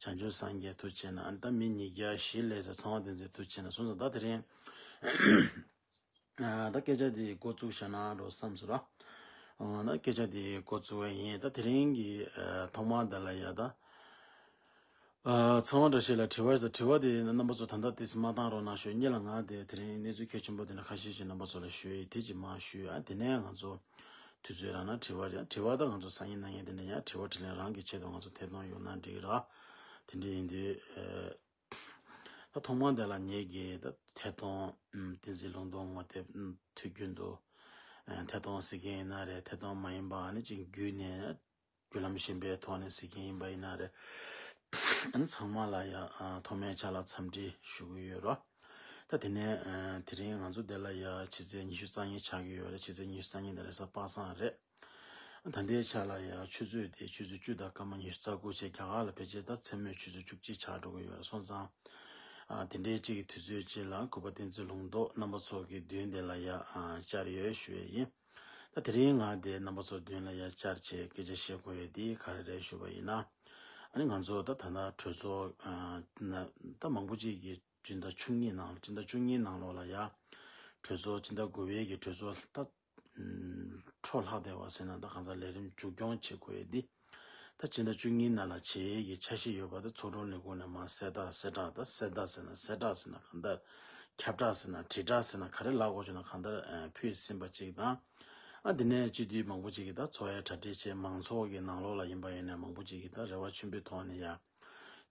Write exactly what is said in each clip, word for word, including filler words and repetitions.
བྱང་ཆུབ་སངས་རྒྱས་ཐུགས་ཆེ་ན། ཨ་ནི་ད་མི་ཉིས་བརྒྱ་བཞི་ལས་ཟེར་ཚངས་པ་བསྟན་འཛིན་ཐུགས་ཆེ་ན་སོང་ཙང་ད་དེ་རིང་། ཨ་ད་སྐད་ཆ་དེ་འགོ་བཙུགས་བཞག་ན་འགྲོ་བསམ་སོང་ར། ཨ་ད་སྐད་ཆ་དེ་འགོ་བཙུགས་པ་ཡིན། ད་དེ་རིང་གི་ཨ་ཐོག་མར་འདི་ལ་ཡ་ད། ཨ་ཚངས་པ་བཀྲ་ཤིས་ལ་དྲི་བ་ཟེར། དྲི་བ་དེ་རྣམ་པ་ཚོ་ད་ལྟ་ཏོག་ཙམ་མ་བཏང་རོགས་གནང་ཞུ། གཉིས་ལ་ང་དེ་དེ་རིང་གནས་ཚུལ་གལ་ཆེན་པོ་དེ་འདྲ་ཁ་ཤས་ཤིག་རྣམ་པ་ཚོ་ལ་ཞུ་ཡི། དེ་ཅིག་མ་ཞུ། ཨ་དེ་ནས་ང་ཚོ་དུས་ཚོད་རག་ན་དྲི་བ་ཅིག་དྲི་བ་ད་ང་ཚོ་སང་ཉིན་གནངས་ཉིན་དེ་འདྲ་ཡང་དྲི་བ་དྲིས་ལན་རང་གི་ཆེད་དུ་ང་ཚོ་ཐད་གཏོང་ཡོང་ན་འགྲིག་གི་ར། དེ་འདྲ་ཡིན་དུས་ཨ་ད་ཐོག་མར་དེ་ལ་ངེད་ཀྱི་ད་ཐད་གཏོང་ཨམ་བསྟན་འཛིན་ལུང་རྟོགས་ངོ་དེབ་ཨམ་དུས་རྒྱུན་དུ་ཨ་ཐད་གཏོང་ཟེར་མཁན་ཡིན་ན་རེད། ཐད་གཏོང་མ་ཡིན་པ་ཨ་ནི་ཅིག་བརྒྱུད་ནས་བརྒྱུད་ལམ་གཞན་པའི་ཐོག་ནས་ཟེར་མཁན་ཡིན་པ་ཡིན་ན་རེད། ཨ་ནི་ཚང་མ་ལ་ཡ་ཨ་ཐོག་མའི་ཆ་ལ་འཚམས་འདྲི་ཞུ་གི་ཡོད་རོ། ད་དེ་ནས་ཨ་དེ་རིང་ང་ཚོ་འདི་ལ་ཡ་ཕྱི་ཚེས་ཉི་ཤུ་རྩ་གཉིས་ཆགས་ཀྱི་ཡོད་རེད། ཕྱི་ཚེས་ཉི་ཤུ་རྩ་གཉིས་དེ་རེས་གཟའ་པ་སངས་རེད། ད་ལྟའི་ཆ་ལ་ཡ་ཆུ་ཚོད་དེ་ཆུ་ཚོད་བཅུ་དང་སྐར་མ་ཉི་ཤུ་རྩ་དགུ་བྱས། རྒྱ་གར་ལ་ཕལ་ཆེར་ད་མཚན་མོའི་ཆུ་ཚོད་བཅུ་གཅིག་ཆགས་འགྲོ་གི་ཡོད་རེད། སོང་ཙང་ཨ་དེ་འདྲའི་གཅིག་གི་དུས་ཚོད་གཅིག་ལ་གུས་པ་བསྟན་འཛིན་ལུང་རྟོགས་རྣམ་པ་ཚོ་གི་མདུན་དེ་ལ་ཡ་ཨ་བཅར་ཡོད་ཞུ་ཡས་ཡིན། ད་དེ་རིང་ང་དེ་རྣམ་པ་ཚོ་མདུན་ལ་ཡ་བཅར་བྱས་སྐད་ཆ་བཤད་དགོས་ཡས་དེ་ག་རེ་རེད་ཞུ་བ་ཡིན་ན། ཨ་ནི་ང་ཚོ་ད་ད་ལྟ་གྲོས་ཚོགས་ཨ་ན་ད་མང་པོ་ཅིག་གིས་སྤྱི་ཟླ་བཅུ་གཉིས་ནང་སྤྱི་ཟླ་བཅུ་གཉིས་ནང་ལོགས་ལ་ཡ་གྲོས་ཚོགས་སྤྱི་ཟླ་དགུ་པའི་གི་གྲོས་ཚོགས་ད་འཕྲོ་ལྷག་བསྡད་པ་ཟེར་ན་ད་གང་ཟག་ལས་རིམ་མཇུག་སྐྱོང་བྱེད་དགོས་ཡས་འདི། ད་སྤྱི་ཟླ་བཅུ་གཉིས་ནང་ལ་བྱེད་ཡས་ཀྱི་འཆར་གཞི་ཡོད་པ་ད་ཚོགས་དྲུང་ལས་ཁུངས་ནས་མར་གསལ་བསྒྲགས་གསལ་བསྒྲགས་ད་གསལ་བསྒྲགས་ཟེར་ན་གསལ་བསྒྲགས་ཟེར་ན་གང་ལྟར་ཁྱབ་བསྒྲགས་ཟེར་ན་དྲིལ་བསྒྲགས་ཟེར་ན་ག་རེ་ལབ་དགོས་བྱུང་ན་གང་ལྟར་ཨ་ཕུལ་ཟིན་པ་ཅིག་དང་། ཨ་འདི་ནས་སྤྱི་འཐུས་མང་པོ་ཅིག་གིས་ད་ཚོགས་ཡས་གྲ་སྒྲིག་བྱས། མང་ཚོགས་ཀྱི་ནང་ལོགས་ལ་ཡིན་པ་ཡིན་ནའི་མང་པོ་ཅིག་གིས་ད་རེ་བ་ཆེན་པོའི་ཐོག་ནས་ཡ་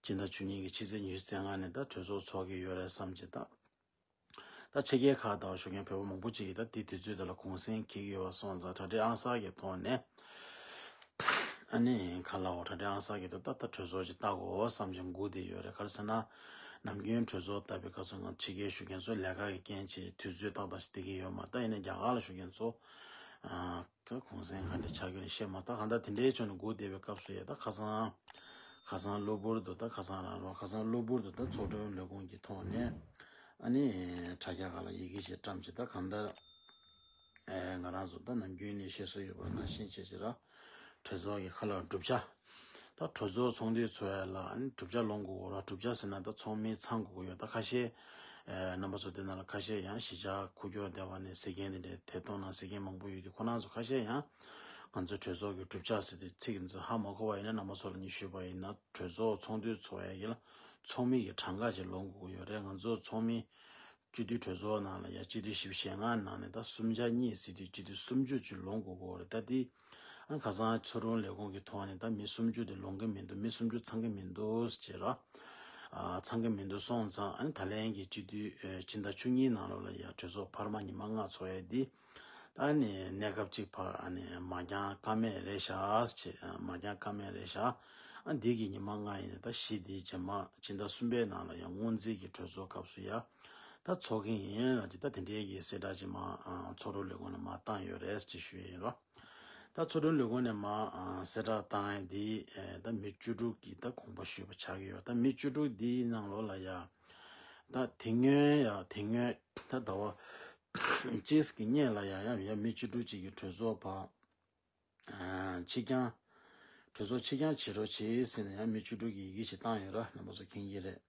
སྤྱི་ཟླ་བཅུ་གཉིས་ཀྱི་ཕྱི་ཚེས་ཉི་ཤུ་རྩ་ལྔ་ནས་ད་གྲོས་ཚོགས་ཚོགས་ཀྱི་ཡོད་རེད་བསམ་བྱས་ད། ད་ཕྱི་རྒྱལ་ཁག་དང་བཞུགས་མཁན་བོད་པ་མང་པོ་ཅིག་གིས་ད་དེ་དུས་ཚོད་དེ་ལ་གུང་སེང་འཁེལ་གྱི་ཡོད་པ་སོང་ཙང་གྲ་སྒྲིག་ཨང་གསར་གྱི་ཐོག་ནས་ཨ་ནི་ག་ལ་འོ་གྲ་སྒྲིག་ཨང་གསར་གྱི་ཐོག་ད་ད་གྲོས་ཚོགས་ཅིག་བལྟ་དགོས་བསམ་བྱས་སྒུག་བསྡད་ཡོད་རེད། ག་རེ་ཟེར་ན་ནམ་རྒྱུན་གྲོས་ཚོགས་བལྟ་བའི་སྐབས་སུ་ང་ཕྱི་རྒྱལ་བཞུགས་མཁན་ཚོ་ལས་ཀ་གི་རྐྱེན་བྱས་དུས་ཚོད་ཏག་ཏག་ཞིག་བསྡད་ཀྱི་ཡོད་མ་རེད། ད་ཡིན་ནའི་རྒྱ་གར་ལ་བཞུགས་མཁན་ཚོ་ཨ་ཁ་གུང་སེང་ག་འདྲ་ཆགས་ཀྱི་རེད་ཤེས་མ་རེད། ད་གང་ལྟར་དེ་འདྲའི་ཕྱོགས་ནས་སྒུག་བསྡད་པའི་སྐབས་སུ་ཡ་ད་ཁ་སང་ཁ་སང་གློ་བུར་དུ་ད་ཁ་སང་རང་རང་ཁ་སང་གློ་བུར་དུ་ད་ཚོགས་དྲུང་ལས་ཁུངས་ཀྱི་ཐོག་ནས་ཨ་ནི་དྲ་རྒྱ་སྒང་ལ་ཡི་གེ་ཞིག་བཀྲམ་བྱས། ད་གང་ལྟར་ཨེ་ང་རང་ཚོ་ད་ནམ་རྒྱུན་ནས་བཤད་སྲོལ་ཡོད་པ་ནང་བཞིན་བྱས་བྱས་ར་གྲོས་ཚོགས་ཀྱི་ཁ་ལག་བསྒྲུབ་བྱ། ད་གྲོས་ཚོགས་ཚོགས་འདུ་ཚོགས་ཡ་ལ་ཨ་ནི་བསྒྲུབ་བྱ་ལོངས་དགོས་ར། བསྒྲུབ་བྱ་ཟེར་ན་ད་ཚོགས་མི་ཚང་དགོས་ཀྱི་ཡོད། ད་ཁ་ཤས་ཨེ་རྣམ་པ་ཚོ་དེ་ནང་ལ་ཁ་ཤས་ཡང་གཞིས་ཆགས་ཁུག་ཀྱོག་སྡེ་བ་ནས་ཟེར་མཁན་དེ་འདྲའི་ཐད་གཏོང་ནང་ཟེར་མཁན་མང་པོ་ཡོད་དུས་ཁོ་རང་ཚོ་ཁ་ཤས་ཡང་ང་ཚོ་གྲོས་ཚོགས་ཀྱི་བསྒྲུབ་བྱ་ཟེར་དུས་ཚིག་ཚོ་ཧ་མ་གོ་བ་ཡིན་ན་རྣམ་པ་ཚོ་ལ་ངས་ཞུས་པ་ཡིན་ན་གྲོས་ཚོགས་ཚོགས་འདུ་ཚོགས་ཡ་ཡིན་ལ་ཚོགས་མི་ཡི་གྲངས་ཀ་ཅིག་ལོངས་དགོས་ཀྱི་ཡོད་རེད། ང་ཚོ་ཚོགས་མི་སྤྱི་འཐུས་གྲོས་ཚོགས་ནང་ལ་ཡ་སྤྱི་འཐུས་བཞི་བཅུ་ཞེ་ལྔ་ནང་ནས་ད་སུམ་ཆ་གཉིས་ཟེར་དུས་སྤྱི་འཐུས་སུམ་ཅུ་ཅིག་ལོངས་དགོས་ཀྱི་ཡོད་རེད། ད་དེ་ཨ་ཁ་སང་ཚོགས་དྲུང་ལས་ཁུངས་ཀྱི་ཐོག་ནས་ད་མི་སུམ་ཅུ་དེ་ལོངས་ཀྱི་མི་འདུག་མི་སུམ་ཅུ་ཚང་གི་མི་འདུག་ཟེར་ར། ཨ་ཚང་གི་མི་འདུག་སོང་ཙང་ཨ་ནི་ད་ལན་གྱི་སྤྱི་འཐུས་ཨ་སྤྱི་ཟླ་བཅུ་གཉིས་ནང་ལོགས་ལ་ཡ་གྲོས་ཚོགས་འཕར་མ་ཉི་མ་ལྔ་ཚོགས་ཡ་འདི་ཨ་ནི་གནས་སྐབས་གཅིག་ཕར་ཨ་ནི་མ་འགྱངས་ཀ་མེད་རེད་ཤག་ཅེས། ཨ་མ་འགྱངས་ཀ་མེད་རེད་ཤག་ཨ་འདི་གི་ཉི་མ་ལྔ་ཡིན་ནས་ད་བཞི་འདིའི་རྗེས་མ་སྤྱི་ཟླ་གསུམ་པའི་ནང་ལ་ཡ་སྔོན་རྩིས་ཀྱི་གྲོས་ཚོགས་སྐབས་སུ་ཡ་ད་ཚོགས་ཀྱི་ཡིན་ལབ་ཅིག་ད་དེ་འདྲའི་གི་གསལ་བསྒྲགས་ཅིག་མ་ཨ་ཚོགས་དྲུང་ལས་ཁུངས་ནས་མ་བཏང་ཡོད་རེད་ཅེས་ཞུ་ཡི་ཡིན་རོ། ད་ཚོགས་དྲུང་ལས་ཁུངས་ནས་མ་ཨ་གསལ་བསྒྲགས་བཏང་ཡ་འདི་ཨེ་ད་མི་བཅུ་དྲུག་གིས་ད་དགོངས་པ་ཞུས་པ་ཆགས་ཀྱི་ཡོད། ད་མི་བཅུ་དྲུག་འདིའི་ནང་ལོགས་ལ་ཡ་ད་དེ་སྔོན་ཡ་དེ་སྔོན་ད་ཟླ་བ་གཅིག་གི་སྔོན་ལ་ཡ་ཡ་ཡ་མི་བཅུ་དྲུག་ཅིག་གིས་གྲོས་ཚོགས་ཕར་ཨ་ཕྱིར་འགྱངས་གྲོས་ཚོགས་ཕྱིར་འགྱངས་བྱེད་རོགས་བྱེད་ཟེར་ནས་ཡང་མི་བཅུ་དྲུག་གིས་ཡི་གེ་ཞིག་བཏང་ཡོད་ར། རྣམ་པ་ཚོ་མཁྱེན་གྱི་རེད།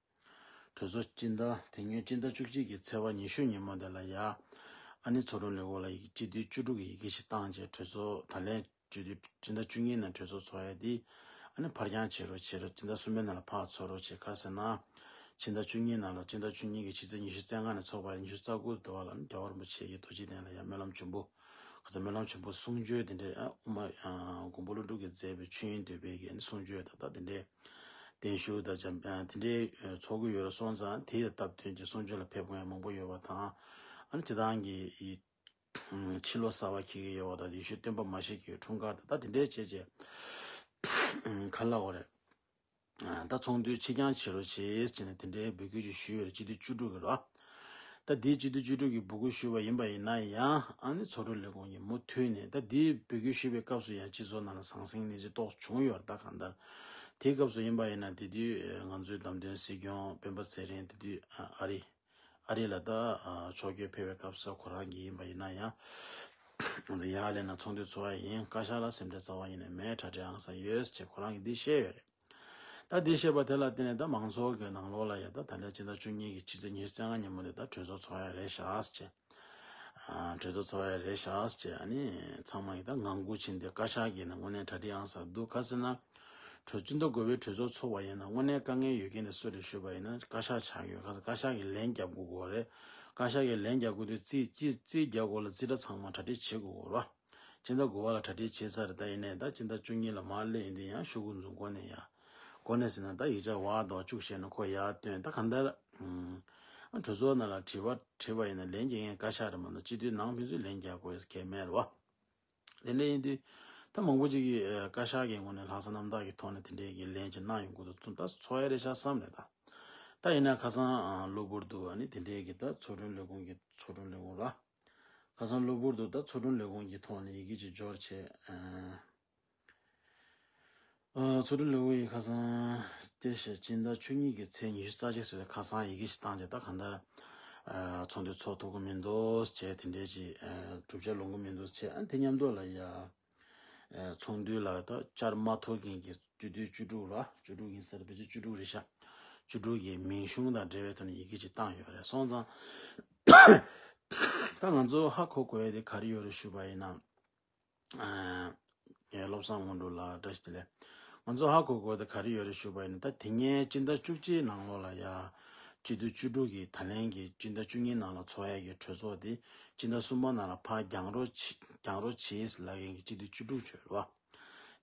གྲོས་ཚོགས་སྤྱི་ཟླ་དེ་སྔོན་སྤྱི་ཟླ་བཅུ་གཅིག་གི་ཚེས་པ་ཉི་ཤུ་ཉིན་མོ་དེ་ལ་ཡ་ཨ་ནི་ཚོགས་དྲུང་ལས་ཁུངས་ལ་ཡི་གེ་སྤྱི་འཐུས་བཅུ་དྲུག་གིས་ཡི་གེ་ཞིག་བཏང་རྗེས་གྲོས་ཚོགས་ད་ལན་སྤྱི་འཐུས་སྤྱི་ཟླ་བཅུ་གཉིས་ནང་གྲོས་ཚོགས་ཚོགས་ཡ་དེ་ཨ་ནི་ཕར་འགྱངས་བྱེད་རོགས་བྱེད་རོགས་སྤྱི་ཟླ་གསུམ་པའི་ནང་ལ་ཕར་ཚོགས་རོགས་བྱེད། ག་རེ་ཟེར་ན་སྤྱི་ཟླ་བཅུ་གཉིས་ནང་ལ་སྤྱི་ཟླ་བཅུ་གཉིས་ཀྱི་ཕྱི་ཚེས་ཉི་ཤུ་རྩ་ལྔ་ནས་ཚོགས་པ་ཉི་ཤུ་རྩ་དགུ་དེ་བར་ལ་ཨ་ནི་རྒྱལ་བ་རིན་པོ་ཆེ་གི་རྡོ་རྗེ་གདན་ལ་ཡ་སྨོན་ལམ་ཆེན་པོ། ཁ་ཚ་སྨོན་ལམ་ཆེན་པོ་གསུང་ཆོས་དེ་འདྲའི་ཨ་དབུ་མ་ཨ་མགོན་པོ་ཀླུ་སྒྲུབ་ཀྱིས་མཛད་པའི་ཆོས་དབྱིངས་འདུས་པའི་གི་གསུང་ཆོས་དང་ད་དེ་འདྲའི་བརྟན་བཞུགས་དང་འཇམ་དཔལ་དེ་འདྲའི་ཨ་ཚོགས་ཀྱི་ཡོད་རེད། སོང་ཙང་དེ་ཡི་སྟབས་བསྟུན་གྱི་གསུང་ཆོས་ལ་ཕེབས་མཁན་མང་པོ་ཡོད་པ་དང་། ཨ་ནི་སྤྱི་བཏང་གི་ཡི་ཕྱི་ལོ་གསར་པ་འཁེལ་གྱི་ཡོད་པ་དང་ཡེ་ཤུ་སྟོན་པ་མ་ཤི་ཀའི་འཁྲུངས་སྐར་དང་ད་དེ་འདྲའི་བྱས་རྗེས་ག་ལ་འོ་རེད། ཨ་ད་ཚོགས་འདུ་ཕྱིར་འགྱངས་བྱེད་རོགས་བྱེད་ཟེར་ནས་དེ་འདྲའི་འབོད་སྐུལ་ཅིག་ཞུས་ཡོད་རེད། སྤྱི་འཐུས་བཅུ་དྲུག་གིས་རོ། ད་འདིའི་སྤྱི་འཐུས་བཅུ་དྲུག་གིས་འབོད་སྐུལ་ཞུས་པ་ཡིན་པ་ཡིན་ན་ཡང་ཨ་ནི་ཚོགས་དྲུང་ལས་ཁུངས་ཀྱིས་མུ་མཐུད་ནས་ད་འདིའི་འབོད་སྐུལ་ཞུས་པའི་སྐབས་སུ་ཡང་སྤྱི་ཚོགས་ནང་ལ་ཟང་ཟིང་གནས་ཚུལ་ཏོག་ཙམ་བྱུང་ཡོད་རེད། ད་གང་ལྟར་དེའི་སྐབས་སུ་ཡིན་པ་ཡིན་ན་དེ་དུས་ང་ཚོའི་བདམས་ཐོན་སྲིད་སྐྱོང་སྤེན་པ་ཚེ་རིང་དེ་དུས་ཨ་རི་ཨ་རི་ལ་ད་ཕྱོགས་བསྐྱོད་ཕེབས་པའི་སྐབས་སུ་ཁོ་རང་གིས་ཡིན་པ་ཡིན་ན་ཡང་ང་ཚོ་ཡར་ལས་ན་ཚོགས་འདུ་ཚོགས་ཡ་ཡིན། བཀའ་ཤག་ལ་སེམས་ཁྲལ་རྩ་བ་ཉིད་ནས་མེད། གྲ་སྒྲིག་ཨང་གསར་ཡོད་ཅེས་ཁོ་རང་གིས་འདི་བཤད་ཡོད་རེད། ད་དེ་བཤད་པ་དེ་ལ་བརྟེན་ནས་ད་མང་ཚོགས་ཀྱི་ནང་ལོགས་ལ་ཡ་ད་ད་ལྟ་སྤྱི་ཟླ་བཅུ་གཉིས་ཀྱི་ཕྱི་ཚེས་ཉི་ཤུ་རྩ་ལྔ་ཉིན་མོ་དེ་ད་གྲོས་ཚོགས་ཚོགས་ཡ་རེད་ཤག་ཟེར་བྱས། ཨ། གྲོས་ཚོགས་ཚོགས་ཡ་རེད་ཤག་ཟེར་བྱས། ཨ་ནི་ཚང་མ་ཡིས་ད་ངང་སྒུག་བྱས་ཏེ་བཀའ་ཤག་གིས་ན་དངོས་གནས་གྲ་སྒྲིག་ཡག་ས་འདུག་ག་ཟེར་ན། གྲོས་ཚོགས་ཟླ་དགུ་པའི་གྲོས་ཚོགས་ཚོགས་པ་ཡིན་ན་དངོས་གནས་དཀའ་ངལ་ཡོད་མཁན་དེ་སུ་རེད་ཞུས་པ་ཡིན་ན་བཀའ་ཤག་ཆགས་ཡོད། ག་ཟེར་བཀའ་ཤག་གིས་ལན་རྒྱབ་དགོས་ཀྱི་རེད། བཀའ་ཤག་གིས་ལན་རྒྱབ་དགོས་དུས་རྩིས་རྩིས་རྩིས་རྒྱག་དགོས་ལ་རྩིས་ཁྲ་ཚང་མ་གྲ་སྒྲིག་བྱེད་དགོས་ཀྱི་རེད་བ། སྤྱི་ཟླ་དགུ་པ་ལ་གྲ་སྒྲིག་བྱས་ཚར་རེད། ད་ཡིན་ནའི་ད་སྤྱི་ཟླ་བཅུ་གཉིས་ལ་མར་སླེབས་ཡིན་དུས་ཡང་ཤོག་གུ་འཛུགས་འགོ་ནས་ཡ། འགོ་ནས་ཟེར་ན་ད་ཡིག་ཆ་བར་དོ་བཅུག་བྱས་ན་ཁོ་ཡར་བཏོན། ད་གང་ལྟར། ཨུམ། གྲོས་ཚོགས་ནང་ལ་དྲི་བ་དྲིས་པ་ཡིན་ན་ལན་རྒྱག་མཁན་བཀའ་ཤག་རེད་མ་གཏོགས་སྤྱི་འཐུས་ནང་ཕན་ཚུན་ལན་རྒྱག་དགོས་ཡ་གང་ཡང་མེད་རེད་བ། དེ་འདྲ་ཡིན་དུས། ད་མང་པོ་ཅིག་གིས་ཨ་བཀའ་ཤག་གི་ངོས་ནས་ལྷག་བསམ་རྣམ་དག་གི་ཐོག་ནས་དེ་འདྲའི་གི་ལན་ཅིག་གནང་ཡོང་གི་འདུག་ད་ཚོགས་ཡ་རེད་ཤག་བསམ་རེད་ད། ད་ཡིན་ན་ཁ་སང་ཨ་གློ་བུར་དུ་ཨ་ནི་དེ་འདྲའི་གི་ད་ཚོགས་དྲུང་ལས་ཁུངས་ཀྱི་ཚོགས་དྲུང་ལས་ཁུངས་ར། ཁ་སང་གློ་བུར་དུ་ད་ཚོགས་དྲུང་ལས་ཁུངས་ཀྱི་ཐོག་ནས་ཡི་གེ་ཅིག་འབྱོར་བྱས། ཨ། ཨ། ཚོགས་དྲུང་ལས་ཁུངས་ཡིས་ཁ་སང་དེ་བཞིན་སྤྱི་ཟླ་བཅུ་གཉིས་ཀྱི་ཚེས་ཉི་ཤུ་རྩ་གཅིག་ཚེས་ཁ་སང་ཡི་གེ་ཞིག་བཏང་རྗེས་ད་གང་ལྟར། ཨ། ཚོགས་འདུ་ཚོགས་ཐུབ་ཀྱི་མི་འདུག་ཅེས་དེ་འདྲའི་ཅིག་ཨ། གྲུབ་ཆ་ལོང་གི་མི་འདུག་ཅེས། ཨ། དེ་མཉམ་དུ་ལ་ཡ། ཨ། ཚོགས་འདུ་ལ་ད་བཅར་མ་ཐུབ་མཁན་གྱི་སྤྱི་འཐུས་བཅུ་དྲུག་ར། བཅུ་དྲུག་ཡིན་ས་རེད། བཅུ་དྲུག་རེད་ཤག་བཅུ་དྲུག་གི་མིང་གཞུང་དང་འབྲེལ་བའི་ཐོག་ནས་ཡི་གེ་ཅིག་བཏང་ཡོད་རེད། སོང་ཙང་། ད་ང་ཚོ་ཧ་གོ་དགོས་ཡ་དེ་ག་རེ་ཡོད་རེད་ཞུས་པ་ཡིན་ན། ཨ། ངས་བློ་བཟང་དངོས་གྲུབ་ལགས་བཀྲ་ཤིས་བདེ་ལེགས། ང་ཚོ་ཧ་གོ་དགོས་དེ་ག་རེ་ཡོད་རེད་ཞུས་པ་ཡིན་ན། ད་དེ་སྔའི་སྤྱི་ཟླ་བཅུ་གཅིག་ནང་ལོགས་ལ་ཡ། སྤྱི་འཐུས་བཅུ་དྲུག་གིས་ད་ལན་གྱི་སྤྱི་ཟླ་བཅུ་གཉིས་ནང་ལ་ཚོགས་ཡ་གི་གྲོས་ཚོགས་དེ་སྤྱི་ཟླ་གསུམ་པ་ནང་ལ་ཕར་རྒྱང་རོ་བྱེད་རྒྱང་རོ་བྱེད་ལབ་མཁན་གྱི་སྤྱི་འཐུས་བཅུ་དྲུག་བྱོས་རེད་བ།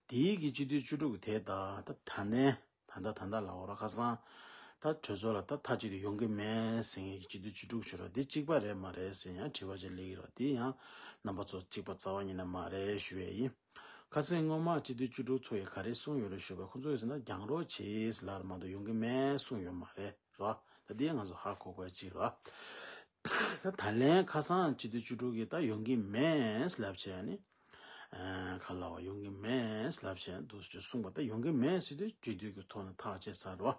དེའི་གི་སྤྱི་འཐུས་བཅུ་དྲུག་དེ་ད་ད་ད་ནས། ད་ལྟ་ད་ལྟ་ལ་འོ་ར་ཁ་སང་། ད་གྲོས་ཚོགས་ལ་ད་མཐའ་གཅིག་ཏུ་ཡོང་གི་མེད་ཟེར་མཁན་གྱི་སྤྱི་འཐུས་བཅུ་དྲུག་བྱོས་རོགས། འདི་གཅིག་པ་རེད་མ་རེད་ཟེར་ཡང་དྲི་བ་ཅིག་སླེབས་ཀྱི་རེད། འདི་ཡང་རྣམ་པ་ཚོ་གཅིག་པ་རྩ་བ་ཉིད་ནས་མ་རེད་ཞུ་ཡས་ཡིན། ཁ་སང་སྔོན་མ་སྤྱི་འཐུས་བཅུ་དྲུག་ཚོ་ཡིས་ག་རེ་གསུངས་ཡོད་རེད་ཞུས་པ། ཁོ་ཚོ་ཡིས་ཟེར་ན་རྒྱང་རོགས་བྱེད་ལབ་མ་གཏོགས་ཡོང་གི་མེད་གསུངས་ཡོད་མ་རེད་ར། ད་འདི་ང་ཚོ་ཧ་གོ་དགོས་ཅིག་ར། ད་ད་ལན་ཁ་སང་སྤྱི་འཐུས་བཅུ་དྲུག་གིས་ད་ཡོང་གི་མེད་ལབ་བྱས་ནི། ཨ། ག་ལ་བ་ཡོང་གི་མེད་ལབ་བྱས་འདུག་ཅེས་གསུངས་པ། ད་ཡོང་གི་མེད་ཟེར་དུས་སྤྱི་འཐུས་ཀྱི་ཐོག་ནས་ཐག་བཅད་ཚར་བ།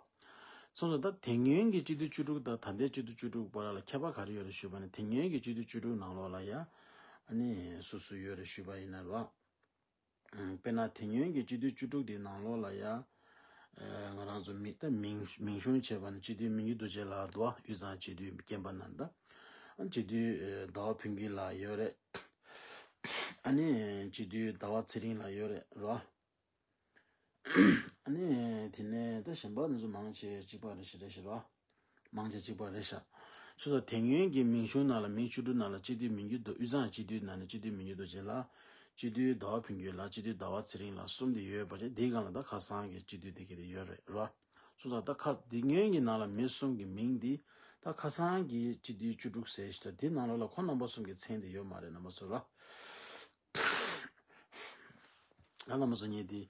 སོང་ཙང་ད་དེ་སྔོན་གྱི་སྤྱི་འཐུས་བཅུ་དྲུག་དང་ད་ལྟའི་སྤྱི་འཐུས་བཅུ་དྲུག་བར་ལ་ཁྱད་པར་ག་རེ་ཡོད་རེད་ཞུས་པ་ནི། དེ་སྔོན་གྱི་སྤྱི་འཐུས་བཅུ་དྲུག་ནང་ལོགས་ལ་ཡ། ཨ་ནི་སུ་སུ་ཡོད་རེད་ཞུས་པ་ཡིན་ན་ར། ཨ། དཔེར་ན་དེ་སྔོན་གྱི་སྤྱི་འཐུས་བཅུ་དྲུག་དེའི་ནང་ལོགས་ལ་ཡ། ཨ། ང་རང་ཚོ་མི་ད་མིང་མིང་གཞུང་བྱས་པ་ནི་སྤྱི་འཐུས་མི་འགྱུར་རྡོ་རྗེ་ལགས་འདུག་དབུས་གཙང་སྤྱི་འཐུས་རྒན་པ་རྣམས་དང་། ཨ། སྤྱི་འཐུས་ཟླ་བ་ཕུན་སྐྱིད་ལགས་ཡོད་རེད། ཨ་ནི་སྤྱི་འཐུས་ཟླ་བ་ཚེ་རིང་ལགས་ཡོད་རེད་ར། ཨ་ནི་དེ་ནས་ད་གཞན་པ་དེ་ཚོ་མང་ཆེ་གཅིག་པ་རེད་ཤག་རེད་ཤག་ར། མང་ཆེ་གཅིག་པ་རེད་ཤག་སོ་སོ་དེ་སྔོན་གྱི་མིང་གཞུང་ནང་ལ་མིང་བཅུ་དྲུག་ནང་ལ་སྤྱི་འཐུས་མི་འགྱུར་རྡོ་དབུས་གཙང་སྤྱི་འཐུས་ནང་ནས་སྤྱི་འཐུས་མི་འགྱུར་རྡོ་རྗེ་ལགས། སྤྱི་འཐུས་ཟླ་བ་ཕུན་སྐྱིད་ལགས། སྤྱི་འཐུས་ཟླ་བ་ཚེ་རིང་ལགས། གསུམ་དེ་ཡོད་པ་བྱས། དེའི་སྒང་ལ་ད་ཁ་སང་གི་སྤྱི་འཐུས་དེ་ག་དེ་ཡོད་རེད་ར། སོང་ཙང་ད་ཁ་དེ་སྔོན་གྱི་ནང་ལ་མི་གསུམ་གྱི་མིང་འདི་ད་ཁ་སང་གི་སྤྱི་འཐུས་བཅུ་དྲུག་ཟེར་ཞིག་ད་དེ་ནང་ལོགས་ལ་ཁོ་རྣམ་པ་གསུམ་གྱི་མཚན་དེ་ཡོད་མ་རེད་རྣམ་པ་ཚོ་ར། ང་ལ་མ་སོང་ཉེ་དེ།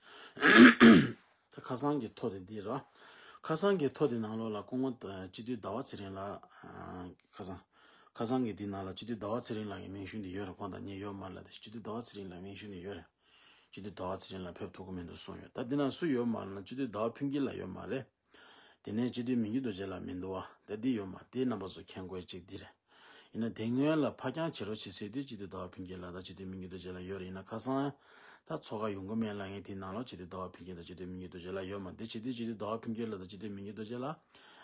ད་ཁ་སང་གི་ཐོ་དེ་འདི་ར། ཁ་སང་གི་ཐོ་དེ་ནང་ལོགས་ལ་སྐུ་ངོ་སྤྱི་འཐུས་ཟླ་བ་ཚེ་རིང་ལགས། ཁ་སང་། ཁ་སང་གི་འདི་ནང་ལ་སྤྱི་འཐུས་ཟླ་བ་ཚེ་རིང་ལགས་ཀྱི་མིང་གཞུང་འདི་ཡོད་རེད། ཁོང་དང་ངེད་ཡོད་མ་རེད་ལ། སྤྱི་འཐུས་ཟླ་བ་ཚེ་རིང་ལགས་མིང་གཞུང་འདི་ཡོད་རེད། སྤྱི་འཐུས་ཟླ་བ་ཚེ་རིང་ལགས་ཕེབས་ཐུབ་ཀྱི་མི་འདུག་གསུངས་ཡོད། ད་འདི་ན་སུ་ཡོད་མ་རེད་ན་སྤྱི་འཐུས་ཟླ་བ་ཕུན་སྐྱིད་ལགས་ཡོད་མ་རེད། དེ་ནས་སྤྱི་འཐུས་མི་འགྱུར་རྡོ་རྗེ་ལགས་མི་འདུག་བ། ད་འདི་ཡོད་མ་རེད། དེ་རྣམ་པ་ཚོ་མཁྱེན་དགོས་གཅིག་འདི་རེད། ཡིན་ན་དེ་སྔོན་ལ་ཕར་འགྱངས་བྱེད་རོགས་བྱེད་ཟེར་དུས་སྤྱི་འཐུས་ཟླ་བ་ཕུན་སྐྱིད་ལགས་དང་སྤྱི་འཐུས་མི་འགྱུར་རྡོ་རྗེ་ལགས་ཡོད་རེད། ཡིན་ན་ཁ་སང་ད་ཚོགས་ཁག་ཡོང་གི་མེད་ལབ་མཁན་དེའི་ནང་ལོགས་སྤྱི་འཐུས་ཟླ་བ་ཕུན་སྐྱིད་དང་སྤྱི་འཐུས་མི་འགྱུར་རྡོ་རྗེ་ལགས་ཡོད་མ་རེད། དེ་བྱེད་དུས་སྤྱི་འཐུས་ཟླ་བ་ཕུན་སྐྱིད་ལགས་དང་སྤྱི་འཐུས་མི་འགྱུར་རྡོ་རྗེ་ལགས།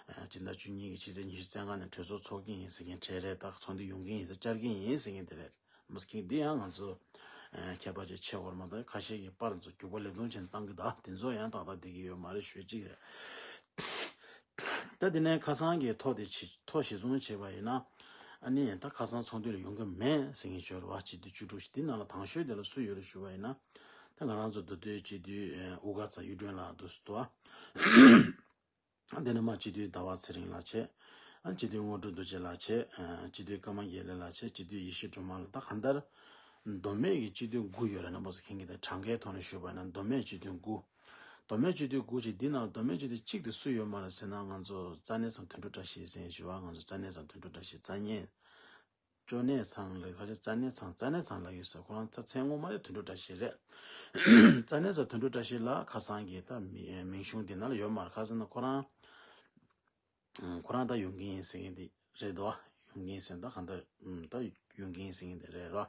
ཨ། སྤྱི་ཟླ་བཅུ་གཉིས་ཀྱི་ཕྱི་ཚེས་ཉི་ཤུ་རྩ་ལྔ་ནས་གྲོས་ཚོགས་ཚོགས་ཀྱི་ཡིན་ཟེར་མཁན་གྲས་རེད། ད་ཚོགས་འདུ་ཡོང་གི་ཡིན་ཟེར། བཅར་གྱི་ཡིན་ཟེར་མཁན་དེ་རེད། མོས་ཁེངས་འདི་ཡང་ང་ཚོ་ཨ་ཁྱད་པར་ཅིག་ཆེ་བར་མ་གཏོགས་ཁ་ཤས་ཀྱིས་པར་ཚོ་རྒྱུག་པ་ལེབ་རྡུང་བྱས་ནས་བཏང་གི། ད་དེ་ཚོ་ཡང་ཏག་ཏག་བསྡད་ཀྱི་ཡོད་མ་རེད་ཞུ་གཅིག་རེད། ད་དེ་ནས་ཁ་སང་གི་ཐོ་དེ་ཆེ་ཐོ་གཞིར་བཟུང་བྱས་པ་ཡིན་ན། ཨ་ནི་ད་ཁ་སང་ཚོགས་འདུ་ལ་ཡོང་གི་མེད་ཟེར་མཁན་ཡོད་རེད་བ། སྤྱི་འཐུས་བཅུ་དྲུག་ཞིག་དེ་ནང་ལ་དང་ཤོས་དེ་ལ་སུ་ཡོད་རེད་ཞུ་བ་ཡིན་ན། ད་ང་རང་ཚོ་མདོ་སྟོད་སྤྱི་འཐུས་ཨ་དབུ་དཀར་རྩ་གཡུ་སྒྲོན་ལགས་འདུག་སེ་འདུག་ཨ། དེ་ནས་མ་སྤྱི་འཐུས་ཟླ་བ་ཚེ་རིང་ལགས་བྱས། ཨ་སྤྱི་འཐུས་དངོས་གྲུབ་རྡོ་རྗེ་ལགས་བྱས། ཨ་སྤྱི་འཐུས་ཀརྨ་དགེ་ལེགས་ལགས་བྱས། སྤྱི་འཐུས་ཡེ་ཤེས་སྒྲོལ་མ་ལགས། ད་གང་ལྟར་མདོ་སྨད་ཀྱི་སྤྱི་འཐུས་དགུ་ཡོད་རེད། རྣམ་པ་ཚོ་མཁྱེན་གྱི་རེད། གྲངས་ཀའི་ཐོག་ནས་ཞུས་པ་ཡིན་ན་མདོ་སྨད་སྤྱི་འཐུས་དགུ། མདོ་སྨད་སྤྱི་འཐུས་དགུ་བྱས། འདི་ནང་མདོ་སྨད་སྤྱི་འཐུས་གཅིག་དེ་སུ་ཡོད་མ་རེད་ཟེར་ན། ང་ཚོ་རྩ་གནས་ཚང་དོན་གྲུབ་བཀྲ་ཤིས་ཟེར་ཞུ་བ། ང་ཚོ་རྩ་གནས་ཚང་དོན་གྲུབ་བཀྲ་ཤིས། རྩ་གནས། ཅོ་ནས་ཚང་ལ་ཁ་ཤས་རྩ་ནས་ཚང་རྩ་ནས་ཚང་ལ་ཡོད་ཟེར། ཁོ་རང་ད་མཚན་ངོ་མ་ཡ་དོན་གྲུབ་བཀྲ་ཤིས་རེད། རྩ་ནས་ཚང་དོན་གྲུབ་བཀྲ་ཤིས་ལགས་ཁ་སང་གི་ད་མི་མིང་གཞུང་འདི་ནང་ལ་ཡོད་མ་རེད། ཁ་སང་ན་ཁོ་རང་ཁོ་རང་ད་ཡོང་གི་ཡིན་ཟེར་མཁན་འདི་རེད་དོ། ཡོང་གི་ཡིན་ཟེར། ད་གང་ལྟར་ད་ཡོང་གི་ཡིན་ཟེར་མཁན་འདི་རེད་རོ།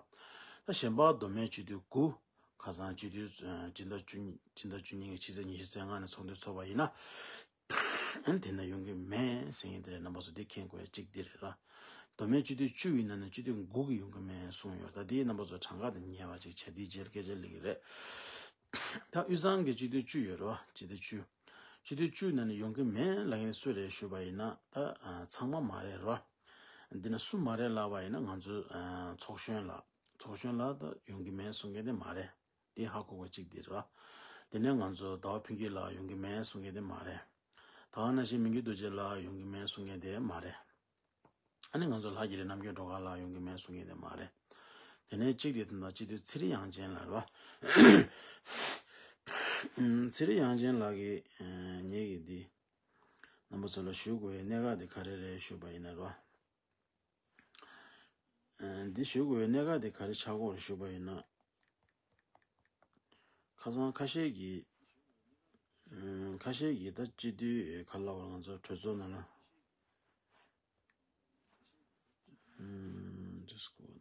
ད་གཞན་པ་མདོ་སྨད་སྤྱི་འཐུས་དགུ། ཁ་སང་སྤྱི་འཐུས་སྤྱི་ཟླ་བཅུ་གཉིས་སྤྱི་ཟླ་བཅུ་གཉིས་ཀྱི་ཕྱི་ཚེས་ཉི་ཤུ་རྩ་ལྔ་ནས་ཚོགས་འདུ་ཚོགས་པ་ཡིན་ན། ཨ་ནི་དེ་འདྲ་ཡོང་གི་མེད་ཟེར་མཁན་དེ་རེད། རྣམ་པ་ཚོ་དེ་མཁྱེན་དགོས་ཡ་གཅིག་དེ་རེད་ར། མདོ་སྨད་སྤྱི་འཐུས་བཅུ་ཡི་ནང་ནས་སྤྱི་འཐུས་དགུ་གིས་ཡོང་གི་མེད་གསུངས་ཡོད། ད་དེ་རྣམ་པ་ཚོ་གྲངས་ཀ་དེ་ཉེ་བ་ཅིག་བྱས་དེའི་རྗེས་སྐད་ཆ་སླེབས་ཀྱི་རེད། ད་དབུས་གཙང་གི་སྤྱི་འཐུས་བཅུ་ཡོད་རེད་བ། སྤྱི་འཐུས་བཅུ། སྤྱི་འཐུས་བཅུ་ནང་ནས་ཡོང་གི་མེད་ལབ་མཁན་སུ་རེད་ཞུས་པ་ཡིན་ན། ད་ཚང་མ་མ་རེད་རེད་བ། འདི་ནས་སུ་མ་རེད་ལབ་པ་ཡིན་ན། ང་ཚོའི་ཚོགས་གཞོན་ལགས། ཚོགས་གཞོན་ལགས་ད་ཡོང་གི་མེད་གསུང་མཁན་དེ་མ་རེད། དེ་ཧ་གོ་དགོས་གཅིག་དེ་རེད་བ། དེ་ནས་ང་ཚོ་ཟླ་བ་ཕུན་སྐྱིད་ལགས་ཡོང་གི་མེད་གསུང་མཁན་དེ་མ་རེད། ད་ག་ནང་བཞིན་མི་འགྱུར་རྡོ་རྗེ་ལགས་ཡོང་གི་མེད་གསུང་མཁན་དེ་མ་རེད། ཨ་ནི་ང་ཚོ་ལྷ་རྒྱལ་རི་རྣམ་རྒྱལ་སྒྲོལ་དཀར་ལགས་ཡོང་གི་མེད་གསུང་མཁན་དེ་མ་རེད། དེ་ནས་གཅིག་དེ་དང་། སྤྱི་འཐུས་ཚེ་རིང་དབྱངས་ཅན་ལགས་རེད་བ། ཚེ་རིང་དབྱངས་ཅན་ལགས་ཀྱིས་ངེད་ཀྱི་འདི་རྣམ་པ་ཚོ་ལ་ཞུ་དགོས་པའི་གནད་འགག་དེ་ག་རེ་རེད་ཞུས་པ་ཡིན་ན་རེད་བ། འདི་ཞུ་དགོས་པའི་གནད་འགག་དེ་ག་རེ་ཆགས་ཀྱི་ཡོད་རེད་ཞུས་པ་ཡིན་ན། ཁ་སང་ཁ་ཤས་ཀྱིས། ཁ་ཤས་ཀྱིས་ད་སྤྱི་འཐུས་ག་རེ་ལབ་དགོས་རེད། ང་ཚོ་གྲོས་ཚོགས་ནང་ལ། ཨམ། just go on.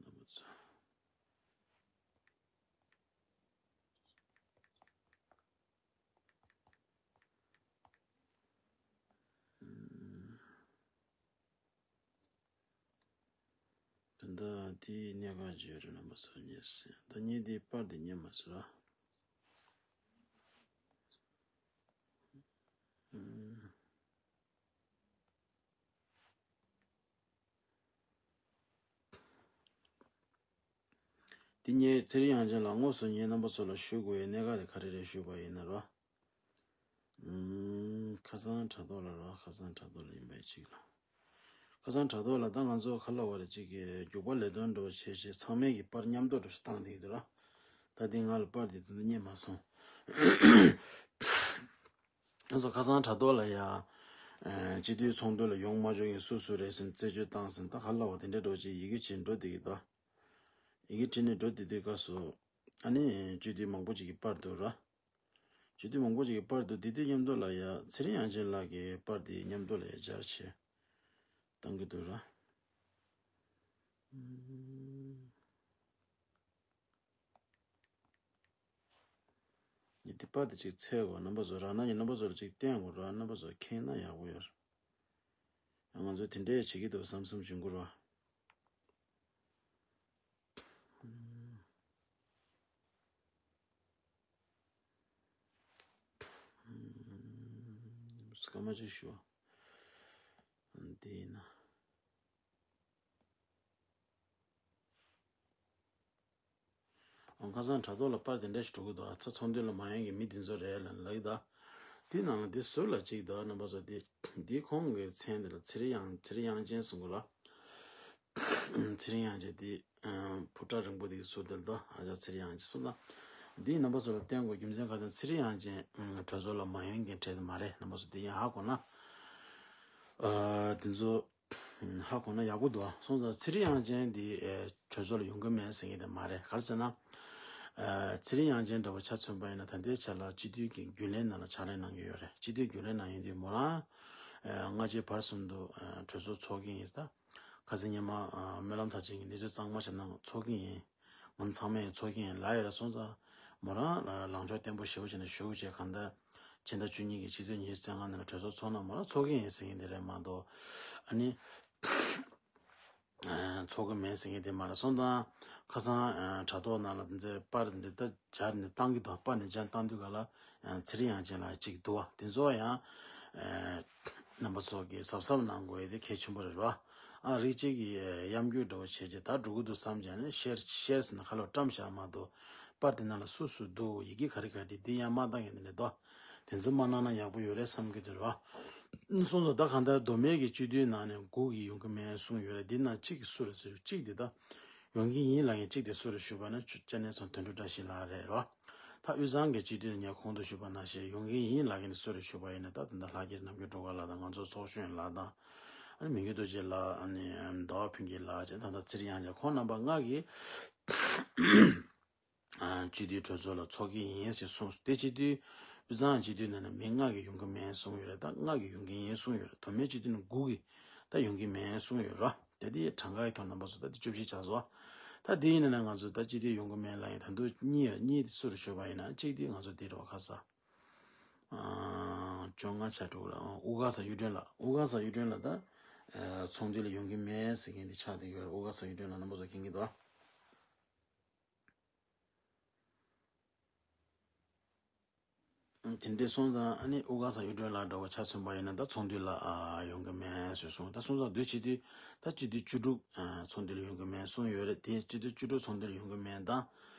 ད་ལྟ་དེའི་གནད་འགག་བརྗོད་རེད། རྣམ་པ་ཚོ་ཉན་ཟིན། ད་ངས་དེའི་པར་དེ་ཉན་མ་སོང་ར། ཨམ། དེ་ངས་ཚེ་རིང་དབྱངས་ཅན་ལགས་དངོས་སུ་ངས་རྣམ་པ་ཚོ་ལ་ཞུ་དགོས་པའི་གནད་འགག་དེ་ག་རེ་རེད་ཞུས་པ་ཡིན་ན་ར། ཨམ། ཁ་སང་དྲ་ཐོག་ལ་ར། ཁ་སང་དྲ་ཐོག་ལ་ཡིན་པ་ཡིན་གཅིག་ལ། ཁ་སང་དྲ་ཐོག་ལ་ད་ང་ཚོ་ག་རེ་ལབ་དགོས་རེད། གཅིག་གི་རྒྱུག་པ་ལས་དོན་འདྲ་བོ་བྱས་བྱས་ཚང་མས་ཀྱི་པར་མཉམ་དུ་འདྲ་བོ་ཞིག་བཏང་བསྡད་ཀྱི་འདུག་ར། ད་དེ་ང་ལ་པར་དེ་ད་ལྟ་རྙེད་མ་སོང་། ང་ཚོ་ཁ་སང་དྲ་ཐོག་ལ་ཡ། ཨ། སྤྱི་འཐུས་ཚོགས་འདུ་ལ་ཡོང་མ་བཅུག་མཁན་སུ་སུ་རེད་ཟེར་རྩད་གཅོད་བཏང་ཟིན། ད་ག་རེ་ལབ་དགོས། དེ་འདྲ་འདྲ་བོ་ཅིག་ཡི་གེ་བྲིས་འགྲོ་བསྡད་ཀྱི་འདུག་ཡི་གེ་བྲིས་ནས་འགྲོ་བསྡད་དུས་སྐབས་སུ། ཨ་ནི་སྤྱི་འཐུས་མང་པོ་ཅིག་གིས་པར་འདུག་ར། སྤྱི་འཐུས་མང་པོ་ཅིག་གིས་པར་འདུག་དེ་དུས་མཉམ་དུ་ལ་ཡ་ཚེ་རིང་དབྱངས་ཅན་ལགས་ཀྱི་པར་དེ་མཉམ་དུ་ལ་ཡ་སྦྱར་བྱས་བཏང་གི་འདུག་ར། ཨུམ། ངས་དེ་པར་དེ་ཅིག་འཚོལ་དགོས། རྣམ་པ་ཚོ་རག་ན་ངས་རྣམ་པ་ཚོ་ལ་ཅིག་བསྟན་དགོས་ར། རྣམ་པ་ཚོ་མཁྱེན་ན་ཡག་པོ་ཡོད་ར། ང་ཚོ་དེ་འདྲས་བྱེད་ཀྱི་འདུག་བསམ་བསམ་བྱུང་གི་ར། སྐར་མ་གཅིག་ཞུ། འདི་ཡིན་ན། ཨང་། ཁ་སང་དྲ་ཐོག་ལ་པར་དེ་འདྲ་ཞིག་འགྲོ་གི་འདུག་ཨ་ཚ་ཚོགས་འདུ་ལ་མ་ཡོང་མཁན་མི་འདི་ཚོ་རེད་ལབ་ལབ་ཀྱི་འདུག་དེའི་ནང་ལ་འདི་ཟུར་ལ་གཅིག་འདུག་རྣམ་པ་ཚོ། དེ་འདི་ཁོང་གི་མཚན་དེ་ལ་ཚེ་རིང་དབྱངས། ཚེ་རིང་དབྱངས་ཅན་གསུང་གི་ར། ཚེ་རིང་དབྱངས་ཅན་དེ་ཕོ་བྲང་རིང་པོ་དེ་གི་ཟུར་དེ་ལ་འདུག་ཨ་ཅག་ཚེ་རིང་དབྱངས་ཅན་གསུང་དང་། འདི་རྣམ་པ་ཚོ་ལ་བསྟན་དགོས་རྒྱུ་མཚན་ག་ཚོད། ཚེ་རིང་དབྱངས་ཅན་གྲོས་ཚོགས་ལ་མ་ཡོང་མཁན་གྲས་དེ་མ་རེད། རྣམ་པ་ཚོ་དེ་ཡང་ཧ་གོ་ན། ཨ། དེ་ཚོ་ཧ་གོ་ན་ཡག་པོ་འདུག་ཨ། སོང་ཙང་ཚེ་རིང་དབྱངས་ཅན་འདི་ཨེ་གྲོས་ཚོགས་ལ་ཡོང་གི་མེད་ཟེར་མཁན་དེ་མ་རེད། ག་རེ་ཟེར་ན། ཨ། ཚེ་རིང་དབྱངས་ཅན་འདྲ་བོ་ཆ་མཚོན་པ་ཡིན་ན། ད་ལྟའི་ཆ་ལ་སྤྱི་འཐུས་ཀྱི་རྒྱུན་ལས་ནང་ལ་ཕྱག་ལས་གནང་གི་ཡོད་རེད། སྤྱི་འཐུས་རྒྱུན་ལས་ནང་ཡིན་དུས་མོ་རང་ཨ་སྔ་རྗེས་བར་གསུམ་དུ་ཨ་གྲོས་ཚོགས་ཚོགས་ཀྱི་ཡིན་ད། ཁ་སང་ཉི་མ་ཨ་སྨོན་ལམ་མཐར་ཕྱིན་གྱིས་གནས་ཚུལ་གཙང་མ་བྱས་ན་ཚོགས་ཀྱི་ཡིན། ང་ཚང་མས་ཚོགས་ཀྱི་ཡིན་ལབ་ཡོད་རེད། སོང་ཙང་མོ་རང་ལ་ལངས་ཕྱོགས་བརྟན་པོ་ཞེ་པོ་བྱས་ནས་བཞུགས་བྱས། གང་ལྟར་ཕྱི་ཟླ་བཅུ་གཉིས་ཀྱི་ཕྱི་ཚེས་ཉི་ཤུ་རྩ་ལྔ་ནང་ལ་གྲོས་ཚོགས་ཚོགས་ན་མོ་རང་ཚོགས་ཀྱི་ཡིན་ཟེར་མཁན་དེ་རེད་མ་གཏོགས། ཨ་ནི་ཨ་ཚོགས་ཀྱི་མེད་ཟེར་མཁན་དེ་མ་རེད། སོང་ཙང་ཁ་སང་ཨ་དྲ་ཐོག་ནང་ལ་འདི་ཚོའི་པར་འདི་ལྟར་སྦྱར་ནས་བཏང་གི་འདུག་པར་ནས་སྦྱར་བཏང་དུས་ག་ལ་ཚེ་རིང་དབྱངས་ཅན་ལགས་གཅིག་འདུག་པ། དེ་ཚོ་ཡང་ཨ་རྣམ་པ་ཚོ་གིས་གཟབ་གཟབ་གནང་དགོས་ཡ་དེ་གལ་ཆེན་པོ་རེད་པ། ཨ་རིགས་གཅིག་གི་གཡམ་རྒྱུག་འདྲ་བོ་བྱས་རྗེས་ད་འགྲོ་གི་འདུག་བསམ་བྱས་ནས་ཤེར་ཤེར་ཟེར་ནས་ཁ་ལོ་བཀྲམ་བཞག་མ་གཏོགས། པར་དེ་ནང་ལ་སུ་སུ་འདུག་ཡི་གེ་ག་རེ་ག་རེ་འདི་ཡང་མ་བཏང་ཡ་དེ་འདྲ་འདུག་དེ་ཚོ་མ་གནང་ན་ཡག་པོ་ཡོད་རེད་བསམ་གྱི་འདུག་ར། སོང་ཙང་ད་གང་ལྟར་མདོ་སྨད་ཀྱི་སྤྱི་འཐུས་ནང་ནས་དགུ་གིས་ཡོང་གི་མེད་གསུངས་ཡོད་རེད། འདི་ནང་གཅིག་གིས་སུ་རེད་ཟེར། གཅིག་དེ་ད་ཡོང་གི་ཡིན་ལབ་མཁན་གཅིག་དེ་སུ་རེད་ཞུས་པ་ན། ཅུ་ཅ་ནེ་ཚང་དོན་གྲུབ་བཀྲ་ཤིས་ལགས་རེད་ར། ད་དབུས་གཙང་གི་སྤྱི་འཐུས་ནས་ངས་གོང་དུ་ཞུས་པ་ནང་བཞིན་ཡོང་གི་ཡིན་ལབ་མཁན་དེ་སུ་རེད་ཞུས་པ་ཡིན་ན། ད་ད་ལྟ་ལྷ་རྒྱལ་རྣམ་རྒྱལ་སྒྲོལ་དཀར་ལགས་དང་། ང་ཚོ་ཚོགས་གཞོན་ལགས་དང་། ཨ་ནི་མི་འགྱུར་རྡོ་རྗེ་ལགས། ཨ་ནི་ཟླ་བ་ཕུན་སྐྱིད་ལགས་བྱས། ད་ལྟ་ཚེ་རིང་དབྱངས་ཅན། ཁོང་རྣམ་པ་ལྔ་གིས་ཨ་སྤྱི་འཐུས་གྲོས་ཚོགས་ལ་ཚོགས་ཀྱི་ཡིན་ཞེས་གསུངས་སོང་། དེ་སྤྱི་འཐུས། དབུས་གཙང་སྤྱི་འཐུས་ནང་ནས་མི་ལྔ་གིས་ཡོང་གི་མེད་གསུངས་ཡོད་རེད། ད་ལྔ་གིས་ཡོང་གི་ཡིན་གསུངས་ཡོད་རེད། མདོ་སྨད་སྤྱི་འཐུས་ནས་དགུ་གིས་ད་ཡོང་གི་མེད་གསུངས་ཡོད་རེད། དེ་དེ་གྲངས་ཀའི་ཐོག་རྣམ་པ་ཚོ་ད་དེ་བཅུ་བཞི་ཆགས་སོང་། ད་དེ་ཡིན་ན་ང་ཚོ་ད་སྤྱི་འཐུས་ཡོང་གི་མེད་ལབ་ཡིན། ད་དུང་གཉིས་གཉིས་དེ་སུ་རུ་ཤོད་པ་ཡིན་ན། གཅིག་དེ་ང་ཚོ་དེ་རུ་ཁ་ས་བཅོ་ལྔ་ཆ་དྲུག་ལ་དབུ་དཀར་ས་གཡུ་སྒྲོན་ལགས། དབུ་དཀར་ས་གཡུ་སྒྲོན་ལགས་ད་ཚོགས་འདུ་ལ་ཡོང་གི་མེད་ཟེར་མཁན་དེ་ཆགས་བསྡད་ཡོད་རེད། དབུ་དཀར་ས་གཡུ་སྒྲོན་ལགས་རྣམ་པ་ཚོ་མཁྱེན་གྱི་འདུག་ཨ། དེ་འདྲས་སོང་ཙང་ཨ་ནི་དབུ་དཀར་ས་གཡུ་སྒྲོན་ལགས་འདྲ་བོ་ཆ་མཚོན་པ་ཡིན་ན་ད་ཚོགས་འདུ་ལ་ཨ་ཡོང་གི་མེད་ཟེར་གསུངས། ད་སོང་ཙང་དུས་ཕྱིས་དུས་ད་སྤྱི་འཐུས་བཅུ་དྲུག་ཨ་ཚོགས་འདུ་ལ་ཡོང་གི་མེད་གསུངས་ཡོད་རེད། དེ་སྤྱི་འཐུས་བཅུ་དྲུག་ཚོགས་འདུ་ལ་ཡོང་གི་མེད་དང་།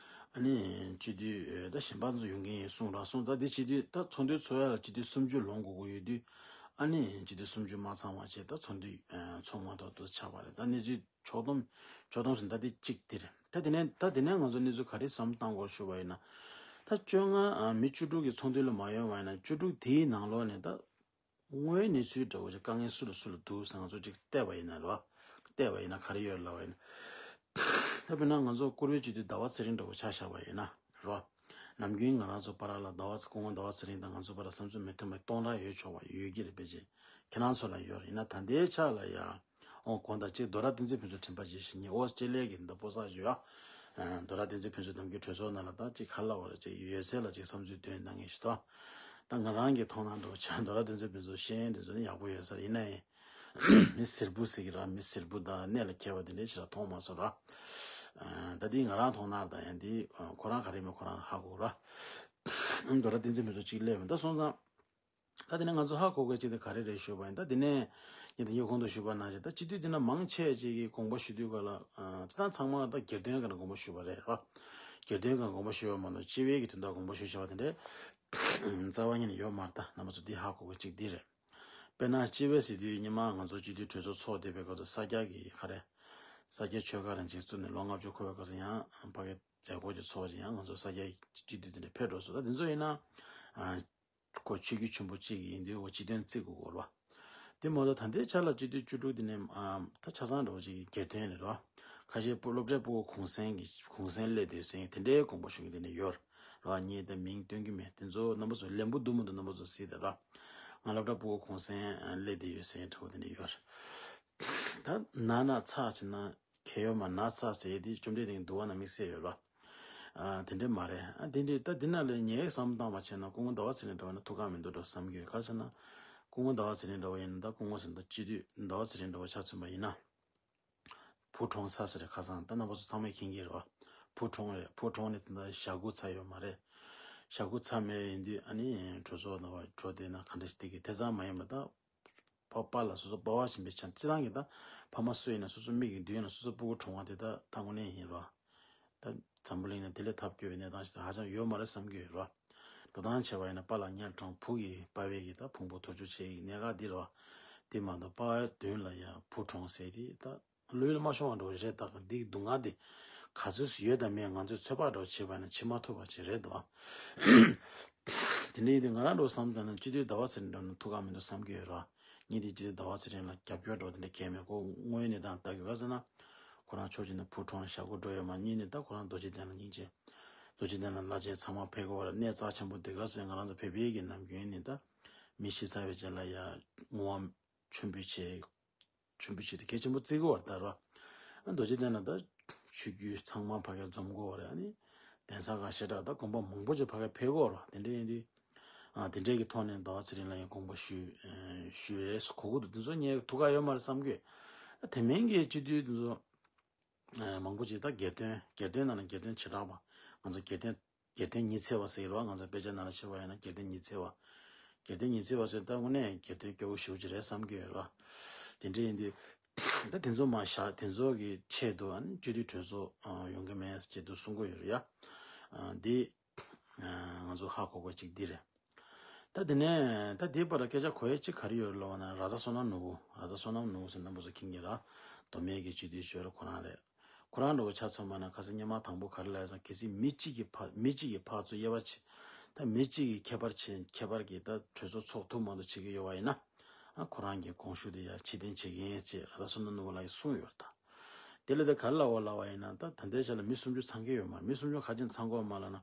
ཨ་ནི་སྤྱི་འཐུས་ད་གཞན་པ་ཚོ་ཡོང་གི་ཡིན་གསུངས་ར་གསུངས། ད་དེ་ཕྱིས་དུས་ད་ཚོགས་འདུ་ཚོགས་ཡ་ལ་སྤྱི་འཐུས་སུམ་ཅུ་ལོངས་དགོས་ཀྱི་ཡོད་དུས། ཨ་ནི་སྤྱི་འཐུས་སུམ་ཅུ་མ་ཚང་བ་བྱས་ད་ཚོགས་འདུ་ཨ་ཚོགས་མ་ཐུབ་དུ་ཆགས་པ་རེད། ད་གནས་ཚུལ་ཕྱོགས་བསྡོམས་ཕྱོགས་བསྡོམས་ཟིན། ད་དེ་གཅིག་དེ་རེད། ད་དེ་ནས་ད་དེ་ནས་ང་ཚོ་གནས་ཚུལ་ག་རེ་བསམ་བཏང་དགོས་ཞུ་བ་ཡིན་ན། ད་བཅོ་ལྔ་ཨ་མི་བཅུ་དྲུག་གི་ཚོགས་འདུ་ལ་མ་ཡོང་བ་ཡིན་ན། བཅུ་དྲུག་དེའི་ནང་ལོགས་ནས་ད་དངོས་ཡོད་གནས་ཚུལ་འདྲ་བོ་ཅིག་དཀའ་ངལ་སུ་ལ་སུ་ལ་འདུག་ཟེར་ང་ཚོ་ཅིག་བལྟས་པ་ཡིན་ན་རེད་བ། བལྟས་པ་ཡིན་ན་ག་རེ་ཡོད་ལབ་པ་ཡིན་ན། ད་དཔེར་ན་ང་ཚོ་བཀུར་འོས་སྤྱི་འཐུས་ཟླ་བ་ཚེ་རིང་འདྲ་བོ་ཆ་བཞག་པ་ཡིན་ན་རེད་བ། ནམ་རྒྱུན་ང་རང་ཚོ་བར་ལ་ཟླ་བ་ཚེ་སྐུ་ངོ་ཟླ་བ་ཚེ་རིང་དང་ང་ཚོ་བར་བསམ་ཚུལ་མི་མཐུན་པ་སྟོང་ཕྲག་ཡོད་ཆོག་པ་ཡོད་ཀྱི་རེད། དཔེ་ཅིག་ཁྱེད་རང་ཚོ་ལ་ཡོད་རེད། ཡིན་ན་ད་ལྟའི་ཆ་ལ་ཡ། ཨོ་དགོངས་དག་ཅིག་རྡོ་ར་བསྟན་འཛིན་ཕུན་ཚོགས་དྲན་པ་བརྗེད་ཤིང་ཉིད་ཨོ་སི་ཀྲེ་ལི་ཡ་གི་འདི་པོ་ས་ཞུ་ཡ། རྡོ་ར་བསྟན་འཛིན་ཕུན་ཚོགས་ནམ་རྒྱུན་གྲོས་ཚོགས་ནང་ལ་ད་ཅིག་ག་ལ་བ་ལ་ཅིག་ཡོད་ཚད་ལ་ཅིག་བསམ་ཚུལ་འདོན་གནང་མཁན་ཞིག་ཏོ། ད་ང་རང་གི་མཐོང་སྣང་འདྲ་བོ་ཆ་རྡོ་ར་བསྟན་འཛིན་ཕུན་ཚོགས་ཤེས་ཡོན་དེ་ཚོ་ནི་ཡག་པོ་ཡོད་ས་རེད། ཡིན་ན་ཡང་མི་སེར་བུ་ཟེར་གི་ར། མི་སེར་བུ་དང་གནས་ལ་འཁེལ་བ་དེ་འདྲའི་ཞིག་ལ་མཐོང་མ་སོང་ར། ད་དེ་ང་རང་མཐོང་སྣང་དང་ཡང་དེ་ཁོ་རང་ག་རེ་མིན་ཁོ་རང་ཧ་གོ་ར། རྡོ་ར་བསྟན་འཛིན་ཕུན་ཚོགས་ཅིག་སླེབས་ཡོང་ད་སོང་ཙང་། ད་དེ་ནས་ང་ཚོ་ཧ་གོ་དགོས་ཅིག་དེ་ག་རེ་རེད་ཞུས་པ་ཡིན། ད་དེ་ནས་ངས་དེ་ཉིད་གོང་དུ་ཞུས་པ་ནང་བཞིན་ད་སྤྱི་འཐུས་དེ་ན་མང་ཆེ་ཅིག་གིས་དགོངས་པ་ཞུ་དུས་ག་ལ་སྤྱི་བཏང་ཚང་མ་ད་སྒེར་དོན་ག་ན་དགོངས་པ་ཞུས་པ་རེད་ར། སྒེར་དོན་ག་ན་དགོངས་པ་ཞུས་པ་མ་གཏོགས་སྤྱི་པའི་གི་དོན་དག་དགོངས་པ་ཞུས་བྱ་བ་དེ་འདྲས་རྩ་བ་ཉིད་ནས་ཡོད་མ་རེད། ད་རྣམ་པ་ཚོ་འདི་ཧ་གོ་དགོས་ཅིག་འདི་རེད། དཔེར་ན་སྤྱི་པའི་ཟེར་དུས་སྔོན་མ་ང་ཚོ་སྤྱི་འཐུས་གྲོས་ཚོགས་ཚོགས་བསྡད་པའི་སྐབས་སུ་ས་སྐྱ་གི་ག་རེ། ས་སྐྱ་ཆོལ་ཁ་རང་བཙན་བཙུགས་ནས་ལོ་ལྔ་བཅུ་འཁོར་བའི་སྐབས་སུ་ཡང་ཕ་གི་མཛད་སྒོ་ཅིག་ཚོགས་ཅིག་ཡང་ང་ཚོ་ས་སྐྱའི་སྤྱི་འཐུས་དེ་འདྲ་ཕེབས་འགྲོ་སོང་། ད་དེ་ཚོ་ཡིན་ན་ཨ་ཁོ་ཆོས་བརྒྱུད་ཆེན་པོ་གཅིག་ཡིན་དུས་འོ་སྤྱི་དོན་བརྩི་དགོས་སྐོར་བ། དེ་མ་གཏོགས་ད་ལྟའི་ཆ་ལ་སྤྱི་འཐུས་བཅུ་དྲུག་དེ་ནས་ཨ་ད་ཆ་ཚང་འདྲ་བོ་ཅིག་གི་སྒེར་དོན་རེད་རོ། ཁ་ཤས་སློབ་གྲྭའི་ཕྲུ་གུ་གུང་སེང་གི་གུང་སེང་སླེབས་དུས་སེང་དེ་འདྲའི་དགོངས་པ་ཞུ་མཁན་དེ་འདྲ་ཡོད་རོ། ངས་ད་མིང་སྟོན་གྱི་མེད། དེ་ཚོ་རྣམ་པ་ཚོ་ལན་པོ་འདུག་མི་འདུག་རྣམ་པ་ཚོ་གཟིགས་དང་རོ། ང་སློབ་གྲྭའི་ཕྲུ་གུ་གུང་སེང་སླེབས་དུས་ཡོད་སེང་འདྲ་བོ་དེ་འདྲ་ཡོད་རོ། ད་ན་ན་ཚ་བྱས་ན། གལ་ཡོད་མ་ན་ཚ་ཟེར་དེ་བཅོམ་ལྡན་འདས་ཀྱི་འདུལ་བ་ན་དམིགས་བསལ་ཡོད་ར། ཨ་དེ་འདྲས་མ་རེད། ཨ་དེ་འདྲས་ད་འདི་ན་ལས་ངས་བསམ་བཏང་བ་བྱས་ན་སྐུ་ངོ་ཟླ་བ་ཚེ་རིང་འདྲ་བ་ན་ཐུགས་ཁག་མི་འདུག་འགྲོ་བསམ་གྱི་ཡོད། ག་རེ་ཟེར་ན། སྐུ་ངོ་ཟླ་བ་ཚེ་རིང་འདྲ་བ་ཡིན་ན་ད་སྐུ་ངོ་ཟེར་ན་ད་སྤྱི་འཐུས་ཟླ་བ་ཚེ་རིང་འདྲ་བ་ཆ་མཚོན་པ་ཡིན་ན། བུ་གྲོངས་ཚར་ཟེར་རེད། ཁ་སང་ད་རྣམ་པ་ཚོ་ཚང་མས་མཁྱེན་གྱི་རེད་བ། བུ་གྲོངས་རེད། བུ་གྲོངས་ནས་ད་ལྟ་ཞག་དགུ་ཚར་ཡོད་མ་རེད། ཞག་དགུ་ཚར་མེད་ཡིན་དུས་ཨ་ནི་གྲོས་ཚོགས་ནང་བ་འགྲོ་བསྡད་ན་ག་འདྲ་ཞིག་བསྡད་ཀྱི་དེ་ཙམ་མ་ཡིན་པ་ད། པ་པ་ལ་སོ་སོ་པ་ཕ་བཞིན་པའི་ཆ་སྤྱི་བཏང་གི་ད་ཕ་མ་སུ་ཡིན་ན་སོ་སོ་མིག་གི་མདུན་ལ་སོ་སོ་སྤུ་གུ་གྲོངས་པ་དེ་ད་ད་དངོས་གནས་ཡིན་རོ། ད་འཛམ་བུ་གླིང་ན་དེ་ལས་ཐབས་སྐྱོ་བའི་གནས་སྟངས་ཤིག་ད་ཧ་ཅང་ཡོད་མ་རེད་བསམ་གྱི་ཡོད་རོ། འགྲོ་སྟངས་བྱས་པ་ཡིན་ན་པ་ལ་ཉལ་དྲང་བུ་གི་པ་ཕའི་གི་ད་ཕུང་པོ་དུར་འཇུག་བྱེད་ཀྱི་གནད་འགག་འདི་རོ། དེ་མ་གཏོགས་པ་མདུན་ལ་ཡ་བུ་གྲོངས་ཟེར་དེ་ད། ལུས་ལ་མ་ཤོང་བ་འགྲོ་བ་རེད། ད་འདི་སྡུག་བསྔལ་འདི་ག་ཚོད་ཡོད་དམ་མེད་ང་ཚོས་ཚོད་དཔག་འགྲོ་བྱེད་པ་ན་བྱེད་མ་ཐུབ་པ་ཅིག་རེད་དོ། དེ་འདྲ་ཡིན་དུས་ང་རང་འགྲོ་བསམ་ད་ན་སྤྱི་འཐུས་ཟླ་བ་ཚེ་རིང་འགྲོ་ན་ཐུགས་ཁག་མི་འདུག་བསམ་གྱི་ཡོད་ར། ངས་དེ་སྤྱི་འཐུས་ཟླ་བ་ཚེ་རིང་ལ་རྒྱབ་སྐྱོར་འགྲོ་དེ་འདྲ་གས་མེད། ཁོ་དངོས་ཡོད་གནས་སྟངས་ལྟ་གི་ག་ཟེར་ན། ཁོ་རང་ཕྱོགས་གཅིག་ནས་བུ་གྲོངས་ཞག་དགུ་འགྲོ་ཡོད་མ་གཉིས་ནས་ད་ཁོ་རང་རྡོ་རྗེ་གདན་ལ་སྙིང་རྗེ། རྡོ་རྗེ་གདན་ལ་བླ་ཆེན་ཚང་མ་ཕེབས་གི་བར་གནས་རྩ་ཆེན་པོ་དེ་ག་ཟེར་ང་རང་ཚོ་བོད་པའི་གི་ནམ་རྒྱུན་ནས་ད་མི་ཤི་ཚར་བའི་རྗེས་ལ་ཡ་བསྔོ་བ་མཆོད་འབུལ་བྱེད། མཆོད་འབུལ་བྱེད་དུས་གལ་ཆེན་པོ་བརྩི་གི་བར་ལྟར་རོ། ཨ་རྡོ་རྗེ་གདན་ལ་ད་ཆོས་བརྒྱུད་ཚང་མ་ཕ་གིར་འཛོམས་གི་བར་ཨ་ནི་གདན་ས་ཁག་བཤད་གྲྭ་ད་དགོན་པ་མང་པོ་ཅིག་ཕ་གིར་ཕེབས་གི་བར་དེ་འདྲ་ཡིན་དུས། ཨ་དེ་འདྲའི་གི་ཐོག་ནས་ཟླ་བ་ཚེ་རིང་ལ་ཡང་དགོངས་པ་ཞུ་ཞུ་རེས་གོ་གི་འདུག་དེ་ཚོ་ངས་ཐུགས་ཁག་ཡོད་མ་རེད་བསམ་གི། ཨ་དེ་མིན་གྱི་སྤྱི་འཐུས་དེ་ཚོ་མང་པོ་ཅིག་ད་སྒེར་དོན་སྒེར་དོན་ནང་ནས་སྒེར་དོན་བྱེ་བྲག་པ་ང་ཚོ་སྒེར་དོན། སྒེར་དོན་ཉི་ཚེ་བ་ཟེར་གྱི་རེད་བ། ང་ཚོ་དཔེ་ཆ་ནང་ལ་ཕྱེ་བ་ཡིན་ན་སྒེར་དོན་ཉི་ཚེ་བ། སྒེར་དོན་ཉི་ཚེ་བ་ཟེར་ད་དངོས་གནས་སྒེར་དོན་སྐྱོ་བོ་ཞེ་པོ་ཅིག་རེད་བསམ་གྱི་ཡོད་རེད་བ། དེ་འདྲ་ཡིན་དུས་ད་དེ་ཚོ་མ་བཞག་དེ་ཚོ་གི་ཆེད་དུ་ཨ་ནི་སྤྱི་འཐུས་གྲོས་ཚོགས་ཡོང་གི་མེད་ཆེད་དུ་གསུང་གི་ཡོད་རེད་ཡ། འདི་ང་ཚོ་ཧ་གོ་དགོས་གཅིག་འདི་རེད། ད་དེ་ནས་ད་དེའི་བར་སྐད་ཆ་གོ་ཡས་གཅིག་ག་རེ་ཡོད་རེད་ལབ་ན། ར་ཛ་བསོད་ནམས་ནོར་བུ། ར་ཛ་བསོད་ནམས་ནོར་བུ་ཟེར་རྣམ་པ་ཚོ་མཁྱེན་གྱི་ར། མདོ་སྨད་ཀྱི་སྤྱི་འཐུས་ཞོར་ཁོ་རང་རེད། ཁོ་རང་འདྲ་བོ་ཆ་མཚོན་པ་ན་ཁ་སང་སྔོན་མ་དང་པོ་ག་རེ་ལབ་ཡོད་ཟེར་ན། གལ་སྲིད་མི་གཅིག་གིས་ཕར་མི་གཅིག་གིས་ཕར་ཚུར་དབྱེ་བ་ཕྱེ། ད་མི་གཅིག་གིས་ཁྱད་པར་ཕྱེ་ཁྱད་པར་གྱིས་ད་གྲོས་ཚོགས་ཚོགས་ཐུབ་མ་ཐུབ་བྱེད་ཀྱི་ཡོད་པ་ཡིན་ན། ཨ་ཁོ་རང་གི་དགོངས་ཞུ་དེ་ཡ་ཕྱིར་འཐེན་བྱེད་ཀྱི་ཡིན་ཅེས་ར་ཛ་བསོད་ནམས་ནོར་བུ་ལགས་ཀྱིས་གསུངས་ཡོད་རེད་ད། དེ་ལས་ད་ག་རེ་ལབ་པ་ལབ་པ་ཡིན་ན། ད་ད་ལྟའི་ཆ་ལ་མི་སུམ་ཅུ་ཚང་གི་ཡོད་མ་རེད། མི་སུམ་ཅུ་ག་རེ་བྱས་ནས་ཚང་གི་ཡོད་མ་རེད་ལབ་ན།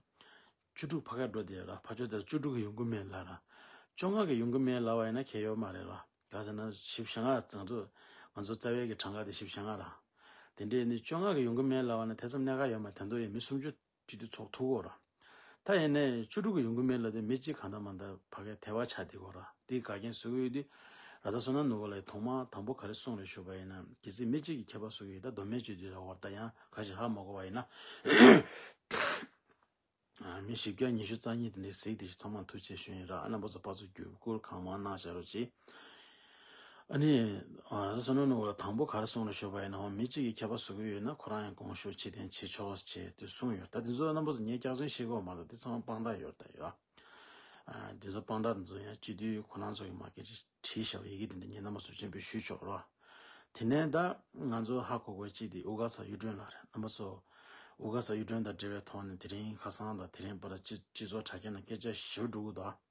བཅུ་དྲུག་ཕ་གིར་འགྲོ་བསྡད་ཡོད་ར། ཕར་ཕྱོགས་དེར་བཅུ་དྲུག་གིས་ཡོང་གི་མེད་ལབ་ར། བཅོ་ལྔ་གིས་ཡོང་གི་མེད་ལབ་པ་ཡིན་ན་གལ་ཡོད་མ་རེད་ར། ག་ཟེར་ན་བཞི་བཅུ་ཞེ་ལྔ་ང་ཚོ་ང་ཚོ་རྩ་བའི་གི་གྲངས་ཀ་དེ་བཞི་བཅུ་ཞེ་ལྔ་ར། དེ་འདྲའི་ནི་བཅོ་ལྔ་གི་ཡོང་གི་མེད་ལབ་པ་ན་དེ་ཙམ་གནད་འགག་ཡོད་མ་རེད། དེ་ཚོ་ཡི་མི་སུམ་ཅུ་སྤྱི་འཐུས་ཚོགས་ཐུབ་ཀྱི་ཡོད་རེད། ད་ཡིན་ནའི་བཅུ་དྲུག་གི་ཡོང་གི་མེད་ལབ་དུས་མི་གཅིག་གང་ལྟར་མ་ལྟར་ཕ་གིར་དེ་བ་ཆགས་བསྡད་ཀྱི་ཡོད་རེད། དེ་དགའ་མཁན་བཟོ་གི་ཡོད་དུས། ར་ས་བསོད་ནམས་ནོར་བུ་ལགས་ཐོག་མར་དང་པོ་ག་རེ་གསུངས་རེད་ཞུས་པ་ཡིན་ན། གལ་སྲིད་མི་གཅིག་གིས་ཁྱད་པར་བཟོ་གི་ཡོད། ད་མདོ་སྨད་སྤྱི་འཐུས་རེད་བ། ད་ཡང་ག་ཞིག་ཧ་མ་གོ་བ་ཡིན་ན། ཨ། མི་བཞི་བརྒྱ་ཉི་ཤུ་རྩ་གཉིས་དེ་འདྲའི་གཟིགས་དེ་ཞིག་ཚང་མ་ཐུགས་རྗེ་ཆེ་ཞུ་ཡིན་ར། ཨ། རྣམ་པ་ཚོ་ཕར་ཚུར་བརྒྱུད་བསྐུར་གང་མང་གནང་བཞག་རོགས་གྱིས། ཨ་ནི། ཨ། ར་ས་བསོད་ནམས་ནོར་བུ་ལགས་དང་པོ་ག་རེ་གསུངས་རེད་ཞུས་པ་ཡིན་ན། འོ། མི་གཅིག་གིས་ཁྱད་པར་བཟོ་གི་ཡོད་ན་ཁོ་རང་ཡང་དགོངས་ཞུ་ཕྱིར་འཐེན་བྱེད་ཆོག་ཅེས་དེ་གསུངས་ཡོད། ད་དེ་ཚོ་རྣམ་པ་ཚོ་ངས་སྐྱག་རྫུན་བཤད་ཀྱི་ཡོད་མ་རེད། དེ་ཚང་མ་དཔང་རྟགས་ཡོད་རེད་ད་ཡོད། ཨ། དེ་ཚོ་དཔང་རྟགས་དེ་ཚོ་ཡང་སྤྱི་འཐུས་ཁོ་རང་ཚོ་གིས་མ་སྐད་ཆ་བྲིས་བཞག་པའི་ཡི་གེ་དེ་འདྲ་ངས་རྣམ་པ་ཚོར་སྤྱན་འབུལ་ཞུས་ཆོག་རོགས། དེ་ནས་ད་ང་ཚོ་ཧ་གོ་དགོས་གཅིག་དེ་དབུ་དཀར་ཚང་གཡུ་སྒྲོན་ལགས་རེད། རྣམ་པ་ཚོ། དབུ་དཀར་ཚང་གཡུ་སྒྲོན་དང་འབྲེལ་བའི་ཐོག་ནས་དེ་རིང་ཁ་སང་དང་དེ་རིང་བར་སྤྱི་སྤྱི་ཚོགས་དྲ་རྒྱ་ནང་སྐད་ཆ་ཞེ་པོ་འགྲོ་གི་འདུག་ད་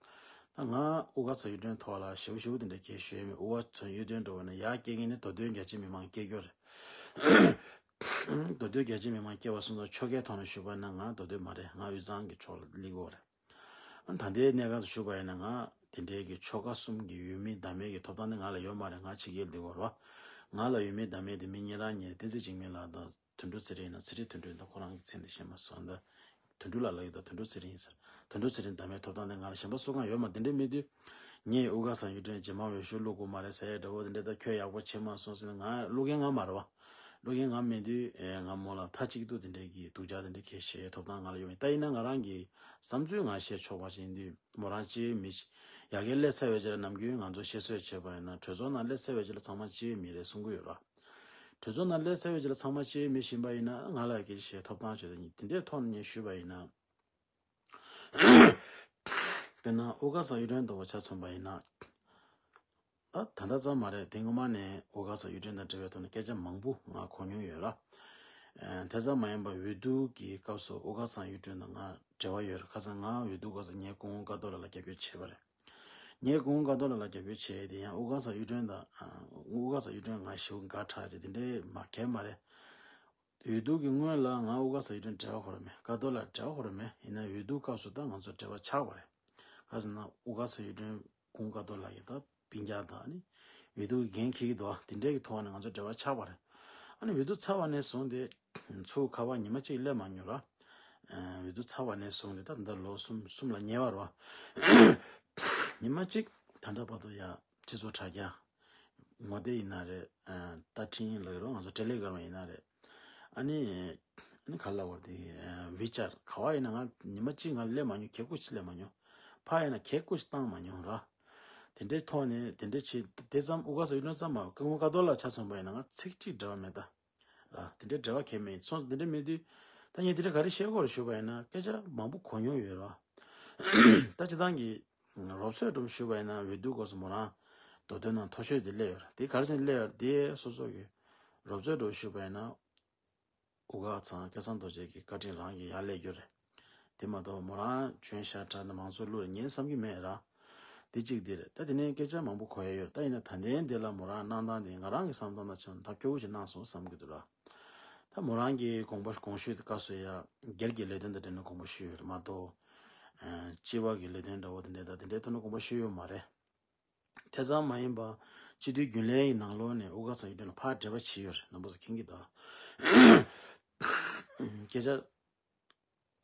ང་དབུ་དཀར་ཚང་གཡུ་སྒྲོན་ཐོག་ལ་ཞེ་པོ་ཞེ་པོ་དེ་འདྲ་གལ་ཞུ་ཡས་མེད། དབུ་དཀར་ཚང་གཡུ་སྒྲོན་འགྲོ་བ་ན་ཡར་སྐྱེལ་མཁན་ནི་མདོ་སྟོད་རྒྱ་ཆེ་མི་མང་སྐྱེལ་རྒྱུ་རེད། མདོ་སྟོད་རྒྱ་ཆེ་མི་མང་སྐྱེལ་བ་སོང་ཙང་ཆོལ་ཁའི་ཐོག་ནས་ཞུས་པ་ན་ང་མདོ་སྟོད་མ་རེད། ང་དབུས་གཙང་གི་ཕྱོགས་ལ་སླེབས་ཀྱི་ཡོད་རེད། ཨ། ད་ལྟའི་གནས་སྐབས་སུ་ཞུས་པ་ཡིན་ན་ང་དེ་འདྲའི་གི་ཆོལ་ཁ་གསུམ་གྱི་ཡོད་མེད་ཟླ་མེད་ཀྱི་ཐོབ་ཐང་དེ་ང་ལ་ཡོད་མ་རེད། ང་ཕྱི་རྒྱལ་འདི་བར་བ། ང་ལ་ཡོད་མེད་ཟླ་མེད་དེ་མི་གཉིས་རང་གཉིས་བསྟན་འཛིན་འཇིགས་མེད་ལགས་དང་དོན་གྲུབ་ཚེ་རིང་ཡིན་ན། ཚེ་རིང་དོན་གྲུབ་ཡིན་ད། ཁོ་རང་གི་མཚན་དེ་ཤེས་མ་སོང་ད། དོན་གྲུབ་ལགས་ལབ་ཡོད་ད། དོན་གྲུབ་ཚེ་རིང་ཡིན་ཟེར། དོན་གྲུབ་ཚེ་རིང་ཟླ་མེད་ཐོབ་ཐང་དེ་ང་ལ་གཞན་པ་སུ་གང་ཡོད་མ། དེ་འདྲའི་མི་དུས་ངས་དབུ་དཀར་ཚང་གཡུ་སྒྲོན་རྗེས་མ་འོས་ཤོག་བླུག་དགོས་མ་རེད་ཟེར་ཡ་འདྲ་བོ་དེ་འདྲ། ད་ཁྱོད་ཡག་པོ་བྱེད་མ་སོང་ཟེར་ན་ང་བླུག་མཁན་ང་མ་རེད་བ། བླུག་མཁན་ང་མེད་དུས། ཨེ། ང་མོ་ལ་མཐའ་གཅིག་ཏུ་དེ་འདྲའི་གི་སྡུག་ཅག་དེ་འདྲ་གལ་ཞེས་ཐོབ་ཐང་ང་ལ་ཡོད་མེད། ད་ཡིན་ན་ང་རང་གི་བསམ་ཚུལ་ང་བཤད་ཆོག་པ་ཞིག་ཡིན་དུས། མོ་རང་སྐྱེས་མི་ཡ་གིར་སླེབས་ཚར་བའི་རྗེས་ལ་ནམ་རྒྱུན་ང་ཚོ་བཤད་སྲོལ་བྱས་པ་ཡིན་ན་གྲོས་ཚོགས་ནང་སླེབས་ཚར་བའི་རྗེས་ལ་ཚང་མ་སྐྱེས་མི་རེད་གསུང་གི་ཡོད་ར། གྲོས་ཚོགས་ནང་སླེབས་ཚར་བའི་རྗེས་ལ་ཚང་མ་སྐྱེས་མི་བཞིན་པ་ཡིན་ན་ང་ལ་སྐད་ཆ་བཤད་ཐོབ་ཐང་བྱེད་དོ་ཉིད་དེ་འདྲའི་ཐོག་ནས་ངས་ཞུས་པ་ཡིན་ན། དཔེར་ན་དབུ་དཀར་ཚང་གཡུ་སྒྲོན་ལྟ་བུ་ཆ་མཚོན་པ་ཡིན་ན། ད་ད་ལྟ་ཙམ་མ་རེད། དེ་སྔོན་མ་ནས་དབུ་དཀར་ཚང་གཡུ་སྒྲོན་དང་འབྲེལ་བའི་ཐོག་ནས་སྐད་ཆ་མང་པོ་ང་གོ་མྱོང་ཡོད་ར། ཨ། དེ་ཙམ་མ་ཡིན་པར་འོས་བསྡུ་གི་སྐབས་སུ་དབུ་དཀར་ཚང་གཡུ་སྒྲོན་དང་ང་འབྲེལ་བ་ཡོད་རེད། ཁ་སང་ང་འོས་བསྡུ་སྐབས་སུ་ངས་སྐུ་ངོ་ཀ་ཏོ་ལགས་ལ་རྒྱབ་སྐྱོར་བྱས་པ་རེད། ངས་སྐུ་ངོ་ཀ་ཏོ་ལགས་ལ་རྒྱབ་སྐྱོར་བྱས་དེ་ཡང་དབུ་དཀར་ཚང་གཡུ་སྒྲོན་དང་། ཨ། དབུ་དཀར་ཚང་གཡུ་སྒྲོན་ང་ཞེ་པོ་དགའ་དྲགས་བྱས་དེ་འདྲའི་མ་གལ་མ་རེད། འོས་བསྡུ་གི་སྔོན་ལ་ང་དབུ་དཀར་ཚང་གཡུ་སྒྲོན་འབྲེལ་བ་ཁོ་རང་མེད། ཀ་ཏོ་ལགས་འབྲེལ་བ་ཁོ་རང་མེད། ཡིན་ན་འོས་བསྡུ་སྐབས་སུ་ད་ང་ཚོ་འབྲེལ་བ་ཆགས་པ་རེད། ག་ཟེར་ན་དབུ་དཀར་ཚང་གཡུ་སྒྲོན་སྐུ་ངོ་ཀ་ཏོ་ལགས་ཀྱིས་ད་སྤུན་ཀྱག་དང་ནི་འོས་བསྡུ་གི་འགན་འཁྱེར་གྱི་འདུག་དེ་འདྲའི་གི་ཐོག་ནས་ང་ཚོ་འབྲེལ་བ་ཆགས་པ་རེད། ཨ་ནི་འོས་བསྡུ་ཚར་བ་ནས་བཟུང་སྟེ་ཚུར་ཁ་པར་ཉི་མ་གཅིག་སླེབས་མ་མྱོང་ར། ཨ། འོས་བསྡུ་ཚར་བ་ནས་བཟུང་སྟེ་ད་ལྟ་ལོ་གསུམ་གསུམ་ལ་ཉེ་བ་རེད་བ། ཉི་མ་གཅིག་ད་ལྟ་བར་དུ་ཡ་སྤྱི་ཚོགས་དྲ་རྒྱ། ངོ་དེབ་ཡིན་ན་རེད། ཨ། བརྡ་འཕྲིན་ལབ་ཀྱི་རེད། ང་ཚོ་ཊེ་ལེ་གྷ་རམ་ཡིན་ན་རེད། ཨ་ནི། ཨ་ནི་ག་རེ་ལབ་དགོས་རེད་དེ། ཨ། ཝི་ཅེཊ་ག་པར་ཡིན་ན་ང་ཉི་མ་གཅིག་ང་སླེབས་མ་མྱོང་། གད་སྐུད་ཅིག་སླེབས་མ་མྱོང་། ཕར་ཡིན་ན་གད་སྐུད་ཅིག་བཏང་མ་མྱོང་ར། དེ་འདྲའི་ཐོག་ནས་དེ་འདྲ་བྱས་དེ་ཙམ་དབུ་དཀར་ཚང་གཡུ་སྒྲོན་ཙམ་མ། སྐུ་ངོ་ཀ་ཏོ་ལགས་ཆ་མཚོན་པ་ཡིན་ན་ང་ཚིག་གཅིག་འབྲེལ་བ་མེད་ད། ར། དེ་འདྲའི་འབྲེལ་བ་གང་ཡང་མེད། སོང་ཙང་དེ་འདྲ་མེད་དུས། ད་ངས་དེ་འདྲ་ག་རེ་བཤད་དགོས་རེད་ཞུས་པ་ཡིན་ན་སྐད་ཆ་མང་པོ་གོ་མྱོང་ཡོད་ར། ད་སྤྱིར་བཏང་གི་རོབ་ཚོད་སྒྲུབ་ཞུས་པ་ཡིན་ན་འོས་བསྡུ་སྐབས་སུ་མོ་རང་མདོ་སྟོད་ནང་མཐོ་ཤོས་དེ་སླེབས་ཡོད་རེད། དེ་ག་རེ་བྱས་ནས་སླེབས་ཡོད་རེད། དེ་སོ་སོ་གི་རོབ་ཚོད་སྒྲུབ་ཞུས་པ་ཡིན་ན། དབུ་དཀར་ཚང་སྐལ་བཟང་རྡོ་རྗེ་གི་བཀའ་དྲིན་རང་གིས་ཡར་སླེབས་རྒྱུ་རེད། དེ་མ་གཏོགས་མོ་རང་འཇོན་ཤ་དྲག་ན་མང་ཚོགས་བླུག་རེད་ངས་བསམ་གྱི་མེད་ར། དེ་གཅིག་དེ་རེད། ད་དེ་ནས་སྐད་ཆ་མང་པོ་གོ་ཡ་ཡོད་རེད། ད་ཡིན་ན་ད་ལྟའི་འདི་ལ་མོ་རང་གནང་སྟངས་དེ་ང་རང་གི་བསམ་སྟངས་ན་ཆེན་ཐབས་སྐྱོ་བོ་ཞིག་གནང་སོང་བསམ་གྱི་འདུག་ར། ད་མོ་རང་གི་དགོངས་པ་དགོངས་ཞུ་དེ་སྐབས་སུ་ཡ་སྒེར་གྱི་ལས་དོན་དང་འབྲེལ་ནས་དགོངས་པ་ཞུས་ཡོད་རེད་མ་གཏོགས། ཨ། སྤྱི་པ་གི་ལས་དོན་འདྲ་བོ་དེ་འདྲའི་ད་དེ་འདྲའི་ཐོག་ནས་དགོངས་པ་ཞུས་ཡོད་མ་རེད། དེ་ཙམ་མ་ཡིན་པ། སྤྱི་འཐུས་རྒྱུན་ལས་ཀྱི་ནང་ལོགས་ནས་དབུ་དཀར་ཚང་གཡུ་སྒྲོན་ལ་ཕར་འབྲེལ་བ་བྱས་ཡོད་རེད། རྣམ་པ་ཚོ་མཁྱེན་གྱི་འདུག་སྐད་ཆ་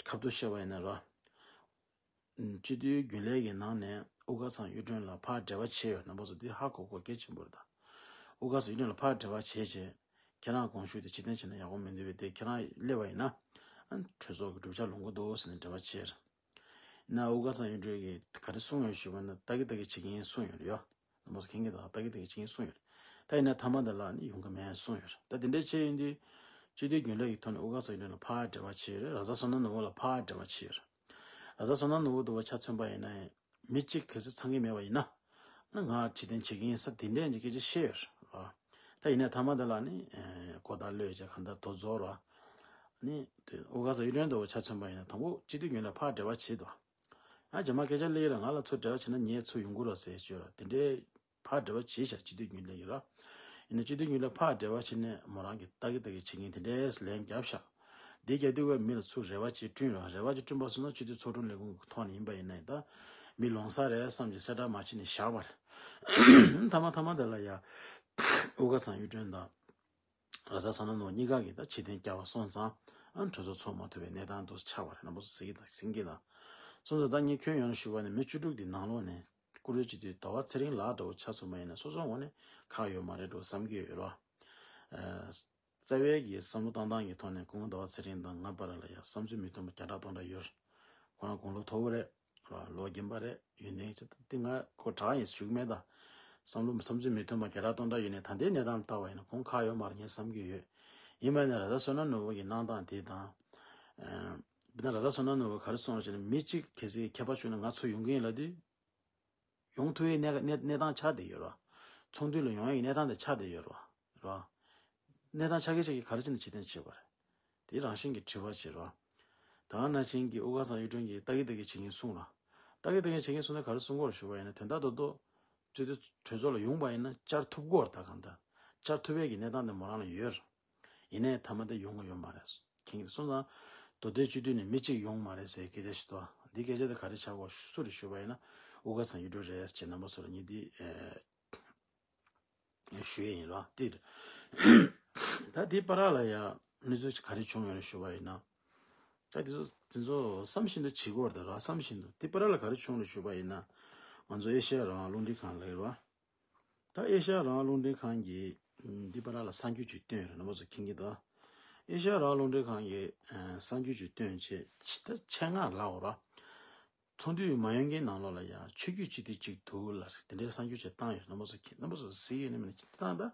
ཁ་ཐུག་བཤད་པ་ཡིན་ན་ར། སྤྱི་འཐུས་རྒྱུན་ལས་ཀྱི་ནང་ནས་དབུ་དཀར་ཚང་གཡུ་སྒྲོན་ལ་ཕར་འབྲེལ་བ་བྱས་ཡོད་རེད། རྣམ་པ་ཚོ་འདི་ཧ་གོ་དགོས་གལ་ཆེན་པོ་རེད་ད། དབུ་དཀར་ཚང་གཡུ་སྒྲོན་ལ་ཕར་འབྲེལ་བ་བྱས་བྱས། ཁྱེད་རང་དགོངས་ཞུ་དེ་ཕྱིར་འཐེན་བྱས་ན་ཡག་པོ་མི་འདུག་པས། དེ་ཁྱེད་རང་སླེབས་པ་ཡིན་ན། ཨ། གྲོས་ཚོགས་ཀྱི་གྲུབ་ཆ་ལོངས་ཀྱི་འདུག་ཟེར་ནས་འབྲེལ་བ་བྱས་རེད། ན་དབུ་དཀར་ཚང་གཡུ་སྒྲོན་གྱིས་ག་རེ་གསུངས་ཡོད་ཞུས་པ་ན་ཏག་ཏག་གི་བྱེད་ཀྱི་ཡིན་གསུངས་ཡོད་རེད་ཡ། རྣམ་པ་ཚོ་མཁྱེན་གྱི་འདུག་ཏག་ཏག་གི་བྱེད་ཀྱི་ཡིན་གསུངས་ཡོད་རེད། ད་ཡིན་ན་མཐའ་མ་དེ་ལ་ནི་ཡོང་གི་མེད་གསུངས་ཡོད་རེད། ད་དེ་འདྲའི་བྱས་ཡིན་དུས། སྤྱི་འཐུས་རྒྱུན་ལས་ཀྱི་ཐོག་ནས་དབུ་དཀར་ཚང་གཡུ་སྒྲོན་ལ་ཕར་འབྲེལ་བ་བྱས་ཡོད་རེད། ར་ས་བསོད་ནམས་ནོར་བུ་ལ་ཕར་འབྲེལ་བ་བྱས་ཡོད་རེད། ར་ས་བསོད་ནམས་ནོར་བུ་དུ་བ་ཆ་མཚོན་པ་ཡིན་ན། མི་གཅིག་གལ་སྲིད་ཚང་གི་མེད་པ་ཡིན་ན། ང་ཕྱིར་འཐེན་བྱེད་ཀྱི་ཡིན་ས་དེ་འདྲས་ཀྱི་སྐད་ཆ་བཤད་ཡོད་རེད། ད་ཡིན་ནའི་མཐའ་མ་དེ་ལ་ནི་གོ་བརྡ་གློད་བྱས་གང་ལྟར་དོ་རྫོགས་ར། ནི་དེ་དབུ་དཀར་ཚང་གཡུ་སྒྲོན་དུ་བ་ཆ་མཚོན་པ་ཡིན་ན་དང་པོ་སྤྱི་འཐུས་རྒྱུན་ལས་ཕར་འབྲེལ་བ་བྱེད་དོ། ང་རྗེས་མ་སྐད་ཆ་སླེབས་ཡོད་ར། ང་ལ་ཚུར་འབྲེལ་བ་བྱེད་ན་ངས་ཚུར་ཡོང་དགོས་ར་ཟེར་བརྗོད་ར། དེ་འདྲའི་ཕར་འབྲེལ་བ་བྱས་ཤག་སྤྱི་འཐུས་རྒྱུན་ལས་ཡོད་ར། ཡིན་ན་སྤྱི་འཐུས་རྒྱུན་ལས་ཕར་འབྲེལ་བ་བྱས་ནས་མོ་རང་གི་ཏག་གི་ཏག་གི་བྱེད་ཀྱིན་དེ་འདྲའི་ལན་བརྒྱབ་ཤག་དེ་རྒྱབ་དུས་ཀ་མི་ལ་ཚུར་རེ་བ་ཅིག་བསྐྲུན་ར། རེ་བ་ཅིག་བསྐྲུན་པ་སོང་ན་སྤྱི་འཐུས་ཚོགས་དྲུང་ལས་ཁུངས་ཀྱི་ཐོག་ནས་ཡིན་པ་ཡིན་ན་ད་མི་ལོང་ས་རེད་བསམ་གྱི་གསལ་བསྒྲགས་མ་བྱས་ནས་བཞག་པ་རེད། མཐའ་མ་མཐའ་མ་དེ་ལ་ཡ། དབུ་དཀར་ཚང་གཡུ་སྒྲོན་དང་། ར་ས་བསོད་ནམས་ནོར་བུ་གཉིས་ཀ་གིས་ད་ཕྱིར་འཐེན་བསྐྱལ་བ་སོང་ཙང་ཨ་གྲོས་ཚོགས་ཚོགས་མ་ཐུབ་པའི་གནས་སྟངས་དུ་ཆགས་པ་རེད། རྣམ་པ་ཚོ་གཟིགས་ཀྱི་དང་གཟིགས་ཀྱི་དང་། སོང་ཙང་ད་ངས་ཁྱོན་ཡོངས་ནས་ཞུས་པ་ནི་མི་བཅུ་དྲུག་འདི་ནང་ལོགས་ནས་བཀུར་འོས་སྤྱི་འཐུས་ཟླ་བ་ཚེ་རིང་ལགས་འདྲ་བོ་ཆགས་སོང་བ་ཡིན་ན་སོ་སོའི་ངོས་ནས་ཁག་ཡོད་མ་རེད་འགྲོ་བསམ་གྱི་ཡོད་རོ། རྩ་བའི་གི་བསམ་བློ་བཏང་སྟངས་ཀྱི་ཐོག་ནས་སྐུ་ངོ་ཟླ་བ་ཚེ་རིང་དང་ང་བར་ལ་ཡང་བསམ་ཚུལ་མི་མཐུན་པ་བརྒྱ་ཕྲག་སྟོང་ཕྲག་ཡོད། ཁོ་རང་དགུང་ལོ་མཐོ་པོ་རེད། ལོ་རྒན་པ་རེད། ཡོན་ཏན་ཅི་ལྟ་དེ་ང་ཁོ་དྲག་ཡིན་ཞུ་གི་མེད་ད། བསམ་བློ་བསམ་ཚུལ་མི་མཐུན་པ་བརྒྱ་ཕྲག་སྟོང་ཕྲག་ཡོད་ནས་ད་ལྟའི་གནས་སྟངས་ལྟ་བ་ཡིན་ན་ཁོང་ཁག་ཡོད་མ་རེད་ངས་བསམ་གྱི་ཡོད། ཡིན་པ་ཡིན་ན་ར་ས་བསོད་ནམས་ནོར་བུ་གི་གནང་སྟངས་དེ་དང་། ཨ་དཔེར་ན་ར་ས་བསོད་ནམས་ནོར་བུ་ག་རེ་གསུངས་རེད་ཟེར་ན་མི་གཅིག་གལ་སྲིད་ཁྱད་པར་བྱུང་ན་ང་ཚོ་ཡོང་གི་ཡིན་ལབ་དུས། ཡོང་ཐུབ་ཡའི་གནས་གནས་གནས་སྟངས་ཆགས་བསྡད་ཡོད་རེད་བ། ཚོགས་འདུ་ལ་ཡོང་ཡའི་གནས་སྟངས་དེ་ཆགས་བསྡད་ཡོད་རེད་བ། རེད་བ། གནས་སྟངས་ཆགས་ཀྱི་ཆགས་ཀྱི་ག་རེ་བྱས་ནས་ཕྱིར་འཐེན་བྱེད་དགོས་རེད། དེ་རང་བཞིན་གྱི་དྲི་བ་ཞིག་རེད་བ། ད་ག་ནང་བཞིན་གྱི་དབུ་དཀར་ཚང་གཡུ་སྒྲོན་གྱིས་ལྟ་གི་ལྟ་གི་བྱེད་ཀྱིན་གསུངས་རེད། ལྟ་གི་ལྟ་གི་བྱེད་ཀྱིན་གསུངས་ནས་ག་རེ་གསུང་གི་ཡོད་རེད་ཞུ་བ་ཡིན་ན་དོན་དག་རྡོག་རྡོག་སྤྱི་འཐུས་གྲོས་ཚོགས་ལ་ཡོང་བ་ཡིན་ན་བཅར་ཐུབ་ཀྱི་ཡོད་རེད་ད་གང་ལྟར། བཅར་ཐུབ་ཡས་ཀྱི་གནས་སྟངས་དེ་མོ་རང་ལ་ཡོད་རེད། ཡིན་ནའི་མཐའ་མ་དེ་ཡོང་གི་ཡོད་མ་རེད། ཁྱེད་ཀྱིས་སོང་ཙང་མདོ་སྟོད་སྤྱི་འཐུས་ནས་མི་གཅིག་ཡོང་མ་རེད་ཟེར་སྐད་ཆ་ཞིག་འདུག་འདི་སྐད་ཆ་དེ་ག་རེ་ཆགས་གོ་སུ་རེད་ཞུས་པ་ཡིན་ན་དབུ་དཀར་ཚང་གཡུ་སྒྲོན་རེད་ཅེས་རྣམ་པ་ཚོ་ལ་ངས་འདི་ཨེ་ཞུ་ཡས་ཡིན་རོགས་འདི་རེད། ད་འདི་བར་ལ་ཡ་གནས་ཚུལ་ག་རེ་བྱུང་ཡོད་རེད་ཞུས་པ་ཡིན་ན། ད་འདི་ཚོ་འདི་ཚོ་བསམ་བཞིན་དུ་བྱེད་དགོས་རེད་ད་ར་བསམ་བཞིན་དུ་འདི་བར་ལ་ག་རེ་བྱུང་རེད་ཞུས་པ་ཡིན་ན། ང་ཚོ་ཨེ་ཤ་ཡ་རང་དབང་རླུང་འཕྲིན་ཁང་ལ་ཡོད་རོགས། ད་ཨེ་ཤ་ཡ་རང་དབང་རླུང་འཕྲིན་ཁང་གིས་ཨམ་འདི་བར་ལ་གསར་འགྱུར་ཅིག་བཏོན་ཡོད་རེད་རྣམ་པ་ཚོ་མཁྱེན་གྱི་འདུག་ཨེ་ཤ་ཡ་རང་དབང་རླུང་འཕྲིན་ཁང་གིས་ཨ་གསར་འགྱུར་ཅིག་བཏོན་བྱས་ཆེ་ད་ཆེད་མངགས་ལབ་དགོས་ར། ཚོགས་འདུའི་མ་ཡོང་མཁན་ནང་ལོགས་ལ་ཡང་ཆོས་བརྒྱུད་སྤྱི་འཐུས་གཅིག་འདུག་ལ་དེ་འདྲའི་གསར་འགྱུར་ཅིག་བཏང་ཡོད་རྣམ་པ་ཚོ་མཁྱེན་རྣམ་པ་ཚོ་གཟིགས་ཡོད་ནི་མིན་ན་ཅིག་བཏང་ད་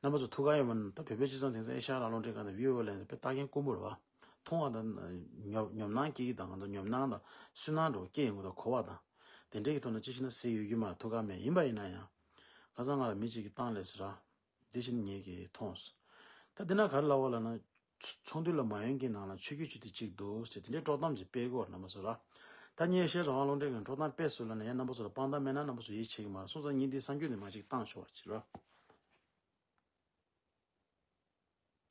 རྣམ་པ་ཚོ་ཐུགས་ཁག་ཡོད་མ་རེད་ད་བོད་པའི་སྤྱི་ཚོགས་དེང་སང་ཨེ་ཤ་ཡ་རང་དབང་རླུང་འཕྲིན་ཁང་དང་བི་ཨོ་ཨེ་ལ་དཔེ་ལྟ་མཁན་དཀོན་པོ་རེད་བ། མཐོང་བ་དང་ཉོབ་ཉོབ་སྣང་སྐྱེ་གི་དང་ང་ཚོ་ཉོབ་སྣང་དང་སུན་སྣང་འདྲ་བོ་སྐྱེ་ཡོང་གི་དང་གོ་བ་དང་། དེ་འདྲའི་གི་ཐོག་ནས་ཅི་ཞིག་ན་གཟིགས་ཡོད་ཀྱི་མ་ཐུགས་ཁག་མེད་ཡིན་པ་ཡིན་ན་ཡང་། ཁ་སང་ང་ལ་མི་གཅིག་གིས་བཏང་ལས་ཟེར་ར། དེ་བཞིན་ངེད་ཀྱིས་མཐོང་སོང་། ད་འདི་ན་ག་རེ་ལབ་པ་ལབ་ན། ཚོགས་འདུ་ལ་མ་ཡོང་མཁན་ནང་ལ་ཆོས་བརྒྱུད་སྤྱི་འཐུས་གཅིག་འདུག་ཟེར་དེ་འདྲའི་དཀྲོག་གཏམ་ཅིག་སྤེལ་གི་ཡོད་རེད་རྣམ་པ་ཚོ་ལ། ད་ངས་ཨེ་ཤ་ཡ་རང་དབང་རླུང་འཕྲིན་ཁང་དཀྲོག་གཏམ་སྤེལ་སོང་ལབ་ན་ཡང་རྣམ་པ་ཚོ་ལ་དཔང་རྟགས་མེད་ན་རྣམ་པ་ཚོ་ཡིད་ཆེས་ཀྱི་མ་རེད་སོང་ཙང་ངས་འདི་གསར་འགྱུར་འདི་མ་ཅིག་བཏང་ཆོག་པ་ཅིག་རེད།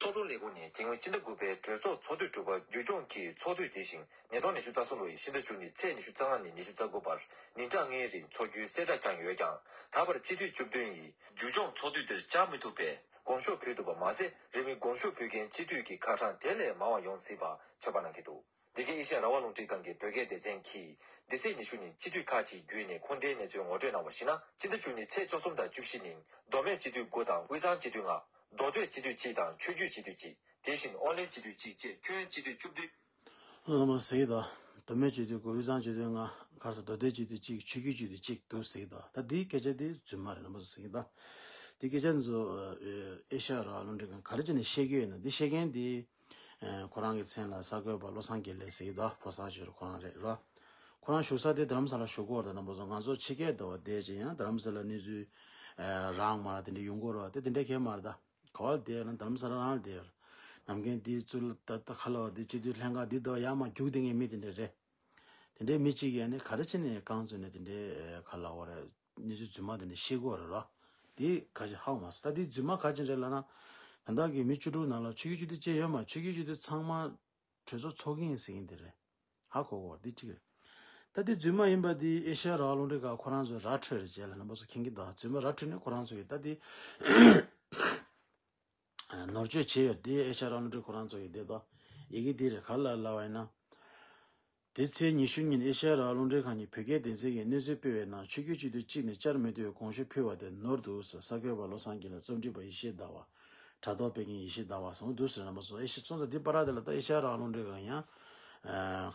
ཚོགས་དྲུང་ལས་ཁུངས་ནས་དེ་སྔོན་སྤྱི་ཟླ་དགུ་པའི་གྲོས་ཚོགས་ཚོགས་དུས་དྲུག་པ་མཇུག་སྐྱོང་གིས་ཚོགས་དུས་དེ་བཞིན་ཉིས་སྟོང་ཉི་ཤུ་རྩ་གསུམ་ལོ་ཡི་ཕྱི་ཟླ་བཅུ་གཉིས་ཚེས་ཉི་ཤུ་རྩ་ལྔ་ནས་ཉི་ཤུ་རྩ་དགུ་བར་ཉིན་གྲངས་ལྔའི་རིང་འཚོགས་རྒྱུའི་གསལ་བསྒྲགས་བསྐྱངས་ཡོད་ཀྱང་། ད་བར་སྤྱི་འཐུས་བཅུ་བདུན་ཡིས་མཇུག་སྐྱོང་ཚོགས་དུས་དེར་བཅར་མི་ཐུབ་པའི་དགོངས་ཞུ་ཕུལ་འདུག་པ་མ་ཟད། རིང་མིན་དགོངས་ཞུ་ཕུལ་མཁན་སྤྱི་འཐུས་ཀྱི་ཁ་གྲངས་དེ་ལས་མང་བ་ཡོང་སྲིད་པ་ཚོད་དཔག་གནང་གི་འདུག་འདི་གའི་ཨེ་ཤ་ཡ་རང་དབང་རླུང་འཕྲིན་ཁང་གི་བོད་སྐད་སྡེ་ཚན་གྱིས་འདི་ཚེས་ཉི་ཤུ་ཉིན་སྤྱི་འཐུས་ཁག་ཅིག་བརྒྱུད་ནས་ཁུངས་ལྡན་གནས་ཚུལ་ངོ་སྤྲོད་གནང་བར་གཞིགས་ན། སྤྱི་ཟླ་བཅུ་གཉིས་ཚེས་བཅུ་གསུམ་དང་བཅུ་བཞི་ཉིན་མདོ་སྨད་སྤྱི་འཐུས་དགུ་དང་དབུས་གཙང་སྤྱི་འཐུས་ལྔ། མདོ་སྟོད་སྤྱི་འཐུས་གཅིག་དང་ཆོས་བརྒྱུད་སྤྱི་འཐུས་གཅིག་དེ་བཞིན་ཨོ་གླིང་སྤྱི་འཐུས་གཅིག་བཅས་ཁྱོན་སྤྱི་འཐུས་བཅུ་བདུན། ཨ་མ་ཟེར་གྱི་འདུག་མདོ་སྨད་སྤྱི་འཐུས་དགུ་དབུས་གཙང་སྤྱི་འཐུས་ལྔ་ག་རེ་ཟེར་མདོ་སྟོད་སྤྱི་འཐུས་གཅིག་ཆོས་བརྒྱུད་སྤྱི་འཐུས་གཅིག་འདུག་ཟེར་གྱི་འདུག་ད་འདིའི་སྐད་ཆ་འདི་རྫུན་མ་རེད་རྣམ་པ་ཚོ་ཟེར་གྱི་འདུག་འདི་སྐད་ཆ་ཚོ་ཨེ་ཤ་ཡ་རང་དབང་རླུང་འཕྲིན་ཁང་ག་རེ་བྱས་ནས་བཤད་ཀྱི་ཡོད་ན་འདི་བཤད་མཁན་འདི། ཨེ་ཁོ་རང་གི་མཚན་ལ་གསར་འགོད་པ་བློ་བཟང་དགེ་ལེགས་ཟེར་གྱི་འདུག་ཕོ་གསར་ཞིག་རེད་ཁོ་རང་རེད་ར། ཁོ་རང་བཞུགས་ས་དེ་རྡ་རམ་ས་ལ་བཞུགས་ཀྱི་ཡོད་རེད་རྣམ་པ་ཚོ་ང་ཚོ་ཕྱི་རྒྱལ་དུ་བ་བསྡད་ཅིང་ཡང་རྡ་རམ་ས་ལ་གནས་ཚུལ་ཨེ་རང་མ་དེ་འདྲ་ཡོང་གི་རེད་བ་དེ་དེ་འདྲ་གས་མ་རེད་ད། ག་བ་བསྡད་ཡོད་ན་རྡ་རམ་ས་ལ་རང་ལ་བསྡད་ཡོད་རེད། ནམ་མཁན་འདི་ཚུལ་ད་ད་ཁ་ལ་བ་འདི་སྤྱི་འཐུས་ལྷན་ཁང་འདི་དུ་ཡར་མར་རྒྱུག་བསྡད་མཁན་མི་དེ་འདྲ་རེད། དེ་འདྲའི་མི་གཅིག་གིས་ནི་ག་རེ་བྱས་ནས་རྐང་བཙུགས་ནས་དེ་འདྲའི་ཁ་ལ་བ་རེད། གནས་ཚུལ་རྫུན་མ་དེ་འདྲ་བཤད་ཀྱི་ཡོད་རེད་ར། དེ་ག་ཞིག་ཧ་གོ་མ་སོང་ད་དེ་རྫུན་མ་ག་ཅིག་རེད་ལབ་ན། ད་ལྟ་གི་མི་བཅུ་དྲུག་ནང་ལ་ཆོས་བརྒྱུད་སྤྱི་འཐུས་གཅིག་ཡོད་མ་ཆོས་བརྒྱུད་སྤྱི་འཐུས་ཚང་མ་གྲོས་ཚོགས་ཚོགས་ཀྱི་ཡིན་ཟེར་གྱི་འདི་རེད། ཧ་གོ་གོ་འདི་གཅིག་རེད། ད་འདི་རྫུན་མ་ཡིན་པ་འདི་ཨེ་ཤ་ཡ་རང་དབང་རླུང་འཕྲིན་ཁང་ཁོ་རང་ཚོས་ར་འཕྲོད་རེད་ཅེས་ལ་རྣམ་པ་ཚོ་མཁྱེན་གྱི་འདུག་རྫུན་མ་ར་འཕྲོད་ནས་ཁོ་རང་ཚོ་གིས་ད་འདི་ནོར་བཅོས་བྱས་ཡོད་འདི་ཨེ་ཤ་ཡ་རང་དབང་རླུང་འཕྲིན་ཁོ་རང་ཚོ་གིས་འདི་དོ་ཡི་གེ་འདི་རེད་ག་ལ་ལབ་པ་ཡིན་ན། དེ་ཚེས་ཉི་ཤུ་ཉིན་ཨེ་ཤ་ཡ་རང་དབང་རླུང་འཕྲིན་ཁང་གི་བོད་སྐད་སྡེ་ཚན་གྱིས་གནས་ཚུལ་སྤེལ་བའི་ནང་ཆོས་བརྒྱུད་སྤྱི་འཐུས་གཅིག་ནས་བཅར་མི་ཐུབ་པའི་དགོངས་ཞུ་ཕུལ་བ་དེ་ནོར་འདུག་ཟེར་གསར་འགོད་པ་བློ་བཟང་དགེ་ལེགས་རྩོམ་སྒྲིག་པ་ཡེ་ཤེས་ཟླ་བ། དྲ་ཐོག་སྤེལ་མཁན་ཡེ་ཤེས་ཟླ་བ་སོང་འདུག་ཟེར་རྣམ་པ་ཚོ་ཨེ་ཤེས་སོང་ཙང་འདི་པར་དེ་ལ་ད་ཨེ་ཤ་ཡ་རང་དབང་རླུང་འཕྲིན་ཁང་ཡང་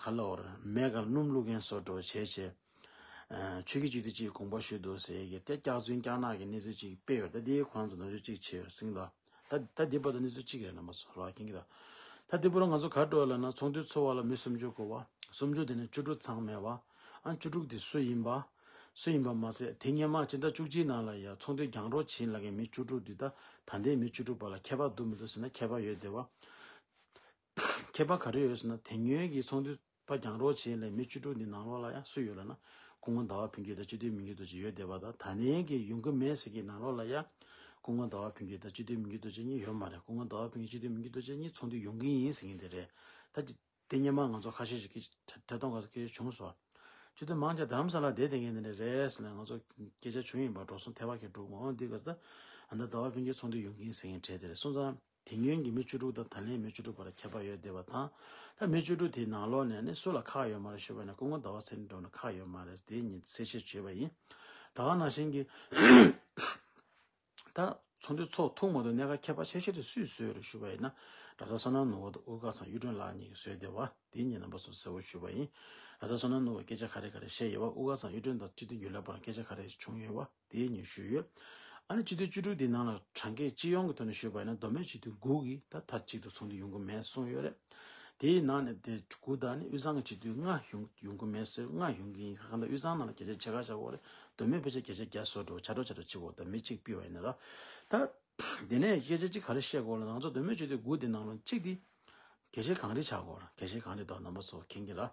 ཁ་ལ་འོར་མེ་གར་སྣུམ་བླུག་མཁན་བཟོ་འདྲ་བྱས་བྱས་ཆོས་ཀྱི་སྤྱི་འཐུས་གཅིག་དགོངས་པ་ཞུས་འདུག་ཟེར་གྱི་དེ་སྐྱག་རྫུན་སྐྱག་ནག་གི་གནས་ཚུལ་གཅིག་སྤེལ་ཡོད་ད་འདི་ཁོང་ཚོ་ནོར་འཁྲུལ་གཅིག་བྱས་ཡོད་སྲིང་ལ་ད་ད་འདི་བར་དུ་གནས་ཚུལ་གཅིག་རེད་རྣམ་པ་ཚོ་རོགས་མཁྱེན་གྱི་ད་ད་འདི་བར་ང་ཚོ་ག་འགྲོ་ལ་ན་ཚོགས་འདུ་ཚོགས་པ་ལ་མི་སུམ་ཅུ་འགོར་བ་སུམ་ཅུ་དེ་ནས་བཅུ་དྲུག་ཚང་མེད་བ་ཨ་བཅུ་དྲུག་དེ་སུ་ཡིན་པ། སུ་ཡིན་པ་མ་ཟད་དེ་སྔོན་མ་ཕྱི་ཟླ་བཅུ་གཅིག་ནང་ལ་ཡང་ཚོགས་འདུའི་རྒྱང་རོགས་བྱེད་ལ་མཁན་མི་བཅུ་དྲུག་འདི་ད་ད་ལྟའི་མི་བཅུ་དྲུག་བར་ལ་ཁྱད་པར་འདུག་མི་འདུག་ཟེར་ན་ཁྱད་པར་ཡོད་བསྡད་པ། ཁྱད་པར་ག་རེ་ཡོད་ཟེར་ན་དེ་སྔོན་གྱི་ཚོགས་འདུ་པ་རྒྱང་རོགས་བྱེད་ལ་མི་བཅུ་དྲུག་འདི་ནང་ལོགས་ལ་ཡང་སུ་ཡོད་ལབ་ན་སྐུ་ངོ་ཟླ་བ་ཕུན་སྐྱིད་དང་སྤྱི་འཐུས་མི་འགྱུར་རྡོ་རྗེ་ཡོད་བསྡད་པ་དང་ད་ལན་གྱི་ཡོང་གི་མེད་ཟེར་གྱི་ནང་ལོགས་ལ་ཡང་སྐུ་ངོ་ཟླ་བ་ཕུན་སྐྱིད་དང་སྤྱི་འཐུས་མི་འགྱུར་རྡོ་རྗེ་གཉིས་ཡོད་མ་རེད། སྐུ་ངོ་ཟླ་བ་ཕུན་སྐྱིད་སྤྱི་འཐུས་མི་འགྱུར་རྡོ་རྗེ་གཉིས་ཚོགས་འདུ་ཡོང་གི་ཡིན་ཟེར་གྱི་འདི་རེད་ད། དེ་སྔོན་མ་ང་ཚོ་ཁ་ཤས་ཤིག་གིས་ཐད་གཏོང་ག་ཚོད་སྐད་ཆ་བྱུང་སོང་། ཅི་ཐུབ་མང་ཆེ་རྡ་རམ་ས་ལ་བསྡད་བསྡད་མཁན་དེ་འདྲ་རེད་ཟེར་ནས་ང་ཚོ་སྐད་ཆ་བྱུང་ཡིན་པ་འགྲོ་སོང་ཐེ་བ་ཁེ་འགྲོ་མ་འོང་འདི་ག་ད་ཨ་ད་ཟླ་བ་ཕུན་སྐྱིད་ཚོགས་འདུ་ཡོང་གི་ཡིན་ཟེར་མཁན་གྲས་དེ་རེད་སོང་ཙང་ དེ་སྔོན་གྱི་མི་བཅུ་དྲུག་དང་ད་ལན་མི་བཅུ་དྲུག་བར་ཁྱད་པར་ཡོད་བསྡད་པ་དང་། ད་མི་བཅུ་དྲུག་དེའི་ནང་ལོགས་ནས་ནི་སུ་ལ་ཁག་ཡོད་མ་རེད་ཞུས་པ་ཡིན་ན། སྐུ་ངོ་ཟླ་བ་ཚེ་རིང་མགྲོན་ནས་ཁག་ཡོད་མ་རེད། དེ་ཉིད་གསལ་བཤད་བྱས་པ་ཡིན། ད་ག་ནང་བཞིན་གྱི། ད་ཚོགས་འདུ་ཚོགས་ཐུབ་མ་ཐུབ་གནད་འགག་ཁྱད་པར་ཆེ་ཤོས་དེ་སུས་བཟོས་རེད་ཞུས་པ་ཡིན་ན། རྡ་ས་བསོད་ནམས་ནོར་བུ་དང་དབུ་དཀར་ཚང་གཡུ་སྒྲོན་ལགས་གཉིས་ཀྱིས་བཟོས་བསྡད་པ་དེ་ཉིད་རྣམ་པ་ཚོར་གསལ་པོ་ཞུས་པ་ཡིན། རྡ་ས་བསོད་ནམས་ནོར་བུ་སྐད་ཆ་ག་རེ་ག་རེ་བཤད་ཡོད་པ། དབུ་དཀར་ཚང་གཡུ་སྒྲོན་དང་སྤྱི་འཐུས་རྒྱུན་ལས་བར་སྐད་ཆ་ག་རེ་བྱུང་ཡོད་པ་དེ་ཉིད་ཞུས་ཡོད། ཨ་ནི་སྤྱི་འཐུས་བཅུ་དྲུག་དེའི་ནང་ལ་གྲངས་ཀའི་སྤྱི་ཡོངས་ཀྱི་ཐོག་ནས་ཞུས་པ་ཡིན་ན། མདོ་སྨད་སྤྱི་འཐུས་དགུ་གིས་ད་མཐའ་གཅིག་ཏུ་ཚོགས་འདུ་ཡོང་གི་མེད་གསུངས་ཡོད་རེད། དེའི་ནང་ནས་དེ་དགུ་དང་ནི་དབུས་གཙང་གི་སྤྱི་འཐུས་ལྔ་ཡོང་ཡོང་གི་མེད་ཟེར། ལྔ་ཡོང་གི་ཡིན། གང་ལྟར་དབུས་གཙང་ནང་ལ་བརྒྱ་ཆ་ཕྱེད་ཀ་བཞག་དགོས་རེད། མདོ་སྨད་ཕལ་ཆེར་བརྒྱ་ཆ་བརྒྱད་བཟོ་འགྲོ། ཆ་འགྲོ་ཆ་འགྲོ་བྱེད་དགོས། ད་མི་གཅིག་ཕུད་པ་ཡིན་ན་ར། ད་དེ་ནས་སྐད་ཆ་གཅིག་ག་རེ་བཤད་དགོས་ལ། ང་ཚོ་མདོ་སྨད་སྤྱི་འཐུས་དགུ་དེ་ནང་ལ་གཅིག་དེ་དགེ་བཤེས་གངས་རི་ཆགས་དགོས་ར། དགེ་བཤེས་གངས་རི་དང་རྣམ་པ་ཚོ་མཁྱེན་གྱི་ར།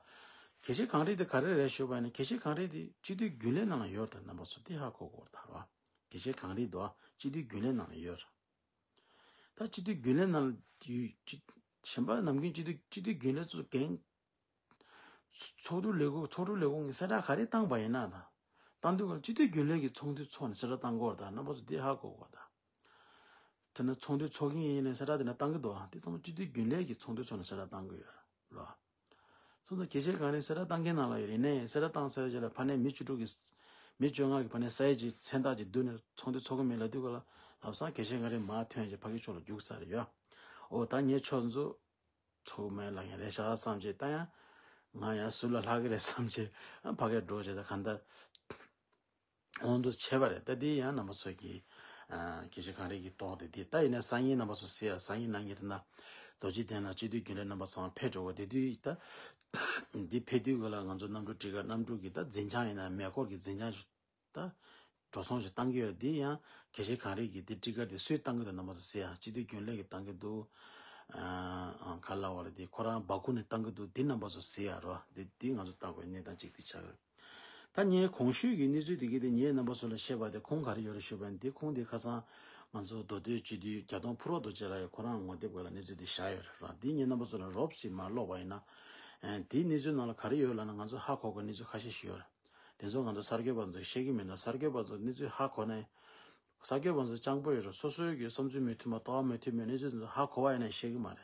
དགེ་བཤེས་གངས་རི་དེ་ག་རེ་རེད་ཞུས་པ་ཡིན་ན། དགེ་བཤེས་གངས་རི་དེ་སྤྱི་འཐུས་རྒྱུན་ལས་ནང་ལ་ཡོད་རེད། ད་རྣམ་པ་ཚོ་དེ་ཧ་གོ་དགོས་རེད་ད་ར། དགེ་བཤེས་གངས་རི་དེ་སྤྱི་འཐུས་རྒྱུན་ལས་ནང་ལ་ཡོད་རེད། ད་སྤྱི་འཐུས་རྒྱུན་ལས་ནང་ལ་ཡོད་ཅི། གཞན་པ་ནམ་རྒྱུན་སྤྱི་འཐུས་སྤྱི་འཐུས་རྒྱུན་ལས་ཚོ་འགན། ཚོགས་འདུ་ལས་ཁུངས་ཚོགས་དྲུང་ལས་ཁུངས་ཀྱི་གསལ་བསྒྲགས་ག་རེ་བཏང་པ་ཡིན་ན། ད་བཏང་དུས་སྐབས་སྤྱི་འཐུས་རྒྱུན་ལས་ཀྱི་ཚོགས་འདུ་ཚོགས་ནས་གསལ་བསྒྲགས་བཏང་དགོས་རེད། ད་རྣམ་པ་ཚོ་འདི་ཧ་གོ་དགོས་ད། དེ་ནས་ཚོགས་འདུ་ཚོགས་ཀྱི་ཡིན་ནས་གསལ་བསྒྲགས་དེ་འདྲ་བཏང་གི་འདུག་ཨ། དེ་ཚང་མ་སྤྱི་འཐུས་རྒྱུན་ལས་ཀྱི་ཚོགས་འདུ་ཚོགས་ནས་གསལ་བསྒྲགས་བཏང་གི་ཡོད་རེད། སོང་ཙང་དགེ་བཤེས་གངས་རིས་གསལ་བསྒྲགས་བཏང་མཁན་ནང་ལ་ཡོད་རེད། ཡིན་ནའི་གསལ་བསྒྲགས་བཏང་ཚར་རྗེས་ལ་ཕ་ནས་མི་བཅུ་དྲུག་གིས། མི་བཅོ་ལྔ་གིས་ཕ་ནས་ས་ཡི་ཅིག་མཚན་རྟགས་ཅིག་བསྡུས་ནས་ཚོགས་འདུ་ཚོགས་ཀྱི་མེད་ལབ་དུས་སྐབས་ལ། ལམ་སང་དགེ་བཤེས་གངས་རིས་མར་ཐོན་རྗེས་ཕ་གི་ཕྱོགས་ལ་རྒྱུགས་ཚར་རེད་ཡ། འོ་ད་ངས་ཁྱོད་ཚོ་ཚོགས་མེད་ལབ་མཁན་རེད་ཤག་བསམ་བྱས། ད་ཡང་ང་ཡང་ཟུར་ལ་ལྷག་གི་རེད་བསམ་བྱས་ཕ་གིར་འགྲོ་བྱས། ད་གང་ལྟར་འོང་དུ་བྱས་པ་རེད། ད་འདི་ཡང་རྣམ་པ་ཚོ་གི་ཨ་དགེ་བཤེས་གངས་རིས་ཀྱི་ཐོག་དེ་འདི། ད་ཡིན་ན་སང་ཉིན་རྣམ་པ་ཚོ་གཟིགས་ཡ། སང་ཉིན་གནངས་ཉིན་དེ་ན་རྡོ་རྗེ་གདན་ལ་སྤྱི་འཐུས་རྒྱུན་ལས་རྣམ་པ་ཚང་ཕེབས་འགྲོ་བ། དེ་དུས་ད་འདི་ཕེབས་དུས་ག་ལ་ང་ཚོ་གནམ་གྲུ་ཊི་ཀེཊ། གནམ་གྲུ་གི་ད་འཛིན་བྱང་ཡིན་ན་མེ་འཁོར་གྱི་འཛིན་བྱང་ད་འགྲོ་སོང་ཞིག་བཏང་གི་ཡོད། འདི་ཡང་དགེ་བཤེས་གངས་རིས་ཀྱི་འདི་ཊི་ཀེཊ་དེ་སུས་བཏང་གི་འདུག་རྣམ་པ་ཚོ་གཟིགས་ཡ། སྤྱི་འཐུས་རྒྱུན་ལས་ཀྱིས་བཏང་གི་འདུག་ཨ་ག་ལབ་དགོས་རེད། འདི་ཁོ་རང་སྦ་ཁུག་ནས་བཏང་གི་འདུག་འདི་རྣམ་པ་ཚོ་གཟིགས་ཡ་རོ། འདི་འདི་ང་ཚོ་བལྟ་དགོས་གནས་སྟངས་གཅིག་འདི་ཆགས་ཀྱི་རེད། ད་ངས་གོང་ཞུས་ཀྱི་གནས་ཚུལ་དེ་གའི་དེ་ངས་རྣམ་པ་ཚོ་ལ་བཤད་པ་དེ་ཁུངས་ག་རེ་ཡོད་རེད་ཞུས་པ་ཡིན་ན། དེ་ཁུངས་དེ་ཁ་སང་ང་ཚོ་མདོ་སྟོད་སྤྱི་འཐུས་རྒྱ་མཐོང་ཕུན་རོགས་རྡོ་རྗེ་ལགས་ཀྱིས་ཁོ་རང་ངོ་དེབ་སྒང་ལ་གནས་ཚུལ་དེ་བཞག་ཡོད་རེད་ར། འདི་ངས་རྣམ་པ་ཚོ་ལ་རོབ་ཅིག་མར་ཀློག་པ་ཡིན་ན། ཨ་དེའི་གནས་ཚུལ་ནང་ལ་ག་རེ་ཡོད་ལབ་ན། ང་ཚོ་ཧ་གོ་དགོས་གནས་ཚུལ་ཁ་ཤས་ཤིག་ཡོད་རེད། དེ་ཚོ་ང་ཚོ་གསར་འགོད་པ་ཚོས་ཤེས་ཀྱི་མེད་ན། གསར་འགོད་པ་ཚོ་གནས་ཚུལ་ཧ་གོ་ན། གསར་འགོད་པ་ཚོ་སྤྱང་པོ་ཡོད་རེད། སོ་སོའི་གི་བསམ་ཚུལ་མི་མཐུན་པ། ལྟ་བ་མི་མཐུན་པའི་གནས་ཚུལ་ཚོ་ཧ་གོ་བ་ཡིན་ན་ཤེས་ཀྱི་མ་རེད།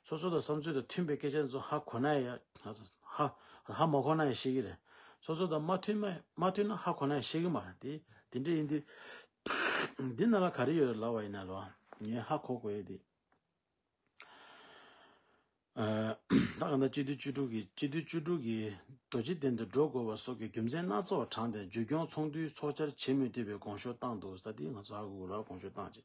སོ་སོ་དང་བསམ་ཚུལ་དང་མཐུན་པའི་སྐད་ཆ་ཚོ་ཧ་གོ་ན་ཡང་ཧ་ཧ་མ་གོ་ན་ཡང་ཤེས་ཀྱི་རེད། སོ་སོ་དང་མ་མཐུན་མ་མ་མཐུན་ན་ཧ་གོ་ན་ཡང་ཤེས་ཀྱི་མ་རེད། དེ་དེ་འདྲ་ཡིན་དུས་འདི་ནང་ལ་ག་རེ་ཡོད་ལབ་པ་ཡིན་ན་ལོ། ངས་ཧ་གོ་དགོས་ཡས་དེ། ཨ་ད་ག་ད་སྤྱི་འཐུས་བཅུ་དྲུག་གི་སྤྱི་འཐུས་བཅུ་དྲུག་གིས་རྡོ་རྗེ་གདན་དུ་འགྲོ་དགོས་པ་སོགས་ཀྱི་རྒྱུ་མཚན་སྣ་ཚོགས་དྲངས་ཏེ་བརྗོད་སྐྱོང་ཚོགས་འདུའི་ཚོགས་བཅར་བྱེད་མི་ཐུབ་པའི་དགོངས་ཞུ་བཏང་འདུག་ཟེར། དེ་ང་ཚོ་ཧ་གོ་དགོས་ར། དགོངས་ཞུ་བཏང་རྗེས།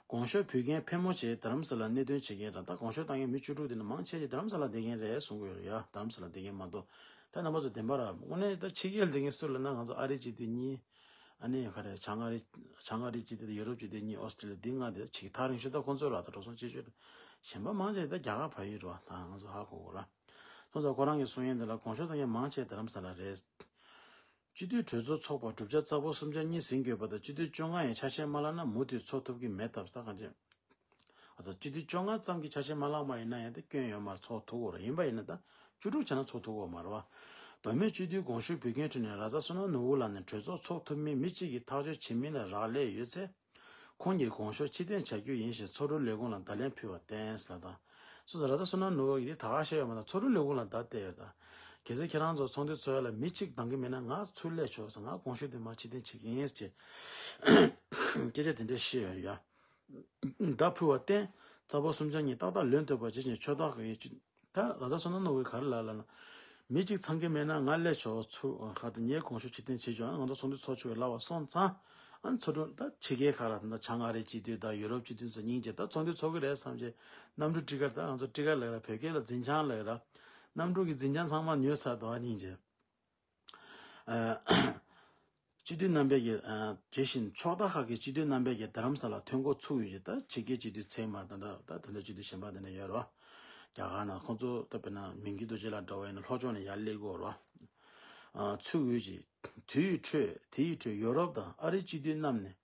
དགོངས་ཞུ་ཕུལ་མཁན་ཕལ་མོ་ཆེ་རྡ་རམ་ས་ལར་གནས་སྡོད་བྱེད་མཁན་དང་། ད་དགོངས་ཞུ་བཏང་མཁན་མི་བཅུ་དྲུག་དེ་ནི་མང་ཆེ་ཆེ་རྡ་རམ་ས་ལར་བསྡད་མཁན་རེད་གསུང་གི་ཡོད་རེད་ཡ། རྡ་རམ་ས་ལར་བསྡད་མཁན་མ་གཏོགས། ད་རྣམ་པ་ཚོ་བདེན་པ་ར། དངོས་གནས་ད་ཕྱི་རྒྱལ་བསྡད་མཁན་སུ་ལབ་ན། ང་ཚོ་ཨ་རིའི་སྤྱི་འཐུས་གཉིས། ཨ་ནི་ག་རེ། བྱང་ཨ་རི། བྱང་ཨ་རིའི་སྤྱི་འཐུས་དང་། ཡུ་རོབ་སྤྱི་འཐུས་གཉིས། ཨོ་སི་ཀྲི་ལི་ཡ། འདི་ལྔ་དེ་ཕྱི་གི་ཐག་རིང་ཤོས། ད་ཁོང་ཚོའི་ར་ད་འགྲོ་སོང་ཆེ་ཤོས་རེད། གཞན་པ་མང་ཆེ་ད་རྒྱ་གར་བལ་ཡུལ་རེད་བ། ད་ང་ཚོ་ཧ་གོ་གོ་ར། སོང་ཙང་ཁོ་རང་གིས་གསུང་ཡས་འདི་ལ་དགོངས་ཞུ་བཏང་མཁན་མང་ཆེ་རྡ་རམ་ས་ལ་རེད། སྤྱི་འཐུས་གྲོས་ཚོགས་ཚོགས་པར་བསྒྲུབ་བྱ་རྩ་འབོར་གསུམ་ཆ་གཉིས་ཟིན་དགོས་པ་དང་། སྤྱི་འཐུས་བཅོ་ལྔ་ཡང་ཆ་ཤས་མ་བརླག་ན་མུ་མཐུད་ཚོགས་ཐུབ་ཀྱི་མེད་སྟབས། ད་གང་ཅི། ཨ་ཙི། སྤྱི་འཐུས་བཅོ་ལྔ་ཙམ་གྱི་ཆ་ཤས་མ་བརླག་པ་ཡིན་ན་ཡང་ད་སྐྱོན་ཡོད་མ་རེད། ཚོགས་ཐུབ་ཀྱི་ཡོད་རེད། ཡིན་པ་ཡིན་ན་ད་བཅུ་དྲུག་བྱས་ན་ཚོགས་ཐུབ་ཀྱི་ཡོད་མ་རེད་བ། མདོ་སྨད་སྤྱི་འཐུས་དགོངས་ཞུ་ཕུལ་མཁན་ཁྲོད་ནས་ར་ཛ་བསོད་ནམས་ནོར་བུ་ལགས་ནས་གྲོས་ཚོགས་ཚོགས་ཐུབ་མིན་མི་གཅིག་གིས་ཐག་གཅོད་བྱེད་མིན་ལ་རག་ལས་ཡོད་ཚེ། ཁོང་གིས་དགོངས་ཞུ་ཕྱིར་འཐེན་བྱ་རྒྱུ་ཡིན་ཞེས་ཚོགས་དྲུང་ལས་ཁུངས་ལ་བརྡ་ལན་ཕུལ་བར་བརྟེན་ཟེར་ལབ་དང་། སོ་སོ་ར་ཛ་བསོད་ནམས་ནོར་བུ་ཡིས་དེ་ད་ག་བཤད་ཡོད་མ་རེད། ཚོགས་དྲུང་ལས་ཁུངས་ལ་བརྡ་གཏད་ཡོད་ད། གལ་སྲིད་ཁྱེད་རང་ཚོ་ཚོགས་འདུ་ཚོགས་ཡ་ལ་མི་གཅིག་འདང་གི་མེད་ན་ང་ཚུར་སླེབས་ཆོག་ཟེར། ང་དགོངས་ཞུ་དེ་མར་ཕྱིར་འཐེན་བྱེད་ཀྱི་ཡིན་ཟེར། སྐད་ཆ་དེ་འདྲ་བཤད་ཡོད་རེད་ཡ། བརྡ་ཕུལ་བར་བརྟེན། རྩ་འབོར་གསུམ་ཆ་གཉིས་ཏག་ཏག་ལོན་ཐུབ་པ་བྱེད་ཅིང་། ཆོས་བདག་གིས་ད་ར་ཛ་བསོད་ནམས་ནོར་བུས་ག་རེ་ལབ་ལབ་ན། མི་གཅིག་ཚང་གི་མེད་ན་ང་སླེབས་ཆོག་ཚུར་ཁ་ཏེ་ངས་དགོངས་ཞུ་ཕྱིར་འཐེན་བྱེད་ཆོག་ང་ཚོ་ཚོགས་འདུ་ཚོགས་ཆོག་གི་ལབ་པ་སོང་ཙང་། ཨ་ནི་ཚོགས་དྲུང་ད་ཕྱི་རྒྱལ་ཁག་ལ་ད་བྱང་ཨ་རིའི་སྤྱི་འཐུས་དང་ཡུ་རོབ་སྤྱི་འཐུས་ཚོ་སྙིང་རྗེ། ད་ཚོགས་འདུ་ཚོགས་ཀྱི་རེད་བསམ་བྱས། གནམ་གྲུ་ཊི་ཀེཊ། ད་ང་ཚོ་ཊི་ཀེཊ་ལབ་ར། བོད་སྐད་ལ་འཛིན་བྱང་ལབ་ར། གནམ་གྲུ་གི་འཛིན་བྱང་ཚང་མ་ཉོས་ཚར་འདུག་ཨ་སྙིང་རྗེ། ཨ། སྤྱི་འཐུས་རྣམ་པས་ཀྱི། ཨ། དེ་བཞིན་ཕྱོགས་མཐའ་ཁག་གི་སྤྱི་འཐུས་རྣམ་པས་ཀྱི་རྡ་རམ་ས་ལར་ཐོན་འགོ་ཚུགས་ཡོད་ཅིང་། ད་ཕྱི་རྒྱལ་སྤྱི་འཐུས་ཚད་མ་ད་ད་ད་དེ་འདྲ་སྤྱི་འཐུས་གཞན་པ་དེ་འདྲ་ཡོད་རེད་བ། རྒྱ་གར་ནང་ཁོང་ཚོ་ད་དཔེར་ན་མིང་གི་རྡོ་རྗེ་ལགས་འདྲ་བ་ཡིན་ན་ལྷོ་ཕྱོགས་ནས་ཡར་སླེབས་ཀྱི་ཡོད་རེད་བ། ཨ། ཚུགས་ཡོད་ཅིང་། དེའི་ཁྲོད་དེའི་ཁྲོད་ཡོ་རོབ་དང་ཨ་རིའི་སྤྱི་འཐུས་རྣམས་ནས་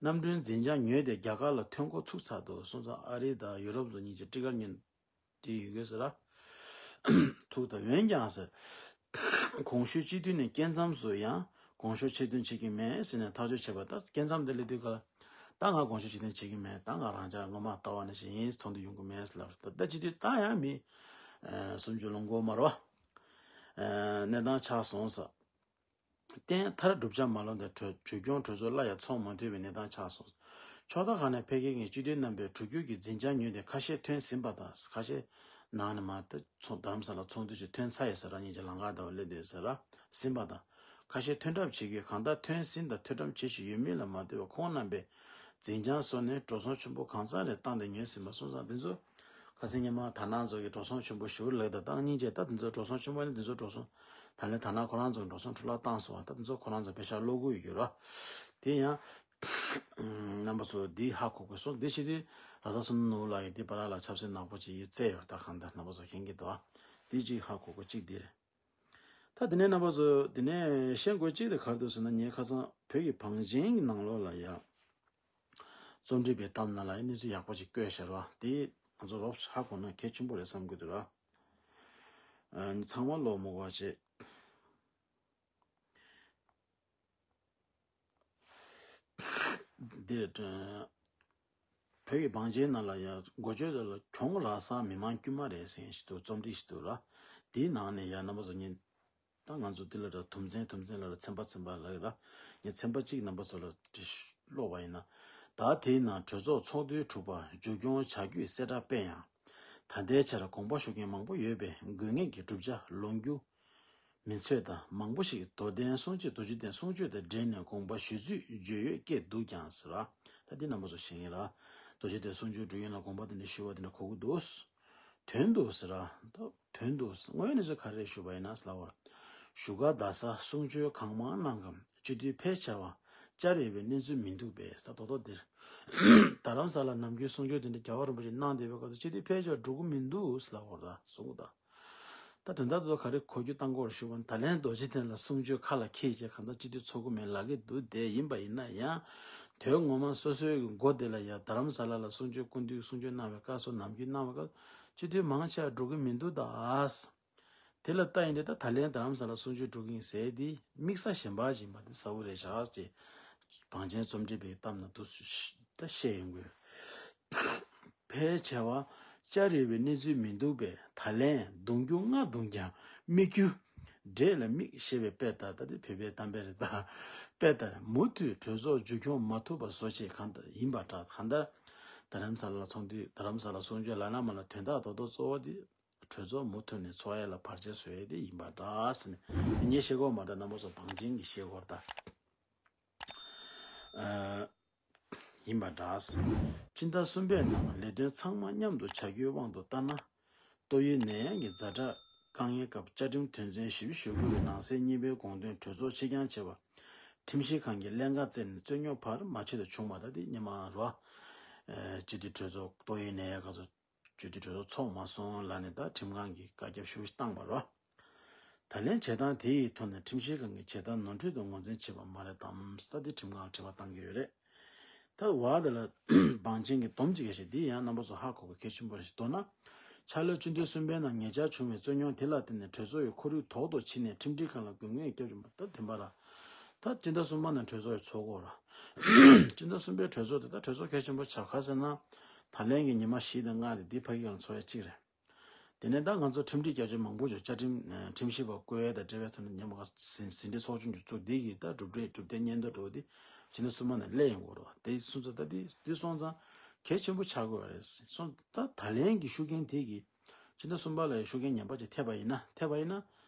གནམ་གྲུའི་འཛིན་བྱང་ཉོས་ཏེ་རྒྱ་གར་ལ་ཐོན་འགོ་ཚུགས་ཚར་འདུག་སོང་ཙང་ཨ་རི་དང་ཡོ་རོབ་ཚོ་གཉིས་ཀྱིས་ཊི་ཀེཊ་ཉོས། དེ་ཡོད་དགོས་ཟེར་ར། ཐུག་ད། འོན་ཀྱང་ཟེར། གོང་ཞུས་སྤྱི་འཐུས་ནས་སྐད་མཚམས་སུ་ཡང་དགོངས་ཞུ་ཕྱིར་འདོན་བྱེད་ཀྱི་མེད་ཟེར་ནས་ཐག་གཅོད་བྱས་པ། ད་སྐད་མཚམས་དེ་སླེབས་དུས་ག་ལ། ད་ང་དགོངས་ཞུ་ཇི་བདེ་བྱེད་ཀྱི་མེད། ད་ང་རང་ཅག་སྔོན་མ་ལྟ་བ་ནང་བཞིན་ཡིན། ཚོགས་འདུ་ཡོང་གི་མེད་ལབ། ད་ད་ཅི་དུས་ད་ཡང་མི་ཨ་སུམ་ཅུ་ལོངས་གོ་མ་རེད་བ། ཨ་གནས་སྟངས་ཆགས་སོང་ས། གཏན་མཐར་བསྒྲུབ་བྱ་མ་ལོན་ཏེ་བྲོས་བྲོས་སྐྱོང་གྲོས་ཚོགས་སླར་ཡང་ཚོགས་མ་ཐུབ་པའི་གནས་སྟངས་ཆགས་སོང་། ཕྱོགས་མཐའ་ཁག་ནས་ཕེབས་མཁན་གྱི་སྤྱི་འཐུས་རྣམ་པས་དྲུག་བརྒྱུད་ཀྱི་འཛིན་བྱང་ཉོས་ཏེ་ཁ་ཤས་ཐོན་ཟིན་པ་དང་། ཁ་ཤས་ནང་ནས་མར་ད་ཚོགས་རྡ་རམ་ས་ལ་ཚོགས་འདུ་ཞིག་ཐོན་ཚར་ཡོད་ཟེར་ར། ཉིན་གྱི་ལམ་ཁ་ཟླ་བ་སླེབས་བསྡད་ཟེར་ར། ཟིན་པ་དང་། ཁ་ཤས་ཐོན་གྲབས་བྱེད་དགོས། གང་ལྟར་ཐོན་ཟིན་དང་ཐོན་གྲབས་བྱེད་བཞིན་ཡོད་མིན་ལ་མ་ལྟོས་པར་ཁོང་རྣམ་པས་འཛིན་བྱང་བཟོས་ནས་འགྲོ་སོང་ཆེན་པོ་གང་ཚང་རེ་བཏང་སྟེ་ཉོས་ཟིན་པ་སོང་ཙང་། འདི་ཚོ་ཁ་སང་ཉི་མ་དར་ནག་ཚོ་གིས་འགྲོ་སོང་ཆེན་པོ་ཞེ་པོ་ལབ། ད་བཏང་སྙིང་རྗེ། ད་འདི་ཚོ་འགྲོ་སོང་ཆེན་པོ་ནི་འདི་ཚོ་འགྲོ་སོང་ད་ལན་དར་ནག་ཁོ་རང་ཚོ་འགྲོ་སོང་འཕྲོ་བརླག་བཏང་སོང་བ། ད་འདི་ཚོ་ཁོ་རང་ཚོ་པེ་ཤག་ལོག་གི་ཡོད་ར། དེ་ཡང་རྣམ་པ་ཚོ་འདི་ཧ་གོ་དགོས་སོང་། འདི་ཕྱི་དུས་ར་ས་སུན་ནུ་ལ་ཡི་འདི་པ་ར་ལ་ཆབ་སྲིད་ནག་པོ་ཅིག་ཡིས་བཙལ་ཡོད། ད་གང་ལྟར་རྣམ་པ་ཚོ་མཁྱེན་གྱི་འདུག་ཨ། འདི་གཅིག་ཧ་གོ་དགོས་གཅིག་འདི་རེད། ད་དེ་ནས་རྣམ་པ་ཚོ་དེ་ནས་ཤེས་དགོས་གཅིག་དེ་ག་རེ་འདུག་ཟེར་ན། ངས་ཁ་སང་བོད་ཀྱི་བང་ཆེན་གྱི་ནང་ལོགས་ལ་ཡ་རྩོམ་སྒྲིག་པའི་གཏམ་ནང་ལ་ཡ་གནས་ཚུལ་ཡག་པོ་ཅིག་བཀོད་བཞག་ར། དེ་ང་ཚོ་རོབ་ཧ་གོ་ན་གལ་ཆེན་པོ་རེད་བསམ་གྱི་འདུག་ར། ཨ་ནི་ཚང་མ་ལོག་མ་གོ་བ་བྱེད། འདིར་བོད་ཀྱི་བང་ཆེན་ནང་ལ་ཡང་འགོ་བརྗོད་དེ་ལ་གྱོང་རག་ས་མི་མང་དཀྱུས་མ་རེད་ཟེར་ཞིག་འདུག་རྩོམ་སྒྲིག་ཞིག་འདུག་ར། དེའི་ནང་ནས་ཡང་རྣམ་པ་ཚོ་ཉིན་ད་ང་ཚོ་འདི་ལ་ར་དུམ་ཚན་དུམ་ཚན་ལ་ར་ཚན་པ་ཚན་པ་ལ་ར། ངས་ཚན་པ་གཅིག་རྣམ་པ་ཚོ་ལ་འབྲི་ཀློག་པ་ཡིན་ན། ད་དེའི་ནང་གྲོས་ཚོགས་ཚོགས་དུས་དྲུག་པ་མཇུག་སྐྱོང་བྱ་རྒྱུའི་གསལ་བསྒྲགས་སྤེལ་ཡང་། ད་ལྟའི་ཆར་དགོངས་པ་ཞུ་མཁན་མང་པོ་ཡོད་པས་དགོས་ངེས་ཀྱི་བསྒྲུབ་བྱ་ལོངས་རྒྱུ་མི་ཚོད་དང་། མང་པོ་ཞིག་རྡོར་གདན་གསུང་ཆོས་རྡོ་རྗེ་གདན་གསུང་ཆོས་དང་འབྲེལ་ནས་དགོངས་པ་ཞུ་ཚུལ་བརྗོད་ཡོད་སྐད་འདུག་ཀྱང་ཟེར་བ། ད་འདི་རྣམ་པ་ཚོ་ཤེས་ཡིན་ལ། རྡོ་རྗེ་གདན་གསུང་ཆོས་སྒྲུབ་ཡུན་ལ་དགོངས་པ་འདི་འདྲ་ཞུ་བ་འདི་འདྲ་གོ་གི་འདུག་དོན་འདུག་ཟེར་བ། ད་དོན་འདུག་དངོས་གནས་ཚུལ་ག་རེ་ཞུ་བ་ཡིན་ན་ཟེར་ལ་བར། བཞུགས་སྒར་རྡ་ས་གསུང་ཆོས་གང་མང་གནང་གམ་སྤྱི་འཐུས་ཕལ་ཆེ་བ་བཅར་ཡོད་པའི་གནས་ཚུལ་མི་འདུག་པས། ད་རྡོག་རྡོག་འདིར། རྡ་རམ་ས་ལ་ནམ་རྒྱུན་གསུང་ཆོས་དེ་འདྲ་རྒྱལ་བ་རིན་པོ་ཆེ་གནང་བསྡད་པའི་སྐབས་སུ་སྤྱི་འཐུས་ཕལ་ཆེར་འགྲོ་གི་མི་འདུག་ཟེར་ལབ་པ་རེད། གསུང་གི་འདུག་ད་དོན་དག་དེ་ཚོ་ག་རེ་གོ་རྒྱུ་བཏང་དགོས་རེད་ཞུ་བ་ན། ད་ལན་རྡོ་རྗེ་གདན་ལ་གསུང་ཆོས་ཁ་ལ་འཁྱེར་བྱས་གང་ལྟར་སྤྱི་འཐུས་ཚོགས་ཀྱི་མེད་ལབ་ཀྱི་འདུག་དེ་ཡིན་པ་ཡིན་ན་ཡང་། དོན་ངོ་མ་སོ་སོའི་མགོ་དེ་ལ་ཡ་རྡ་རམ་ས་ལ་ལ་གསུང་ཆོས་སྐུ་མདུན་གསུང་ཆོས་གནང་བའི་སྐབས་སུ་ནམ་རྒྱུན་གནང་བའི་སྐབས་སྤྱི་འཐུས་མང་ཆེ་བ་འགྲོ་གི་མི་འདུག་ད། དེ་ལ་ལྟ་ཡིན་ཏེ། ད་ད་ལན་རྡ་རམ་ས་ལ་གསུང་ཆོས་འགྲོ་གི་ཡིན་ཟེར་དེ་དམིགས་བསལ་གཞན་པ་ཅིག་མ་དེ་གསལ་པོ་རེད་བཞག་ཅེས་བང་ཆེན་རྩོམ་སྒྲིག་པའི་གཏམ་ནང་དུ་ད་བཤད་ཡོང་གི་ཡོད། ཕལ་ཆེ་བ་བཅར་ཡོད་པའི་གནས་ཚུལ་མི་འདུག་པས། ད་ལན་གདུང་རྒྱུ་ལྔ་གདུང་ཀྱང་མིག་རྒྱུ་འབྲས་ལ་མིག་ཞེས་པའི་དཔེ་ལྟར། ད་དེ་བོད་པའི་གཏམ་དཔེ་རེད་ད། དཔེ་ལྟར་མུ་མཐུད་གྲོས་ཚོགས་མཇུག་སྐྱོང་མ་ཐུབ་པ་བཟོ་ཆེད་གང་ལྟར་ཡིན་པ་འདྲ། གང་ལྟར་རྡ་རམ་ས་ལ་ཚོགས་འདུ་རྡ་རམ་ས་ལ་གསུང་ཆོས་ལབ་ན་མ་ལ་དོན་དག་རྡོག་རྡོག་གཙོ་བོ་དེ་གྲོས་ཚོགས་མུ་མཐུད་ནས་འཚོགས་ཡ་ལ་བར་ཆད་བཟོ་ཡ་དེ་ཡིན་པ་འདྲ་ཟེར་ནས། དེ་ངས་བཤད་དགོས་མ་འདྲ། རྣམ་པ་ཚོ་བང་ཆེན་གྱིས་བཤད་དགོས་རེད་ད། ཨ། ཡིན་པ་འདྲ། སྤྱི་ཟླ་གསུམ་པའི་ནང་ལས་དོན་ཚང་མ་མཉམ་དུ་བྱ་རྒྱུའི་དབང་དུ་བཏང་ན། ཏོག་དབྱིབས་ནད་ཡམས་ཀྱི་ཛ་དྲག་དཀའ་ངལ་སྐབས་བཅའ་ཁྲིམས་དོན་ཚན་ཞེ་དགུ་གི་ནང་གསེས་གཉིས་པའི་དགོངས་དོན་གྲོས་ཚོགས་ཕྱིར་འགྱངས་བྱས་པ། ཁྲིམས་ཞིབ་ཁང་གིས་ཀླན་ཀ་བཙལ་ནས་རྩོད་རྙོག་བར་མ་ཆད་དུ་བྱུང་བ། ད་དེ་སྔོན་མ་རེད་བ། སྤྱི་འཐུས་གྲོས་ཚོགས་ཏོག་དབྱིབས་ནད་ཡམས་སྐབས་སུ་སྤྱི་འཐུས་གྲོས་ཚོགས་ཚོགས་མ་སོང་ལབ་ནས་ད་ཁྲིམས་ཁང་གིས་བཀའ་རྒྱ་ཞུ་བཏང་བ་རེད། ད་ལན་བྱེད་སྟངས་དེ་ཡི་ཐོག་ནས་ཁྲིམས་ཞིབ་ཁང་གིས་བྱེད་སྟངས་ནོར་འཁྲུལ་དུ་ངོས་འཛིན་བྱས་པ་མ་རེད་དམ། ད་དེ་ཁྲིམས་ཁང་ལ་དྲི་བ་བཏང་གི་ཡོད་རེད། ད་བར་དེ་ལ་བང་ཆེན་གྱི་སྡོམ་གཅིག་ཡོད་ཞེས། འདི་ཡང་རྣམ་པ་ཚོ་ཧ་གོ་དགོས་གལ་ཆེན་པོ་རེད་ཞེས། མདོར་ན། འཆར་ལོ་སྤྱི་ཟླ་གསུམ་པའི་ནང་ཉེ་ཆར་བྱུང་བའི་རྩོད་རྙོག་དེ་ལ་བརྟེན་ནས་གྲོས་ཚོགས་ཀྱི་ཁོར་ཡུག་དོག་ཏུ་ཕྱིན་ནས་ཁྲིམས་སྒྲིག་ཁང་ལ་དགོས་ངེས་སྐྱབས་བཅོལ་མ། ད་བདེན་པ་ར། ད་སྤྱི་ཟླ་གསུམ་པ་ནང་གྲོས་ཚོགས་ཡོད་ཚོགས་དགོས་ར། སྤྱི་ཟླ་གསུམ་པའི་གྲོས་ཚོགས་དེ་ད་གྲོས་ཚོགས་གལ་ཆེན་པོ་ཆགས། ག་ཟེར་ན། ད་ལན་གྱི་ཉི་མ་བཞི་དང་ལྔ་དེ་འདི་ཕ་གི་ལ་འཚོགས་ཡ་གཅིག་རེད། དེ་ནས་ད་ང་ཚོ་ཁྲིམས་སྒྲིག་བསྐྱར་བཅོས་མང་པོ་ཅིག་བཅའ་ཁྲིམས་ཁྲིམས་ཞིབ་པ་བསྐོ་ཡ་དང་འབྲེལ་བའི་ཐོག་ནས་ཉམས་མ་ཟིན་ཟིན་བྲིས་ཚོགས་ཆུང་གི་བཙུགས། འདི་གི་ད་གྲུབ་འབྲས་གྲུབ་བསྟན་སྙན་ཐོ་འགྲོ་བ་འདི་ཕྱི་ཟླ་གསུམ་པ་ནས་སླེབས་ཡོང་གི་རེད་བ། དེ་སོང་ཙང་ད་འདི་འདི་སོང་ཙང་གལ་ཆེན་པོ་ཆགས་དགོས་པ་རེད། སོང་ད་ད་ལན་གྱི་ཤུགས་རྐྱེན་དེ་གི་ཕྱི་ཟླ་གསུམ་པ་ལ་ཡང་ཤུགས་རྐྱེན་ངན་པ་ཅིག་ཐེབས་པ་ཡིན་ན། ཐེབས་པ་ཡིན་ན་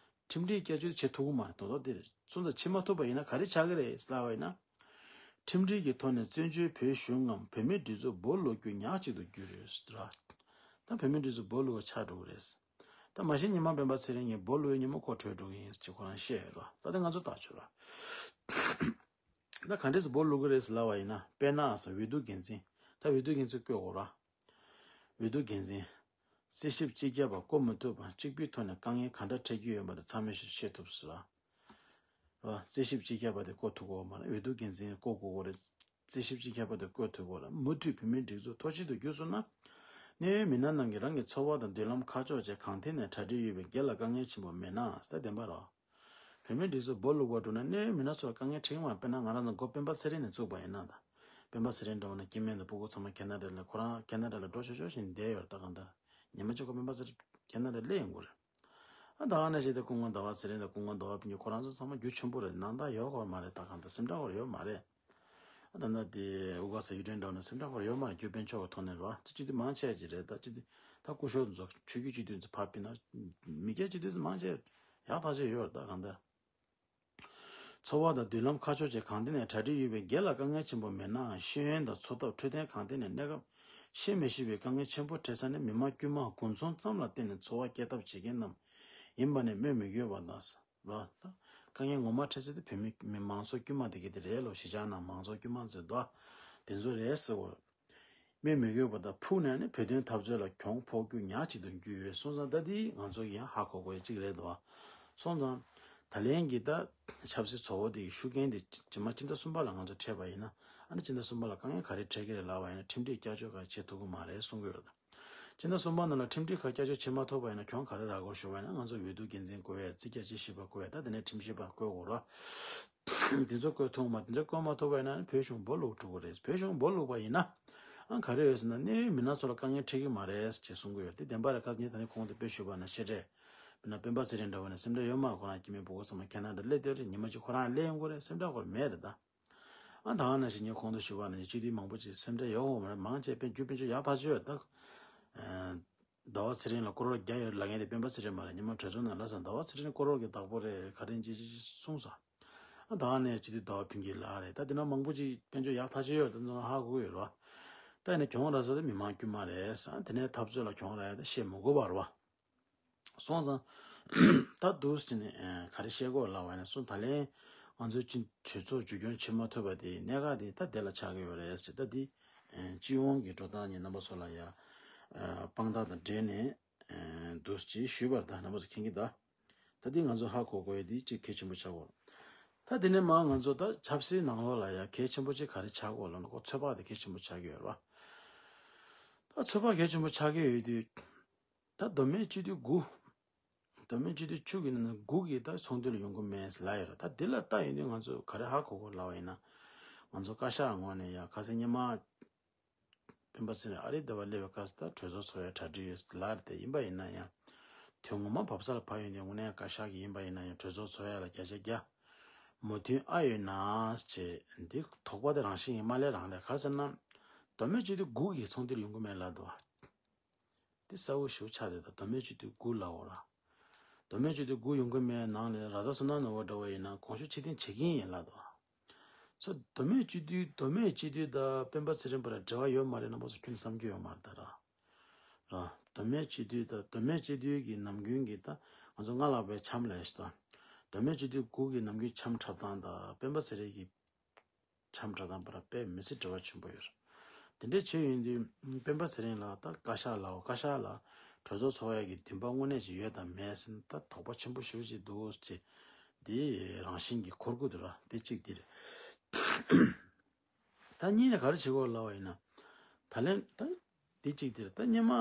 ཁྲིམས་སྒྲིག་བསྐྱར་བཅོས་བྱེད་ཐུབ་ཀྱི་མ་རེད། དོ་དོ་དེ་རེད། སོང་ཙང་བྱེད་མ་ཐུབ་པ་ཡིན་ན་ག་རེ་ཆགས་ཀྱི་རེད་ལབ་པ་ཡིན་ན། ཁྲིམས་སྒྲིག་གི་ཐོག་ནས་བཙན་བྱོལ་བོད་གཞུང་ངམ་བོད་མིའི་སྒྲིག་འཛུགས་སྦོ་ལོག་རྒྱུ་ཉག་གཅིག་ཏུ་གྱུར་ཡོད་ཟེར་ར། ད་བོད་མིའི་སྒྲིག་འཛུགས་སྦོ་ལོག་ཆགས་འགྲོ་གི་རེད། ད་མ་གཞི་ཉི་མ་སྤེན་པ་ཚེ་རིང་གིས་སྦོ་ལོག་ཡོད་ཉི་མ་ཁོ་བྲོས་འགྲོ་གི་ཡིན་ཅེས་ཁོ་རང་བཤད་ཡོད་ར། ད་དེ་ང་ཚོ་ལྟ་ཆོག་ར། ད་ག་འདྲས་སྦོ་ལོག་གི་རེད་ཟེར་ལབ་པ་ཡིན་ན། དཔེར་ན་ཟེར། འོས་བསྡུ་འགན་འཛིན། ད་འོས་བསྡུ་འགན་འཛིན་བསྐོ་དགོས་ར། འོས་བསྡུ་འགན་འཛིན། རྩིས་ཞིབ་སྤྱི་ཁྱབ་པ་བསྐོ་མི་ཐུབ་པ། གཅིག་པུའི་ཐོག་ནས་དཀའ་ངལ་ག་འདྲ་འཕྲད་ཀྱི་ཡོད་པ་དེ་ཚང་མས་ཤེས་ཤེས་ཐུབ་ཟེར་བ། རྩིས་ཞིབ་སྤྱི་ཁྱབ་པ་དེ་བསྐོ་ཐུབ་ཀྱི་ཡོད་མ་རེད། འོས་བསྡུ་འགན་འཛིན་བསྐོ་དགོས་ཀྱི་རེད། རྩིས་ཞིབ་སྤྱི་ཁྱབ་པ་དེ་བསྐོ་ཐུབ་ཀྱི་ཡོད་རེད། མུ་མཐུད་བོད་མིའི་སྒྲིག་འཛུགས་མཐོ་ཤོས་སུ་འགྱུར་སོང་ན། གནད་ཡོད་མི་སྣ་རྣམས་ཀྱི་རང་གི་འཚོ་བ་དང་མདུན་ལམ་ཁ་ཕྱོགས་བཅས་གང་ཐད་ནས་གྲ་སྒྲིག་ཡོད་པའི་སྒེར་ལ་དཀའ་ངལ་ཆེན་པོ་མེད་ན། ད་བདེན་པ་རེད། བོད་མིའི་སྒྲིག་འཛུགས་སྦོ་ལོག་པར་འགྲོ་ན་གནད་ཡོད་མི་སྣ་ཚོར་དཀའ་ངལ་འཕྲད་ཀྱི་མ་རེད། དཔེར་ན་ང་རང་ཚོ་མགོ་སྤེན་པ་ཚེ་རིང་ནས་བཙུགས་པ་ཡིན་ན་ད། སྤེན་པ་ཚེ་རིང་འདྲ་བོ་ན་སྐྱེ་དམན་དང་སྤུ་གུ་ཚང་མ་ཁེ་ན་ཌ་ལ། ཁོ་རང་ཁེ་ན་ཌ་ལ་འགྲོ་ཆོག་ཆོག་བཞིན་བསྡད་ཡོད་རེད། ད་གང་ལྟར་ཉི་མ་གཅིག་ཁོ་སྤེན་པ་ཚེ་རིང་ཁེ་ན་ཌ་སླེབས་ཡོང་གི་རེད། ཨ་ད་ག་ནང་བཞིན་དེ་སྐུ་ངོ་ཟླ་བ་ཚེ་རིང་དང་སྐུ་ངོ་ཟླ་བ་ཕུན་ཚོགས་ཁོ་རང་ཚོ་ཚང་མ་རྒྱུ་ཆེན་པོ་རེད། ནང་ད་ཡོད་ཁོ་མ་རེད། ད་གང་ལྟར་སེམས་ཁྲལ་ཁོ་ཡོད་མ་རེད། ཨ་ད་ལྟ་དེ་དབུ་དཀར་ཟེར་ཡུལ་ཕྲན་འདྲ་བོ་ན་སེམས་ཁྲལ་ཁོ་ཡོད་མ་རེད། རྒྱུ་དཔལ་འབྱོར་གྱི་ཐོག་ནས་རེད་བ། ཅི་སྤྱི་འཐུས་མང་ཆེ་ཅིག་རེད། ད་སྤྱི་འཐུས་ད་སྐུ་ཞབས་ཚོ་ཆོས་བརྒྱུད་སྤྱི་འཐུས་ཚོ་ཕར་ཕུད་ན་མི་སྒེར་སྤྱི་འཐུས་ཚོ་མང་ཆེ་ཡག་ཐག་ཆོད་ཡོད་རེད། ད་གང་ལྟར། འཚོ་བ་དང་མདུན་ལམ་ཁ་ཕྱོགས་བཅས་གང་ཐད་ནས་གྲ་སྒྲིག་ཡོད་པའི་སྒེར་ལ་དཀའ་ངལ་ཆེན་པོ་མེད་ནའང་ཤེས་ཡོན་དང་འཚོ་ཐབས་འཕྲོད་བསྟེན་གང་ཐད་ནས་གནས་སྐབས་བཤད་མི་ཤེས་པའི་དཀའ་ངལ་ཆེན་པོ་འཕྲད་ས་ནི་མི་མང་དཀྱུས་མ་དགུ་ཚོང་ཙམ་ལ་བརྟེན་ནས་འཚོ་བ་སྐྱེལ་ཐབས་བྱེད་མཁན་རྣམས་ཡིན་པ་ནི་སྨོས་མི་དགོས་པ་དང་། ལ་དཀའ་ངལ་ངོ་མ་འཕྲད་ས་དེ་བོད་མི་མི་མང་ཚོགས་དཀྱུས་མ་དེ་ག་དེ་རེད་ལོ། གཞིས་ཆགས་ནང་མང་ཚོགས་དཀྱུས་མ་ཚོས་དོ་དེ་ཚོ་རེད་ཟེར་བ། སྨོས་མི་དགོས་པ་དང་ཕུགས་ནས་ནི་བོད་དོན་འཐབ་རྩོད་ལ་གྱོང་ཕོག་རྒྱུ་ཉག་གཅིག་ཏུ་འགྱུར་ཡོད་སོང་ཙང་། ད་འདི་ང་ཚོ་ཡང་ཧ་གོ་དགོས་ཡ་གཅིག་རེད་འདུག་བ། སོང་ཙང་། ད་ལན་གྱི་ད་ཆབ་སྲིད་ཚོགས་པ་དེ་ཡི་ཤུགས་རྐྱེན་དེ་རྗེས་མ་སྤྱི་ཟླ་གསུམ་པ་ལ་ང་ཚོ་འཕྲད་པ་ཡིན་ན། ཨ་ནི་སྤྱི་ཟླ་གསུམ་པ་ལ་དཀའ་ངལ་ག་རེ་འཕྲད་ཀྱི་རེད་ལབ་པ་ཡིན་ན། ཁྲིམས་སྒྲིག་བསྐྱར་བཅོས་ག་བྱེད་ཐུབ་ཀྱི་མ་རེད་གསུང་གི་ཡོད། སྤྱི་ཟླ་གསུམ་པ་ནང་ལ་ཁྲིམས་སྒྲིག་ཁག་བསྐྱར་བཅོས་བྱེད་མ་ཐུབ་པ་ཡིན་ན་གྱོང་ག་རེ་རག་དགོས་ཞུ་བ་ཡིན་ན། ང་ཚོ་འོས་བསྡུ་འགན་འཛིན་བསྐོ་ཡ། རྩིས་བརྒྱ་དཔྱད་ཞིབ་པ་བསྐོ་ཡ། ད་དེ་ནས་ཁྲིམས་ཞིབ་པ་བསྐོ་དགོས་ར། དེ་ཚོ་བསྐོས་ཐུབ་མ། དེ་ཚོ་བསྐོས་མ་ཐུབ་པ་ཡིན་ན་བོད་གཞུང་སྦོ་ལུག་འགྲོ་གི་རེད། བོད་གཞུང་སྦོ་ལུག་པ་ཡིན་ན། ཨང་ག་རེ་ཡོད་ཟེར་ན། གནད་ཡོད་མི་སྣ་ཚོ་ལ་དཀའ་ངལ་འཕྲད་ཀྱི་མ་རེད་ཅེས་གསུང་གི་ཡོད། དེ་བདེན་པ་རེད། ཁ་ཉིན་ད་ནི་གོང་དུ་དཔེ་ཞུས་པ་ན་ཤེས་རེད། དཔེར་ན་སྤེན་པ་ཚེ་རིང་འདྲ་བོ་ནས་སེམས་ཁྲལ་ཡོད་མ། ཁོ་རང་སྐྱེ་དམན་སྤུ་གུ་ཚང་མ་ཁེ་ན་ཌ་སླེབས་དེ་རེད། ཉི་མ་གཅིག་ཁོ་རང་སླེབས་ཡོང་གི་རེད། སེམས་ཁྲལ་ཁོར་མེད་རེད་ད། ཨ་ད་ག་ནང་བཞིན་ངས་གོང་དུ་ཞུས་པ་ནང་བཞིན་སྤྱི་འཐུས་མང་པོ་ཅིག་སེམས་ཁྲལ་ཡོད་འོང་མ་རེད། མང་ཆེ་དཔེ་རྒྱུ་དཔེ་ཆོ་ཡག་ཐག་ཆོད་ཡོད་ད། ཟླ་བ་ཚེ་རིང་ལ་ཀོ་རོར་བརྒྱ་ཡོད་ལབ་མཁན་དེ་སྤེན་པ་ཚེ་རིང་མ་རེད། ཉི་མ་གྲོས་ཚོགས་ནང་ལབ་སོང་། ཟླ་བ་ཚེ་རིང་ཀོ་རོར་གྱི་བདག་པོ་རེད། ག་རེ་ཅི་ཅི་གསུངས་སོང་། ཨ་ད་ག་ནས་སྤྱི་འཐུས་ཟླ་བ་ཕུན་སྐྱིད་ལགས་རེད། ད་དེ་ན་མང་པོ་ཅིག་དཔལ་འབྱོར་ཡག་ཐག་ཆོད་ཡོད། ད་ཚོ་ཧ་གོ་གི་ཡོད་རེད་བ། ད་ཡིན་ན་གྱོང་རག་ས་དེ་མི་མང་དཀྱུས་མ་རེད་ཟེར། དེ་ནས་འཐབ་རྩོད་ལ་གྱོང་རག་ཡ་ད་བཤད་མི་དགོས་པ་རེད་བ། སོང་ཙང་། ད་འདུག་སེ་བྱས་ནས་ག་རེ་བཤད་དགོས་ལབ་པ་ཡིན་ན། སོང་ད་ལན་ང་ཚོའི་སྤྱི་གྲོས་ཚོགས་མཇུག་སྐྱོང་བྱེད་མ་ཐུབ་པ་དེ་གནད་འགག་དེ་ད་དེ་ལ་ཆགས་ཀྱི་ཡོད་རེད་ཟེར། ད་འདི་སྤྱི་ཡོངས་ཀྱི་འགྲོ་སྟངས་ཉིད་རྣམ་པ་ཚོ་ལ་ཡ་དཔང་རྟགས་དང་འབྲེལ་ནས་འདུག་སེ་ཞུས་པ་རེད། ད་རྣམ་པ་ཚོ་མཁྱེན་གྱི་ད། ད་འདི་ང་ཚོ་ཧ་གོ་དགོས་ཡ་འདི་གཅིག་གལ་ཆེན་པོ་ཆགས་ཀྱི་ཡོད། ད་དེ་ནས་མར་ང་ཚོ་ད་ཆབ་སྲིད་ནང་ལོགས་ལ་ཡ་གལ་ཆེན་པོ་གཅིག་ག་རེ་ཆགས་ཀྱི་ཡོད་ལབ་ན། ཁོ་ཚོད་དཔག་དེ་གལ་ཆེན་པོ་ཆགས་ཀྱི་ཡོད་རེད་བ། ད་ཚོད་དཔག་གལ་ཆེན་པོ་ཆགས་ཀྱི་ཡོད་དུས། ད་མདོ་སྨད་སྤྱི་འཐུས་དགུ། མདོ་སྨད་སྤྱི་འཐུས་བཅུ་གི་ནང་ནས་དགུ་གིས་ད་ཚོགས་འདུ་ལ་ཡོང་གི་མེད་ལབ་ཡོད་རེད། ད་འདི་ལ་ལྟ་ཡོང་དུས་ང་ཚོས་ག་རེ་ཧ་གོ་དགོས་ལབ་པ་ཡིན་ན། ང་ཚོ་བཀའ་ཤག་ངོས་ནས་ཡ་ཁ་སང་སྔོན་མ་སྤེན་པ་ཚེ་རིང་ཨ་རིའི་ལྟེ་བ་སླེབས་པའི་སྐབས་སུ་ད་གྲོས་ཚོགས་ཚོགས་ཡ་གྲ་སྒྲིག་ཡོད་ལབ་རེད། དེ་ཡིན་པ་ཡིན་ན་ཡང་། དོན་ངོ་མ་བབས་ས་ལ་ཕར་ཡོང་དུས་དངོས་གནས་བཀའ་ཤག་གི་ཡིན་པ་ཡིན་ན་ཡང་གྲོས་ཚོགས་ཚོགས་ཡ་ལ་བརྒྱ་ཆ་བརྒྱ་མོས་མཐུན་ཨ་ཡོད་ན་ཅེས་འདི་དོགས་པ་དེ་རང་བཞིན་གྱིས་མ་སླེབས་རང་རེད། ག་རེ་ཟེར་ན། མདོ་སྨད་སྤྱི་འཐུས་དགུ་གིས་ཚོགས་འདུ་ལ་ཡོང་གི་མེད་ལབ་འདུག་བ། དེ་གསལ་པོ་ཞེ་པོ་ཆགས་བསྡད་འདུག་མདོ་སྨད་སྤྱི་འཐུས་དགུ་ལབ་འོ་ར། མདོ་སྨད་སྤྱི་འཐུས་དགུ་ཡོང་གི་མེད། ནང་ནས་ར་ས་བསོད་ནམས་ནོར་བུ་འདྲ་བོ་ཡིན་ན་གོང་ཞུ་ཕྱིར་འཐེན་བྱེད་ཀྱི་ཡིན་ལབ་འདུག་སོ་མདོ་སྨད་སྤྱི་འཐུས་མདོ་སྨད་སྤྱི་འཐུས་དང་སྤེན་པ་ཚེ་རིང་བར་འབྲེལ་བ་ཡོད་མ་རེད། རྣམ་པ་ཚོ་ཁྱོན་ནས་བསམ་རྒྱུ་ཡོད་མ་རེད་ད་ར། ར། མདོ་སྨད་སྤྱི་འཐུས་དང་མདོ་སྨད་སྤྱི་འཐུས་ཀྱི་ནམ་རྒྱུན་གྱི་ད་ང་ཚོ་སྔ་ལྷག་པའི་འཆམ་ལབ་ཞིག་དང་། མདོ་སྨད་སྤྱི་འཐུས་དགུ་གི་ནམ་རྒྱུན་འཆམ་འཁྲབ་སྟངས་དང་སྤེན་པ་ཚེ་རིང་གི་འཆམ་འཁྲབ་སྟངས་བར་དཔེ་མི་སྲིད་འབྲེལ་བ་ཆེན་པོ་ཡོད་རེད། དེ་འདྲའི་ཆེད་ཡིན་དུས་སྤེན་པ་ཚེ་རིང་ལགས་ད་བཀའ་ཤག་ལ་འོ་བཀའ་ཤག་ལ་གྲོས་ཚོགས་ཚོགས་ཡག་གི་འདུན་པ་དངོས་གནས་ཅིག་ཡོད་དམ་མེད་ཟེར་ན་ད་དོགས་པ་ཆེན་པོ་ཞེ་པོ་ཅིག་འདུག་ཅེས་འདི་རང་བཞིན་གྱིས་འཁོར་གྱི་འདུག་ར། འདི་གཅིག་འདི་རེད། ད་གཉིས་ནས་ག་རེ་བྱེད་དགོས་ལབ་པ་ཡིན་ན། ད་ལན་ད་འདི་གཅིག་འདི་རེད། ད་སྔོན་མ་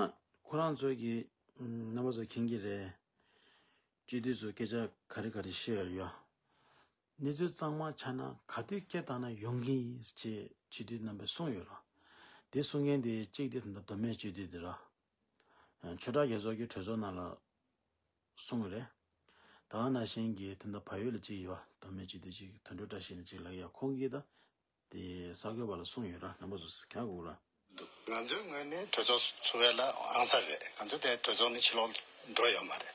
ཁོ་རང་ཚོ་གི་རྣམ་པ་ཚོ་མཁྱེན་གྱི་རེད། སྤྱི་འཐུས་ཚོ་སྐད་ཆ་ག་རེ་ག་རེ་བཤད་ཡོད་རེད་ཡ། གནས་ཚུལ་གཙང་མ་ཆགས་ན་ག་དུས་སྐད་བཏང་ན་ཡོང་གི་ཡིན་ཅེས་སྤྱི་འཐུས་རྣམ་པས་གསུངས་ཡོད་རེད། དེ་གསུང་མཁན་དེ་གཅིག་དེ་ད་ལྟ་མདོ་སྨད་སྤྱི་འཐུས་དེ་རེད། ཆོས་གྲགས་རྒྱ་མཚོ་གིས་གྲོས་ཚོགས་ནང་ལ་གསུངས་ཡོད་རེད། ད་ག་ནང་བཞིན་གྱི་ད་ལྟ་བལ་ཡུལ་ལ་གཅིག་ཡོད་པ། མདོ་སྨད་སྤྱི་འཐུས་གཅིག་དོན་གྲུབ་བཀྲ་ཤིས་ནས་གཅིག་ལབ་ཡ། ཁོང་གིས་ད་དེ་གསར་འགོད་པ་ལ་གསུངས་ཡོད་ར། རྣམ་པ་ཚོ་ག་གོ་ར། ང་ཚོའི་ངོས་ནས་གྲོས་ཚོགས་ཚོགས་པ་ལ་ཨང་གསར་རེད། ང་ཚོ་དེ་གྲོས་ཚོགས་ནས་ཕྱིར་ལོག་འགྲོ་ཡོད་མ་རེད།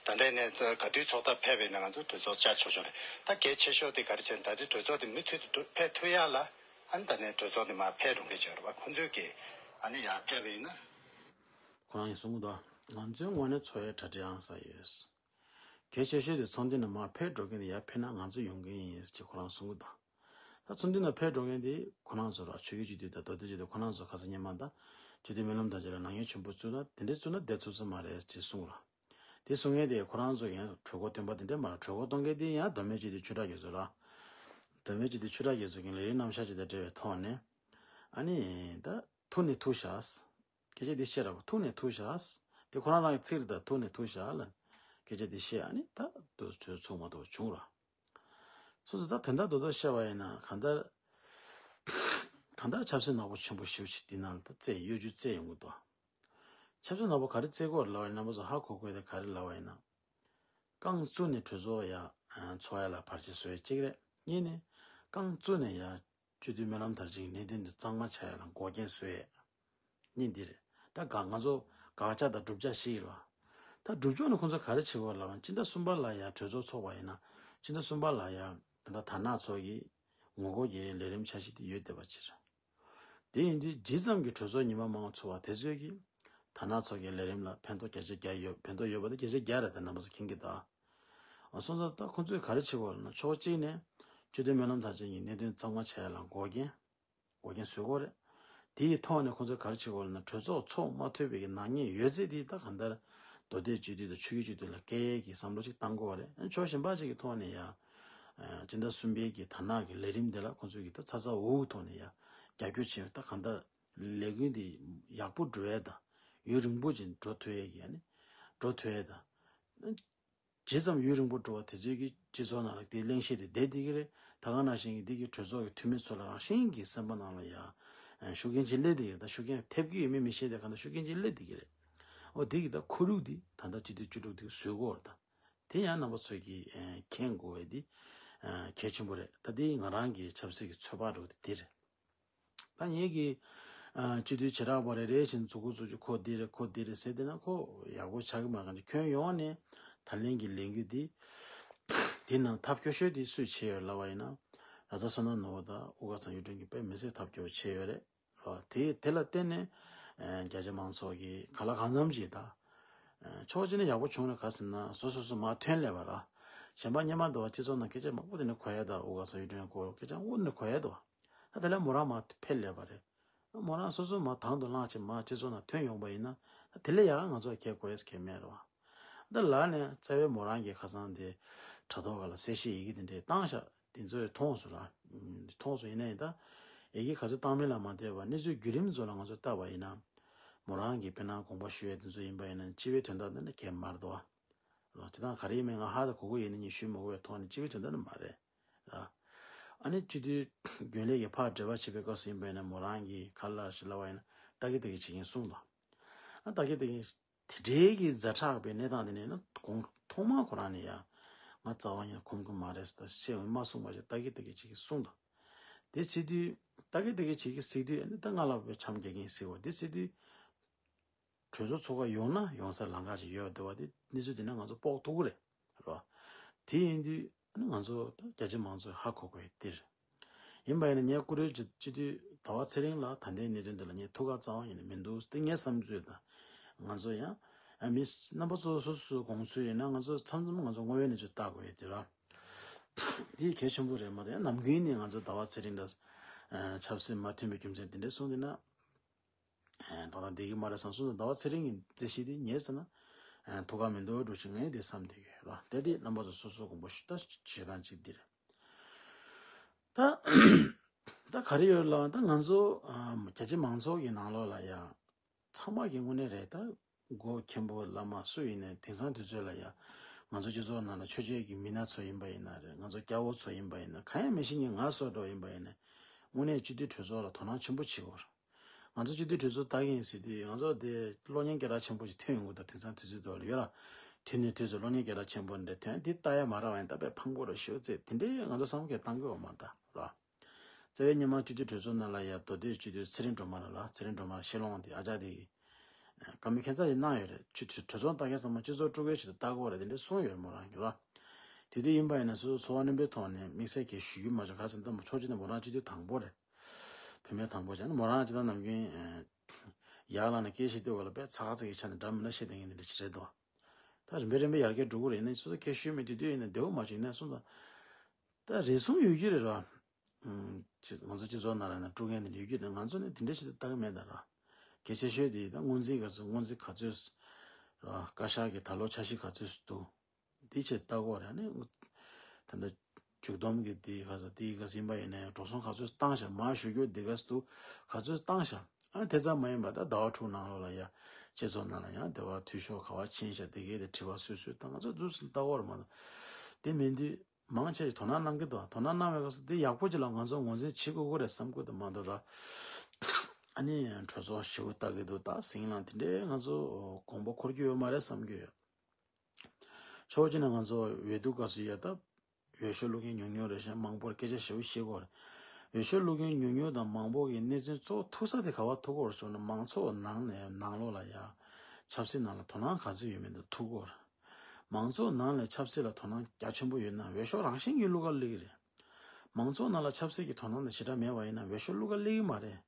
ད་ལྟའི་གནས་ཚུལ་ག་དུས་ཚོགས་ཐབས་ཕེབས་པ་ཡིན་ན་ང་ཚོ་གྲོས་ཚོགས་བཅར་ཆོག་ཆོག་རེད། ད་གལ་ཆེ་ཤོས་དེ་ག་རེ་བྱས་ན་ད་ལྟའི་གྲོས་ཚོགས་དེ་མུ་མཐུད་དུ་འགྲོ་ཕེབས་ཐུབ་ཡ་ལ་ཨ་ནི་ད་ནས་གྲོས་ཚོགས་དེ་མར་ཕེབས་འགྲོ་མཁན་ཅིག་ཡོད་རེད་པ། ཁོང་ཚོས་ཀྱིས་ཨ་ནི་ཡར་ཕེབས་པ་ཡིན་ན། ཁོ་རང་གིས་གསུང་གི་འདུག་ང་ཚོའི་ངོས་ནས་ཚོགས་ཡ་གྲ་སྒྲིག་ཨང་གསར་ཡོད། གལ་ཆེ་ཤོས་དེ་ཚོགས་འདུ་ནང་མར་ཕེབས་འགྲོ་མཁན་དེ་ཡར་ཕེབས་ན་ང་ཚོ་ཡོང་གི་ཡིན་ཅེས་ཁོ་རང་གསུང་གི་འདུག་ད་ཚོགས་འདུ་ནང་ཕེབས་འགྲོ་མཁན་དེ་ཁོ་རང་ཚོ་ར། ཆོས་བརྒྱུད་སྤྱི་འཐུས་དང་མདོ་སྟོད་སྤྱི་འཐུས་ཁོ་རང་ཚོ་ཁ་སང་སྔོན་མ་དང་སྤྱི་འཐུས་སྨོན་ལམ་དང་བཅས་ལ་ནང་ཡོང་ཆེན་པོ་བཙུགས་ན་དེ་འདྲའི་བཙུགས་ན་བསྡད་ཐུབ་ས་མ་རེད་ཅེས་གསུངས་ར། དེ་གསུང་མཁན་དེ་ཁོ་རང་ཚོ་ཡང་གྲོས་འགོ་བཏོན་པ་དེ་འདྲ་མ་རེད། གྲོས་འགོ་གཏོང་མཁན་དེ་ཡང་མདོ་སྨད་སྤྱི་འཐུས་ཆོས་གྲགས་རྒྱ་མཚོ་ར། མདོ་སྨད་སྤྱི་འཐུས་ཆོས་གྲགས་རྒྱ་མཚོ་གི་ལས་རིམ་རྣམ་གཞག་ཅིག་དང་འབྲེལ་བའི་ཐོག་ནས། ཨ་ནི་ད་ཐུག་ནས་ཐུག་བཞག་སྐད་ཆ་འདི་བཤད་ར། ཐུག་ནས་ཐུག་བཞག་དེ་ཁོ་རང་རང་གི་ཚིག་རེད། ད་ཐུག་ནས་ཐུག་བཞག་ལ་སྐད་ཆ་འདི་བཤད། ཨ་ནི་ད་དུ་ཚོད་ཚོད་མ་གཏོགས་བྱུང་ར། སོ་སོ་ད་དོན་དག་རྡོག་རྡོག་བཤད་པ་ཡིན་ན་གང་ལྟར། གང་ལྟར་ཆབ་སྲིད་ནག་པོ་ཆེན་པོ་ཞེ་པོ་ཅིག་འདི་ནང་ལ་ད་བཙལ་གཡོ་སྒྱུ་བཙལ་ཡོང་གི་འདུག་ཆབ་སྲིད་ནག་པོ་ག་རེ་བཙལ་དགོས་རེད་ལབ་པ་ཡིན་ན། རྣམ་པ་ཚོ་ཧ་གོ་དགོས་དེ་ག་རེ་ལབ་པ་ཡིན་ན། རྐང་བཙུགས་ནས་གྲོས་ཚོགས་ཡ་ཚོགས་ཡ་ལ་བར་ཆད་བཟོ་ཡ་གཅིག་རེད། གཉིས་ནས་རྐང་བཙུགས་ནས་ཡ་སྤྱི་འཐུས་སྨོན་ལམ་མཐར་ཕྱིན་གྱི་གནད་དོན་འདི་གཙང་མ་ཆགས་ཡ་ལ་འགོག་རྐྱེན་བཟོ་ཡ། གཉིས་འདི་རེད། ད་ག་ང་ཚོ་དགག་བྱ་དང་བསྒྲུབ་བྱ་ཞིག་རེད་བ། ད་སྒྲུབ་ཕྱོགས་ནས་ཁོང་ཚོ་ག་རེ་བྱེད་དགོས་ལབ་ན། སྤྱི་ཟླ་གསུམ་པ་ལ་ཡ་གྲོས་ཚོགས་ཚོགས་པ་ཡིན་ན། སྤྱི་ཟླ་གསུམ་པ་ལ་ཡ་ད་ལྟ་དར་ནག་ཚོགས་ཀྱི་ངོ་རྒོལ་གྱི་ལས་རིམ་འཆར་གཞི་དེ་ཡོད་བསྡད་པ་ཅིག་རེད། དེ་ཡིན་དུས་ཇི་ཙམ་གྱི་གྲོས་ཚོགས་ཉི་མ་མང་པོ་ཚོགས་པ་དེ་ཚོས་ཀྱིས་དར་ནག་ཚོགས་ཀྱི་ལས་རིམ་ལ་ཕན་ཐོགས་བརྒྱ་ཆ་བརྒྱ་ཡོད། ཕན་ཐོགས་ཡོད་པ་དེ་བརྒྱ་ཆ་བརྒྱ་རེད། དེ་རྣམ་པ་ཚོ་མཁྱེན་གྱི་འདུག་ཨ་སོང་ཙང་ད་ཁོང་ཚོས་ག་རེ་བྱེད་དགོས་ལབ་ན། ཕྱོགས་གཅིག་ནས་སྤྱི་འཐུས་སྨོན་ལམ་མཐར་ཕྱིན་གྱི་གནད་དོན་གཙང་མ་ཆགས་ཡ་ལ་འགོག་རྐྱེན། འགོག་རྐྱེན་བཟོ་དགོས་རེད། དེའི་ཐོག་ནས་ཁོང་ཚོས་ག་རེ་བྱེད་དགོས་ལབ་ན། གྲོས་ཚོགས་ཚོགས་མ་ཐུབ་པའི་གི་ནག་ཉེས་ཡོད་ཚད་དེ་ད་གང་ལྟར་མདོ་སྟོད་སྤྱི་འཐུས་དང་ཆོལ་ཁའི་སྤྱི་འཐུས་ལ་བཀལ་ཡས་ཀྱི་བསམ་བློ་ཞིག་བཏང་དགོས་པ་རེད། ཕྱོགས་གཞན་པ་ཅིག་གི་ཐོག་ནས་ཡ། ཨ་སྤྱི་ཟླ་གསུམ་པའི་གི་དར་ནག་གི་ལས་རིམ་དེ་ལ་ཁོང་ཚོས་ཀྱི་ད་ཚ་ཚ་འུར་འུར་ཐོག་ནས་ཡ། རྒྱབ་སྐྱོར་བྱས་ད་གང་ལྟར་ལས་འགུལ་འདི་ཡག་པོ་འགྲོ་ཡས་དང་། ཡུན་རིང་པོ་ཅིག་འགྲོ་ཐུབ་ཡས་ཀྱི་ཨ་ནི་འགྲོ་ཐུབ་ཡས་དང་། ཇི་ཙམ་ཡུན་རིང་པོ་འགྲོ་བ་དེ་ཚོའི་གི་སྤྱི་ཚོགས་ནང་ལ་དེ་གླེང་གཞི་དེ་བསྡད་བསྡད་ཀྱི་རེད། ད་ག་ནང་བཞིན་གྱི་འདི་གི་གྲོས་ཚོགས་ཀྱི་འཐུས་མི་ཚོ་ལ་རང་བཞིན་གྱི་སེམས་པ་ནང་ལ་ཡ་ཨ་ཤུགས་རྐྱེན་ཅིག་སླེབས་བསྡད་ཀྱི་རེད། ད་ཤུགས་རྐྱེན་ཐེབས་ཀྱི་ཡོད་མེད་མི་ཤེས། དེ་ག་ནང་ཤུགས་རྐྱེན་ཅིག་སླེབས་བསྡད་ཀྱི་རེད། འོ་དེ་གི་ད་ཁོར་ཡུག་འདི་ད་ལྟ་སྤྱི་འཐུས་བཅུ་དྲུག་དེ་བཟོ་དགོས་རེད། ད་དེ་ཡང་རྣམ་པ་ཚོས་ཀྱི་ཨ་མཁྱེན་དགོས་པའི་འདི་ཨ་གལ་ཆེན་པོ་རེད། ད་དེ་ང་རང་གི་ཆབ་སྲིད་ཀྱི་ཚོད་དཔག་འདྲ་བོ་དེ་དེ་རེད། ད་ངེད་ཀྱི་ཨ་སྤྱི་འཐུས་བྱེ་བྲག་པ་རེ་རེ་བཞིན་མཛུབ་གུ་བཙུགས་རྒྱུ། ཁོ་འདི་རེད། ཁོ་འདི་རེད་ཟེར་བསྡད་ན་ཁོ་ཡག་པོ་ཆགས་ཀྱི་མ་རེད། གང་ཅི་ཁྱོན་ཡོངས་ནས་ད་ལན་གྱི་ལས་འགུལ་འདི་འདི་ནང་ཐབས་སྐྱོ་ཤོས་འདི་སུས་བྱས་ཡོད་ལབ་པ་ཡིན་ན། ར་ས་བསོད་ནམས་ནོར་བུ་དང་དབུ་དཀར་གཙང་ཆུ་ལྷན་རྒྱས་ཀྱིས་དཔེ་མི་སྲིད་ཐབས་སྐྱོ་བྱས་ཡོད་རེད། ཨ་དེ་དེ་ལ་བརྟེན་ནས་ཨ་རྒྱ་ཆེ་མང་ཚོགས་ཀྱིས་གང་ལ་གང་འཚམ་ཅིག་ད་ཨ་ཕྱོགས་གཅིག་ནས་ཡག་པོ་བྱུང་རེད། ག་ཟེར་ན་སོ་སོ་སོ་མར་ཐོན་སླེབས་པ་ར། གཞན་པ་སྔོན་མ་འདུག་བ། སྤྱི་ཚོགས་ནང་སྐད་ཆ་མང་པོ་དེ་འདྲ་གོ་ཡ་འདུག་དབུ་དཀར་གཙང་ཆུ་ལྷན་རྒྱས་སྐོར་སྐད་ཆ་དངོས་གནས་གོ་ཡ་འདུག་ད་དེ་ལ་མོ་རང་མར་ཕེབས་སླེབས་པ་རེད། མོ་རང་སོ་སོ་མར་དང་དུ་བླངས་བྱས་མར་སྤྱི་ཚོགས་ནང་ཐོན་ཡོང་པ་ཡིན་ན། ད་དེ་ལས་ཡག་ང་ཚོ་གལ་གོ་ཡས་གལ་མེད་རེད་བ། ད་ལར་ནས་རྩ་བའི་མོ་རང་གི་ཁ་སང་དེ་དྲ་ཐོག་སྒང་ལ་གསལ་བཤད་ཡི་གེ་དེ་འདྲས་བཏང་ཤག་དེ་ཚོ་མཐོང་སོང་ར། མཐོང་སོང་། ཡིན་ན་ཡང་ད་ཡི་གེ་ག་ཚོད་བཏང་མིན་ལ་མ་ལྟོས་པར་གནས་ཚུལ་བརྒྱུད་རིམ་ཚོ་ལ་ང་ཚོ་བལྟས་པ་ཡིན་ན། མོ་རང་གིས་དཔེར་ན་དགོངས་པ་ཞུ་ཡས་དེ་ཚོ་ཡིན་པ་ཡིན་ན་སྤྱི་པའི་དོན་དག་དེ་འདྲ་གལ་མ་རེད་དོ། རོ། སྤྱིར་བཏང་ག་རེ་ཡིན་མིན་ང་ཧ་ད་གོ་གི་ཡིན་ན་ངས་ཞུས་མ་དགོས་པའི་ཐོག་ནས་སྤྱི་པའི་དོན་དག་ནི་མ་རེད། ར། ཨ་ནི་སྤྱི་འཐུས་རྒྱུན་ལས་ཀྱི་ཕར་འབྲེལ་བ་བྱེད་པའི་སྐབས་སུ་ཡིན་པ་ཡིན་ན་མོ་རང་གིས་ག་ལ་ཞིག་ལབ་པ་ཡིན་ན་ལྟ་གི་ལྟ་གི་བྱེད་ཀྱིན་གསུངས་དང་། ཨ་ལྟ་གི་ལྟ་གི་དེ་འདྲའི་གི་ཛ་དྲག་པའི་གནས་སྟངས་དེ་ནས་ན་གོང་ཐོག་མར་ཁོ་རང་ནས་ཡ་ང་རྩ་བ་ཉིད་ཁོམ་གི་མ་རེད་ཟེར་ད་བཤད་འོང་མ་གསུངས་པ་ཞིག་ལྟ་གི་ལྟ་གི་བྱེད་ཀྱིན་གསུངས་དང་། དེ་བྱེད་དུས་ལྟ་གི་ལྟ་གི་བྱེད་ཀྱིན་ཟེར་དུས་ཨ་ནི་ད་ང་ལ་བའི་འཆམ་རྒྱག་གིན་ཟེར་བ་དེ་ཟེར་དུས། གྲོས་ཚོགས་ཚོགས་ཀ་ཡོང་ན་ཡོང་སར་ལམ་ཁ་ཅིག་ཡོད་བསྡད་པ་དེ་གནས་ཚུལ་དེ་ནི་ང་ཚོ་དཔོག་ཐུབ་ཀྱི་རེད། རེད་བ། དེ་ཡིན་དུས་ང་ཚོ་ད་རྒྱ་ཆེ་མང་ཚོས་ཧ་གོ་དགོས་ཡ་དེ་རེད། ཡིན་པ་ཡིན་ན་ངས་ཀུ་རེ་སྤྱི་སྤྱི་འཐུས་ཟླ་བ་ཚེ་རིང་ལ་ད་ལྟའི་གནད་དོན་འདི་ལ་ངས་ཐུགས་ཁག་རྩ་བ་ཡིན་ནས་མི་འདུག་དེ་ངའི་བསམ་ཚུལ་དང་། ང་ཚོ་ཡང་ཨ་མི་རྣམ་པ་ཚོ་སོ་སོའི་དགོངས་ཚུལ་ཡིན་ན་ང་ཚོ་མཚམས་མཚམས་ང་ཚོ་དངོས་ཡོད་གནས་ཚུལ་ལྟ་དགོས་ཡ་དེ་རེད། དེ་གལ་ཆེན་པོ་རེད་མ་གཏོགས་ཡང་ནམ་རྒྱུན་ནས་ང་ཚོ་ཟླ་བ་ཚེ་རིང་དང་ཆབ་སྲིད་མ་མཐུན་པའི་རྒྱུ་མཚན་དེ་འདྲ་གསུངས་བསྡད་ན། ད་ལྟ་བསྡད་ཀྱི་མ་རེད་བསམ་སོང་། ཟླ་བ་ཚེ་རིང་གི་རྩིས་གཞི་དེ་ཉལ་ཟེར་ན་ཐུགས་ཁག་མི་འདུག་འགྲོ་ཞིག་ངས་དེ་བསམ་བསྡད་ཀྱི་ཡོད་ར། དེ་དེ་རྣམ་པ་ཚོ་སོ་སོ་དགོངས་པ་ཞུ་ད་བྱེད་སྟངས་གཅིག་འདི་རེད། ད་ད་ག་རེ་ཡོད་ལབ་ད་ང་ཚོ་རྒྱ་ཆེ་མང་ཚོགས་ཀྱི་ནང་ལོགས་ལ་ཡ་ཚང་མ་གི་དངོས་གནས་རེད། ད་མགོ་མཁན་པོ་བླ་མ་སུ་ཡིན་ནའི་དེང་སང་དུས་ཚོད་ལ་ཡ་ང་ཚོ་སྤྱི་ཚོགས་ནང་ལ་ཆོས་བྱེད་ཀྱི་མི་སྣ་ཚོ་ཡིན་པ་ཡིན་ན་རེད། ང་ཚོ་སྐྱ་བོ་ཚོ་ཡིན་པ་ཡིན་ན་གང་ཡང་མི་ཤེས་མཁན་ང་སོགས་འདྲ་ཡིན་པ་ཡིན་ན་དངོས་གནས་སྤྱི་འཐུས་གྲོས་ཚོགས་ལ་དོ་སྣང་ཆེན་པོ་བྱེད་དགོས་རེད། ང་ཚོ་སྤྱི་འཐུས་གྲོས་ཚོགས་ལྟ་གི་ཡིན་ཟེར་དུས་ང་ཚོ་དེ་གློག་བརྙན་སྐད་གྲགས་ཆེན་པོ་ཞིག་ཐོན་ཡོང་གི་འདུག་དེང་སང་དུས་ཚོད་ཐོག་ལ་ཡོད་ར། དུས་ནས་དུས་སུ་གློག་བརྙན་སྐད་གྲགས་ཆེན་པོ་འདྲ་ཐོན་དེ་ལྟ་ཡ་མ་རག་པ་ཡིན་ད་དཔེ་ཕངས་པོ་ར་ཞེ་པོ་ཙེ་དེ་འདྲའི་ང་ཚོ་བསམ་བློ་གཏང་གི་ཡོད་མ་རེད་ད་ར། རྩ་བའི་སྔོན་མ་སྤྱི་འཐུས་གྲོས་ཚོགས་ནང་ལ་ཡ་མདོ་སྟོད་སྤྱི་འཐུས་ཚེ་རིང་སྒྲོལ་མ་ར་ལ་ཚེ་རིང་སྒྲོལ་མ་ཤེས་ལོང་དེ་ཨ་ཅག་དེ་གིས་བཀའ་མོལ་ཁྱད་མཚར་ཞིག་གནང་ཡོད་རེད། ཆུ་ཆུ་གྲོས་ཚོགས་ལྟ་མཁན་ཚང་མ་སྤྱི་ཚོགས་དཀྲུག་མཁན་ཞིག་ཏུ་ལྟ་དགོས་རེད་དེ་འདྲ་གསུངས་ཡོད་རེད་མོ་རང་གིས་ར། དེ་དུས་ཡིན་པ་ཡིན་ན་སོ་སོ་ཚོར་བ་རྣོན་པོའི་ཐོག་ནས་དམིགས་བསལ་གྱི་ཞུ་རྒྱུ་མ་བྱུང་། ག་ཟེར་ན་ད་མོ་ཕྱོགས་གཅིག་ནས་མོ་རང་སྤྱི་འཐུས་དང་པོ་རེད། བུད་མེད་དང་པོ་བྱས་ན་མོ་རང་སྤྱི་བཏང་ནམ་རྒྱུན་ཡག་ལ་ན་སྐད་བཤད་དུས་བ་ལ་དཔེ་ཚ་ཁ་ཚ་གི་ཆ་ནས་འདྲ་མི་འདྲ་བཤད་བསྡད་མཁན་དེ་འདྲ་ཞིག་རེད་དོ། ད་རིམ་པས་རིམ་པས་ཡར་རྒྱས་འགྲོ་གི་རེད། ཡིན་ན་སོ་སོ་སྐད་ཤོད་མེད་དུས་དུས་ཡིན་ན་བདེ་བོ་མ་བྱུང་ཡིན་ན་སོང་ཙང་། ད་རེ་ཟུང་ཡོད་ཀྱི་རེད་ར། ཨུམ། ཅི་ང་ཚོ་སྤྱི་ཚོགས་ནང་ལ་ན་དཀྲུག་མཁན་དེ་འདྲ་ཡོད་ཀྱི་རེད། ང་ཚོ་ནི་དེ་འདྲ་ཞིག་ཏུ་ལྟ་གི་མེད་ད་ར། གལ་ཆེ་ཤོས་དེ་ད་སྔོན་རྩིས་ག་ཚོད་སྔོན་རྩིས་ག་ཚོད་ར། བཀའ་ཤག་གི་ད་ལོ་འཆར་གཞི་ག་ཚོད་འདུག་འདི་ཆེད་ལྟ་དགོས་རེད། ཨ་ནི་ད་ལྟ་མཇུག་སྡོམ་གྱི་འདི་ག་ས་འདི་ག་ཟིན་པ་ཡིན་ན་ཡང་འགྲོ་སོང་ག་ཚོད་བཏང་ཤག་མར་ཞུ་རྒྱུ་འདི་ག་ས་འདུག་ག་ཚོད་བཏང་ཤག་ཨ་ནི་དེ་ཙམ་མ་ཡིན་པ་ད་ཟླ་བ་དྲུག་ནང་ལོགས་ལ་ཡ་སྤྱི་ཚོགས་ནང་ལ་ཡང་དེ་བ་འཐུས་ཤོར་ག་བ་ཕྱིན་ཤག་དེ་གའི་དེ་དྲི་བ་སུས་སུས་བཏང་ང་ཚོ་འདུག་སེ་ལྟ་དགོས་རེད་མ་གཏོགས། དེ་མིན་དུས་ མང་ཆེ་ཞིག་དོ་སྣང་གནང་གི་འདུག་དོ་སྣང་གནང་བའི་སྐབས་སུ་དེ་ཡག་པོ་ཅིག་ལ་ང་ཚོ་ངོས་འཛིན་བྱེད་དགོས་ཀྱི་རེད་བསམ་གྱི་འདུག་མ་གཏོགས་ར། ཨ་ནི་གྲོས་ཚོགས་ཞེ་པོ་ལྟ་གི་འདུག་ད་ཟིང་ལ་དེ་འདྲའི་ང་ཚོ་དགོངས་པ་འཁོར་རྒྱུ་ཡོད་མ་རེད་བསམ་གྱི་ཡོད། ཕྱོགས་གཅིག་ནས་ང་ཚོ་འོས་བསྡུ་སྐབས་སུ་ཡ་ད། འོས་ཤོག་བླུག་མཁན་ཉུང་ཉུང་རེད་ཤག་མང་པོར་སྐད་ཆ་ཞེ་པོ་བཤད་ཀྱི་ཡོད་རེད། འོས་ཤོག་བླུག་མཁན་ཉུང་ཉུང་དང་མང་པོ་གི་གནས་ཚུལ་གཙོ་བོ་ཐུག་ས་དེ་ག་པར་ཐུག་གི་ཡོད་རེད་ཟེར་ན་མང་ཚོགས་ནང་ནས་ནང་ལོགས་ལ་ཡ། ཆབ་སྲིད་ནང་ལ་དོ་སྣང་ག་ཚོད་ཡོད་མེད་དེ་ཐུག་གི་ཡོད་རེད། མང་ཚོགས་ནང་ལ་ཆབ་སྲིད་ལ་དོ་སྣང་རྒྱ་ཆེན་པོ་ཡོད་ན་འོས་ཤོག་རང་བཞིན་གྱིས་བླུག་ག་སླེབས་ཀྱི་རེད། མང་ཚོགས་ནང་ལ་ཆབ་སྲིད་ཀྱི་དོ་སྣང་དེ་ཞེ་དྲག་མེད་པ་ཡིན་ན་འོས་ཤོག་བླུག་ག་སླེབས་ཀྱི་མ་རེད།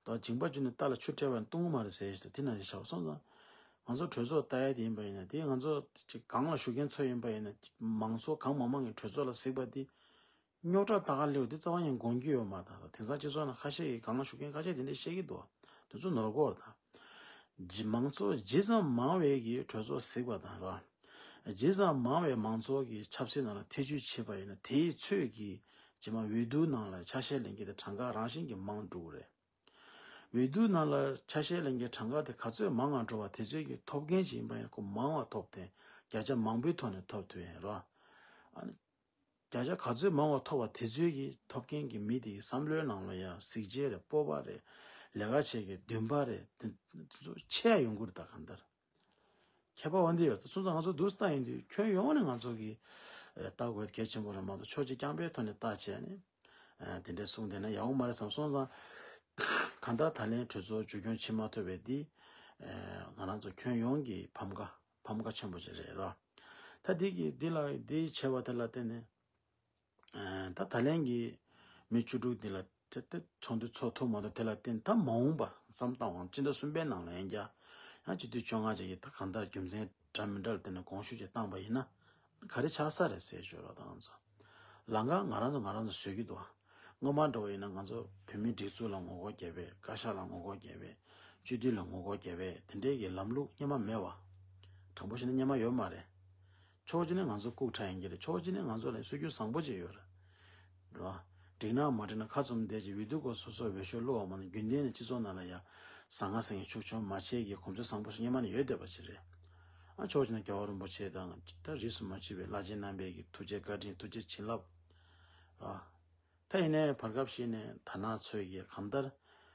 ད་མཇིང་པ་བརྒྱུད་ནས་རྟ་ལ་ཆུ་སྤྲད་པ་ཡིན་ན་བཏུང་གི་མ་རེད་ཟེར་ཞིག་དེ་ན་ཞིག་བྱའོ་སོང་ཙང་། ང་ཚོ་གྲོས་ཚོགས་ལྟ་ཡ་དེ་ཡིན་པ་ཡིན་ན་དེ་ང་ཚོ་ཅིག་སྒང་ལ་བཞུགས་མཁན་ཚོ་ཡིན་པ་ཡིན་ན་མང་ཚོགས་གང་མང་མང་གིས་གྲོས་ཚོགས་ལ་གཟིགས་པ་དེ་རྙོག་དྲ་ལྟ་ག་སླེབས་དེ་རྩ་བ་ཡང་དགོངས་ཀྱི་ཡོད་མ་རེད། དེང་སང་སྤྱི་ཚོགས་ནང་ཁ་ཤས་ཀྱིས་སྒང་ལ་བཞུགས་མཁན་ཁ་ཤས་དེ་འདྲས་བཤད་ཀྱི་འདུག་དེ་ཚོ་ནོར་གོ་རེད་ད། ཇི་མང་ཚོགས་ཇི་ཙམ་མང་བས་ཀྱིས་གྲོས་ཚོགས་གཟིགས་པ་དང་ར། ཇི་ཙམ་མང་བས་མང་ཚོགས་ཀྱིས་ཆབ་སྲིད་ནང་ལ་ཐེ་བྱུས་བྱེད་པ་ཡིན་ན་དེའི་ཚོད་ཀྱིས་ཇི་མ་འོས་བསྡུ་ནང་ལ་ཆ་ཤས་ལེན་མཁན་དེ་གྲངས་ཀ་རང་བཞིན་གྱིས་མང་འགྲོ་གི་རེད། འོས་བསྡུ་ནང་ལ་ཆ་ཤས་ལེན་མཁན་གྲངས་ཀ་དེ་ག་ཚོད་མང་ང་འགྲོ་བ་དེ་ཚོད་ཀྱིས་ཐོབ་མཁན་ཅིག་ཡིན་པ་ཡིན་ན་ཁོ་མང་བ་ཐོབ་དེ་བརྒྱ་ཆ་མང་པོའི་ཐོག་ནས་ཐོབ་ཐུབ་ཡིན་རོ། ཨ་ནི། བརྒྱ་ཆ་ག་ཚོད་མང་བ་ཐོབ་པ་དེ་ཚོད་ཀྱིས་ཐོབ་མཁན་གྱི་མི་དེའི་བསམ་བློའི་ནང་ལ་ཡང་གཟི་བརྗིད་རེད་སྤོབས་པ་རེད། ལས་ཀ་བྱེད་མཁན་འདུན་པ་རེད་དེ་ཚོ་ཆེ་ཡ་ཡོང་གི་རེད་ད་གང་ལྟར། ཁྱད་པར་འོ་འདི་ཡོད་ད་སོང་ཙང་ང་ཚོ་འདུག་ལྟ་ཡིན་དུས་ཁྱོན་ཡོངས་ནས་ང་ཚོ་གི་ལྟ་དགོས་གལ་ཆེན་པོ་རེད་མ་གཏོགས་ཕྱོགས་གཅིག་རྐྱང་པའི་ཐོག་ནས་ལྟ་བྱས་ནས་དེ་འདྲས་གསུངས་བསྡད་ན་ཡག་པོ་མ་རེད་བསམ་སོང་ཙང་། གང་ལྟར་ད་ལན་གྲོས་ཚོགས་མཇུག་སྐྱོང་བྱེད་མ་ཐུབ་པའི་འདི་ང་རང་ཚོ་ཁྱོན་ཡོངས་ཀྱི་ཕམ་ཁ་ཕམ་ཁ་ཆེན་པོ་ཞིག་རེད་རོ། ད་འདི་གི་འདི་ལ་འདི་བྱས་པ་དེ་ལ་བརྟེན་ནས། ད་ད་ལན་གྱི་མི་བཅུ་དྲུག་འདི་ལ་དེ་དེ་ཚོགས་འདུ་ཚོགས་ཐུབ་མ་ཐུབ་དེ་ལ་བརྟེན་ད་མ་འོངས་པ་བསམ་བཏང་བའམ་སྤྱི་ཟླ་གསུམ་པའི་ནང་ལ་ཡང་བསྐྱར་ཡང་སྤྱི་འཐུས་བཅོ་ལྔ་ཅིག་གིས་ད་གང་ལྟར་རྒྱུ་མཚན་འདྲ་མི་འདྲ་ལ་བརྟེན་ནས་དགོངས་ཞུ་ཅིག་བཏང་པ་ཡིན་ན་ག་རེ་ཆགས་ས་རེད་ཟེར་ཞོར་ལ་ད་ང་ཚོ་ལམ་ཁ་ང་རང་ཚོ་ང་རང་ཚོ་བཟོས་ཀྱི་འདུག་སྔོན་མ་འདྲ་བོ་ཡིན་ན་ང་ཚོ་བོད་མིའི་སྒྲིག་འཛུགས་ལ་ངོ་རྒོལ་བརྒྱབ་པས་བཀའ་ཤག་ལ་ངོ་རྒོལ་བརྒྱབ་པས་སྤྱི་འཐུས་ལ་ངོ་རྒོལ་བརྒྱབ་པས་དེ་འདྲའི་གི་ལམ་ལུགས་སྔོན་མ་མེད་བ། དྲང་པོ་བཤད་ན་སྔོན་མ་ཡོད་མ་རེད། ཕྱོགས་གཅིག་ནས་ང་ཚོ་ལྐུགས་དྲགས་ཡིན་གྱི་རེད། ཕྱོགས་གཅིག་ནས་ང་ཚོ་ལ་སྲོལ་རྒྱུན་བཟང་པོ་ཅིག་ཡོད་རེད། རེད་བ། འགྲིག་ན་མ་འགྲིག་ན་ཁ་བཙུམ་བསྡད་ཅིག་འོས་བསྡུ་སྐབས་སོ་སོ་འོས་ཤོག་བླུགས་པ་མ་ན་རྒྱུན་ལྡན་ནས་སྤྱི་ཚོགས་ནང་ལ་ཡ་ཟང་ངེ་ཟིང་ངེ་ཕྱུག་ཕྱུག་མ་བྱས་ཀྱི་གོམས་སྲོལ་བཟང་པོ་ཞིག་སྔོན་མ་ནས་ཡོད་བསྡད་པ་ཅིག་རེད། ཨ་ཕྱོགས་གཅིག་ནས་རྒྱལ་བ་རིན་པོ་ཆེ་དང་ད་རིས་སུ་མ་ཆད་པའི་བླ་ཆེན་རྣམ་པའི་གི་ཐུགས་རྗེ་བཀའ་དྲིན་ཐུགས་རྗེ་བྱིན་རླབས། ཨ། ད་ཡིན་ནའི་བར་སྐབས་ཤིག་ནས་དར་ནག་ཚོས་ཀྱིས་གང་ལྟར་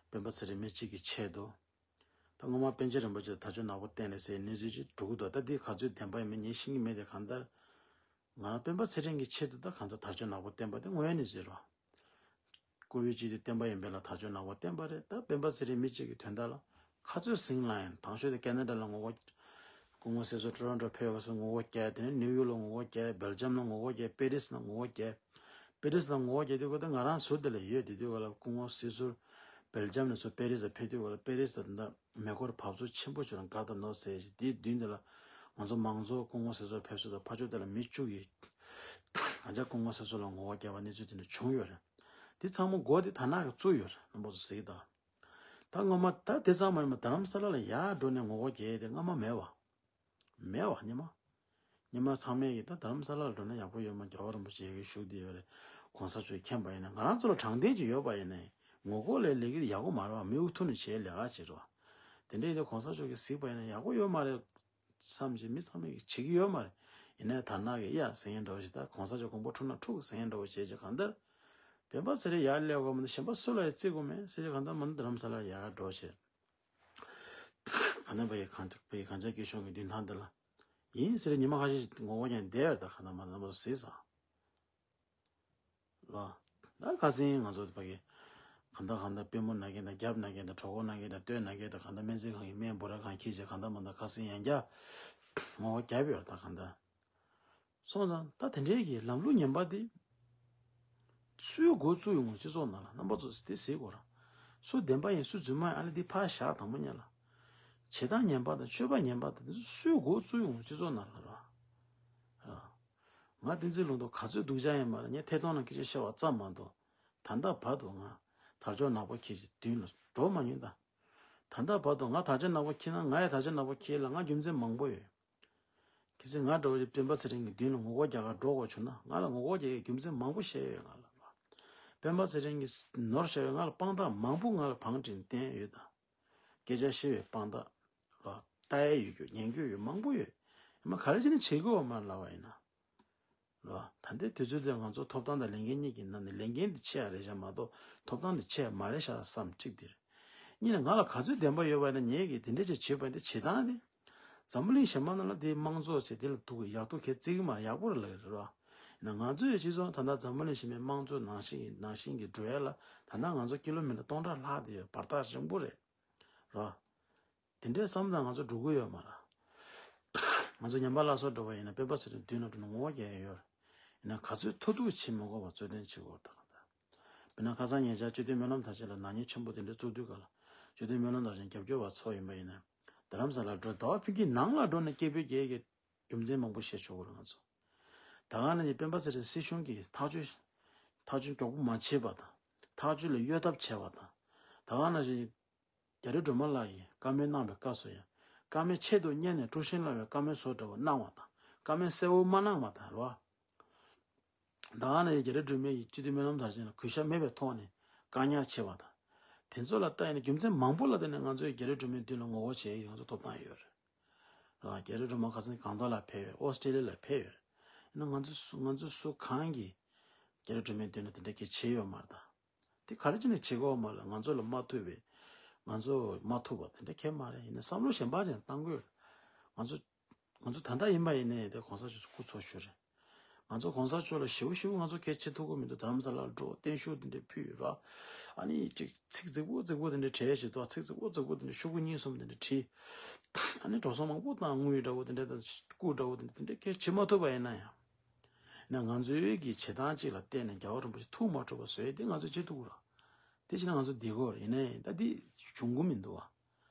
སྤེན་པ་ཚེ་རིང་མི་གཅིག་གི་ཆེད་དུ། ད་སྔོན་མ་པཎ་ཆེན་རིན་པོ་ཆེ་དར་ལྕོག་ནག་པོ་བསྟན་ལེ་ཟེར་གནས་ཚུལ་ཅིག་འགྲོ་གི་འདུག་ད་འདི་ག་ཚོད་བདེན་པ་ཡིན་མིན་ངས་ཤེས་ཀྱི་མེད་དེ་གང་ལྟར། ང་རང་སྤེན་པ་ཚེ་རིང་གི་ཆེད་དུ་ད་གང་ལྟར་དར་ལྕོག་ནག་པོ་བསྟན་པ་དེ་དངོས་ཡོད་གནས་ཚུལ་རེད། བཀུར་འོས་སྤྱི་འཐུས་བསྟན་པ་ཡིན་པས་ལ་དར་ལྕོག་ནག་པོ་བསྟན་པ་རེད། ད་སྤེན་པ་ཚེ་རིང་མི་གཅིག་གི་དོན་དག་ལ་ག་ཚོད་ཟིང་ལ་ཡིན་དང་ཤོས་དེ་ཀེ་ན་ཌ་ལ་ངོ་རྒོལ། སྐུ་ངོ་སྲིད་ཟུར་ཊོ་རོན་ཊོ་ཕེབས་པ་སོགས་ངོ་རྒོལ་བརྒྱབ། དེ་ནས་ནིའུ་ཡོག་ལ་ངོ་རྒོལ་བརྒྱབ། སྦེལ་ཇམ་ལ་ངོ་རྒོལ་བརྒྱབ། པེ་རིས་ལ་ངོ་རྒོལ་བརྒྱབ། པེ་རིས་ལ་ངོ་རྒོལ་བརྒྱབ་དུས་སྐབས་དེ་ང་རང་ཟུར་དེ་ལ་ཡོད། དེ་དུས་སྐབས་ལ་སྐུ་ངོ་སྲིད་ཟུར་སྦེལ་ཇམ་ནས་ཚུར་པེ་རིས་ལ་ཕེབས་དུས་སྐབས་ལ་པེ་རིས་ལ་ད་ལྟ་མེ་འཁོར་བབས་ཚུགས་ཆེན་པོ་ཅིག་ལ་འགག་ད་ནོ་ཟེར་ཞིག་དེའི་མདུན་དེ་ལ་ང་ཚོ་མང་ཚོགས་སྐུ་ངོ་སྲིད་ཟུར་ཕེབས་ས་དང་ཕར་ཕྱོགས་དེ་ལ་མི་བཅུ་ཡིས་གང་ཅག་སྐུ་ངོ་སྲིད་ཟུར་ལ་ངོ་རྒོལ་བརྒྱབ་པ་གནས་ཚུལ་དེ་འདྲ་བྱུང་ཡོད་རེད། དེ་ཚང་མ་འགོ་དེ་དར་ནག་གིས་བཙུགས་ཡོད་རེད། རྣམ་པ་ཚོ་གཟིགས་དང་། ད་སྔོན་མ་ད་དེ་ཙམ་མ་ཡིན་པར་རྡ་རམ་ས་ལ་ལ་ཡར་འགྲོ་ནས་ངོ་རྒོལ་རྒྱག་ཡས་དེ་སྔ་མ་མེད་བ། མེད་བ་སྔོན་མ། སྔོན་མ་ཚང་མས་ཀྱི་ད་རྡ་རམ་ས་ལ་ལ་འགྲོ་ན་ཡག་པོ་ཡོད་མ་རྒྱལ་བ་རིན་པོ་ཆེ་གི་བཞུགས་བསྡད་ཡོད་རེད། གོང་ས་མཆོག་མཁྱེན་པ་ཡིན་ན་ང་རང་ཚོ་ལ་དྲང་བདེན་ཅིག་ཡོད་པ་ཡིན་ནའི་ངོ་རྒོལ་ལས་ལས་ཀྱི་ཡག་པོ་མ་རེད་བ། མི་འུ་ཐུག་ནས་བྱས་ལས་ཀ་བྱེད་རོགས། དེ་འདྲ་ཡིན་དུས་གོང་ས་མཆོག་གིས་གཟིགས་པ་ཡིན་ན་ཡག་པོ་ཡོད་མ་རེད། བསམ་གྱི་མི་ཚང་མས་བྱེད་ཀྱི་ཡོད་མ་རེད། ཡིན་ནའི་དར་ནག་གིས་ཡ་ཟེར་མཁན་འདྲ་བོ་ཞིག་ད་གོང་ས་མཆོག་དགོངས་པ་འཁྲུགས་ན་འཁྲུག་ཟེར་མཁན་འདྲ་བོ་བྱས་ཀྱི་གང་ལྟར། སྤེན་པ་ཚེ་རིང་ཡར་སླེབས་དགོས་མིན་ན་གཞན་པ་སུ་ལ་ཡང་བརྩི་དགོས་མེད་ཟེར་ཀྱི་གང་ལྟར་མ་ནི་རྡ་རམ་ས་ལར་ཡར་འགྲོ་བྱས། ཨ་ནི་བ་ཡི་གང་བ་ཡི་གང་ཅག་སྐྱིད་གཤོངས་ཀྱི་མདུན་ཐང་འདི་ལ། ཡིན་ཟེར་ཉི་མ་ཁ་ཤས་ཤིག་ངོ་རྒོལ་ཀྱང་བསྡད་ཡོད་ད་གང་ལྟར་མ་ནི་རྣམ་པ་ཚོ་གཟིགས་ས། ལ། ད་ཁ་སང་ང་ཚོ་ཕ་གི། གང་ལྟར་གང་ལྟར་པུས་མོ་ན་མཁན་དང་རྒྱབ་ན་མཁན་དང་གྲོད་ཁོག་ན་མཁན་དང་སྟོད་ན་མཁན་དང་གང་ལྟར་སྨན་རྩིས་ཁང་གི་སྨན་འབོར་ར་གང་འཁྱེར་བྱས་གང་ལྟར་མ་ལྟར་ཁ་སང་ཡང་བསྐྱར་ངོ་རྒོལ་བརྒྱབ་ཡོད་ད་གང་ལྟར། སོང་ཙང་ད་དེ་འདྲའི་གི་ལམ་ལུགས་ངན་པ་དེ། སུའི་འགོ་བཙུགས་ཡོང་ངོ་སྤྱི་ཚོགས་ནང་ལ་རྣམ་པ་ཚོ་དེ་གཟིགས་དགོས་ར། སུ་བདེན་པ་ཡིན་སུ་རྫུན་མ་ཡིན་ཨ་ལེ་འདི་ཕར་བཞག་དང་པོ་ཉིད་ལ། བྱེད་སྟངས་ངན་པ་དང་སྤྱོད་པ་ངན་པ་དང་དེ་ཚོ་སུའི་འགོ་བཙུགས་ཡོང་ངོ་སྤྱི་ཚོགས་ནང་ལ་ར། ར། ང་བསྟན་འཛིན་ལུང་རྟོགས་ག་ཚོད་སྡུག་ཅག་ཡིན་མ་རེད། ངས་ཐད་གཏོང་ནང་སྐད་ཆ་བཤད་པ་ཙམ་མ་གཏོགས། ད་ལྟ་བར་དུ་ང་དར་ལྕོག་ནག་པོ་འཁྱེར་གྱི་མདུན་ལ་འགྲོ་མ་མྱོང་ད། ད་ལྟ་བར་དུ་ང་དར་ལྕོག་ནག་པོ་འཁྱེར་ན་ང་ཡང་དར་ལྕོག་ནག་པོ་འཁྱེར་ལ་ང་རྒྱུ་མཚན་མང་པོ་ཡོད། གལ་སྲིད་ང་འདྲ་བོ་ཞིག་སྤེན་པ་ཚེ་རིང་གི་མདུན་ལ་ངོ་རྒོལ་རྒྱག་གར་འགྲོ་དགོས་བྱུང་ན་ང་ལ་ངོ་རྒོལ་རྒྱག་ཡའི་རྒྱུ་མཚན་མང་པོ་བཤད་ཡོད་ང་ལ། སྤེན་པ་ཚེ་རིང་གིས་ནོར་བཞག་ཡོད་ང་ལ་དཔང་རྟགས་མང་པོ་ང་ལ་བང་སྒྲིག་བསྟན་ཡོད་ད། སྐད་ཆ་བཤད་པའི་དཔང་རྟགས། ལ་ལྟ་ཡ་ཡོད་རྒྱུ་ཉན་རྒྱུ་ཡོད་མང་པོ་ཡོད། ཡིན་ན་ག་རེ་བྱས་ནས་བྱེད་དགོས་བ་མ་ལབ་པ་ཡིན་ན། རེད་བ། ད་ལྟའི་དུས་ཚོད་དེ་ང་ཚོ་ཐོབ་ཐང་དང་ལས་འགན་གཉིས་ཀྱི་ནང་ནས་ལས་འགན་དེ་ཆེ་ཡ་རེད་བཞག་མ་གཏོགས་ཐོབ་ཐང་དེ་ཆེ་ཡ་མ་རེད་བཞག་བསམ་གཅིག་དེ་རེད། གཉིས་ནས་ང་ལ་ག་ཚོད་བདེན་པ་ཡོད་པ་ཡིན་ན་ངས་ཀྱིས་དེ་འདྲ་ཅིག་བྱེད་པ་འདི་བྱེད་སྟངས་དེ། འཛམ་བུ་གླིང་གཞན་པ་ནང་ལ་དེའི་དམངས་གཙོ་བྱས་དེ་ལ་ཐུག་གི་ཡག་ཐུག་གལ་བརྩི་གི་མ་རེད། ཡག་པོ་རེད་ལབ་ཀྱི་རེད་བ། ཡིན་ན་ང་ཚོའི་སྤྱི་ཚོགས་ད་ལྟ་འཛམ་བུ་གླིང་གཞན་པའི་དམངས་གཙོ་ནང་བཞིན་ནང་བཞིན་གྱི་འགྲོ་ཡ་ལ་ད་ལྟ་ང་ཚོ་ཀི་ལོ་མི་ཊར་སྟོང་ཕྲག་ལྷག་དེ་ཡོད། བར་ཐག་རིང་པོ་རེད། རེད་བ། དེ་འདྲའི་བསམ་སྟངས་ང་ཚོ་འགྲོ་གི་ཡོད་མ་རེད། ང་ཚོ་ཉམས་པ་སླར་གསོ་འགྲོ་བ་ཡིན་ན་སྤེན་པ་ཚེ་རིང་མདུན་ལ་འགྲོ་ནས་ངོ་རྒོལ་རྒྱག་ཡ་ཡོད་རེད། ཡིན་ན་ག་ཚོད་ཐུབ་ཐུབ་བྱེད་མི་དགོས་པ་རྩོད་ལེན་བྱེད་དགོས་རེད་ད་ག་ད། དཔེར་ན་ཁ་སང་ཉེ་ཆར་སྤྱི་འཐུས་སྨོན་ལམ་དར་ཆེན་ལ་ནག་ཉེས་ཆེན་པོ་དེ་འདྲ་བཙུགས་དུས་ག་ལ་སྤྱི་འཐུས་སྨོན་ལམ་དར་ཆེན་རྒྱབ་སྐྱོར་བ་ཚོ་ཡིན་པ་ཡིན་ན་རྡ་རམ་ས་ལར་འགྲོ། ཟླ་བ་ཕུན་སྐྱིད་ནང་ལ་འགྲོ་ནས་སྐད་འབོད་རྒྱག་གི་རྒྱུ་མཚན་མང་པོ་བཤད་ཆོག་གི་རེད་ང་ཚོ། ད་ག་ནང་བཞིན་སྤེན་པ་ཚེ་རིང་སྲིད་གཞུང་གིས་ཐག་གཅོད་ཐག་གཅོད་མགྱོགས་པོ་མ་བྱས་པ་དང་ཐག་གཅོད་ལ་གཡོལ་ཐབས་བྱས་པ་དང་། ད་ག་ནང་བཞིན་རྒྱ་རི་སྒྲོལ་མ་ལགས་ཀྱིས་བཀའ་མོལ་གནང་བའི་སྐབས་སུ་ཡང་བཀའ་མོལ་ཆེད་དུ་གཉེར་ནས་དཀྲུག་ཤིང་སློང་བའི་བཀའ་མོལ་བཟོ་འདྲ་བོ་གནང་བ་དང་བཀའ་མོལ་གསལ་བོ་མ་གནང་བ་དང་རེད་བ། ད་ག་ནང་བཞིན་རྒྱ་རི་སྒྲོལ་མ་ཡིས་སྤྱི་འཐུས་སྨོན་ལམ་དར་ཆེན་ལ་གུས་ཞབས་མེད་པའི་ཐོག་ནས་བཀག་ཉར་བྱས་པ་དང་། དེ་ཚོ་ལ་ལྟ་ཡིན་ན་རྒྱུ་མཚན་མང་པོ་ལ་བརྟེན་ནས་ང་ཚོས་རྒྱ་རི་སྒྲོལ་མའི་མདུན་ལ་ངོ་རྒོལ་བྱེད་ཡ་ང་ཚོ་ཐོབ་ཐང་ཡོད་རེད། རེད་བ། རྒྱ་རི་སྒྲོལ་མ་ཁ་སང་གང་ལྟར་ལ་ཕེབས་ཡོད། ཨོ་སི་ཀྲེ་ལི་ཡ་ལ་ཕེབས་ཡོད་རེད། ཡིན་ན་ང་ཚོ་སུ་ང་ཚོ་སུ་གང་གིས་རྒྱ་རི་སྒྲོལ་མའི་མདུན་ལ་དེ་འདྲ་གི་བྱས་ཡོད་མ་རེད་ད། དེ་ག་རེ་བྱས་ནས་བྱེད་དགོས་མ་རེད། ང་ཚོ་ལ་མ་ཐུབ་པའི་ང་ཚོ་མ་ཐུབ་པ་དེ་འདྲ་གང་ཡང་མ་རེད། ཡིན་ན་བསམ་བློ་གཞན་པ་ཅིག་བཏང་དགོས། ང་ཚོ་ང་ཚོ་ད་ལྟ་ཡིན་པ་ཡིན་ནའི་དེ་གོང་ས་མཆོག་སྐུ་འཚོ་བཞུགས་རེད། ང་ཚོ་གོང་ས་མཆོག་ལ་ཞེ་པོ་ཞེ་པོ་ང་ཚོ་གལ་ཆེ་ཐུབ་ཀྱི་མི་འདུག་རྡ་རམ་ས་ལར་འགྲོ་བརྟན་བཞུགས་དེ་འདྲ་ཕུལ་ར། ཨ་ནི་ཅིག་ཚིག་རྫིག་པོ་རྫིག་པོ་དེ་འདྲ་བྲིས་ཞིག་འདུག་ཚིག་རྫིག་པོ་རྫིག་པོ་དེ་འདྲ་ཤོག་གུ་གཉིས་གསུམ་དེ་འདྲ་བྲིས། ཨ་ནི་འགྲོ་སོང་མང་པོ་བཏང་། དངུལ་འདྲ་བོ་དེ་འདྲ་དང་སྐུ་འདྲ་བོ་དེ་འདྲ་དེ་འདྲ་གལ་ཆེ་མ་ཐུབ་པ་ཡིན་ན་ཡང་། ན་ང་ཚོའི་གི་བྱེད་སྟངས་གཅིག་ལ་བརྟེན་ནས་རྒྱལ་བ་རིན་པོ་ཆེ་ཐུགས་མ་འཁྲུགས་པ་བཟོ་ཡས་དེ་ང་ཚོས་བྱེད་ཐུབ་ཀྱི་རེད། དེ་བྱས་ན་ང་ཚོ་བདེ་གོ་རེད། ཡིན་ནའི་ད་འདི་བྱུང་གི་མི་འདུག་བ།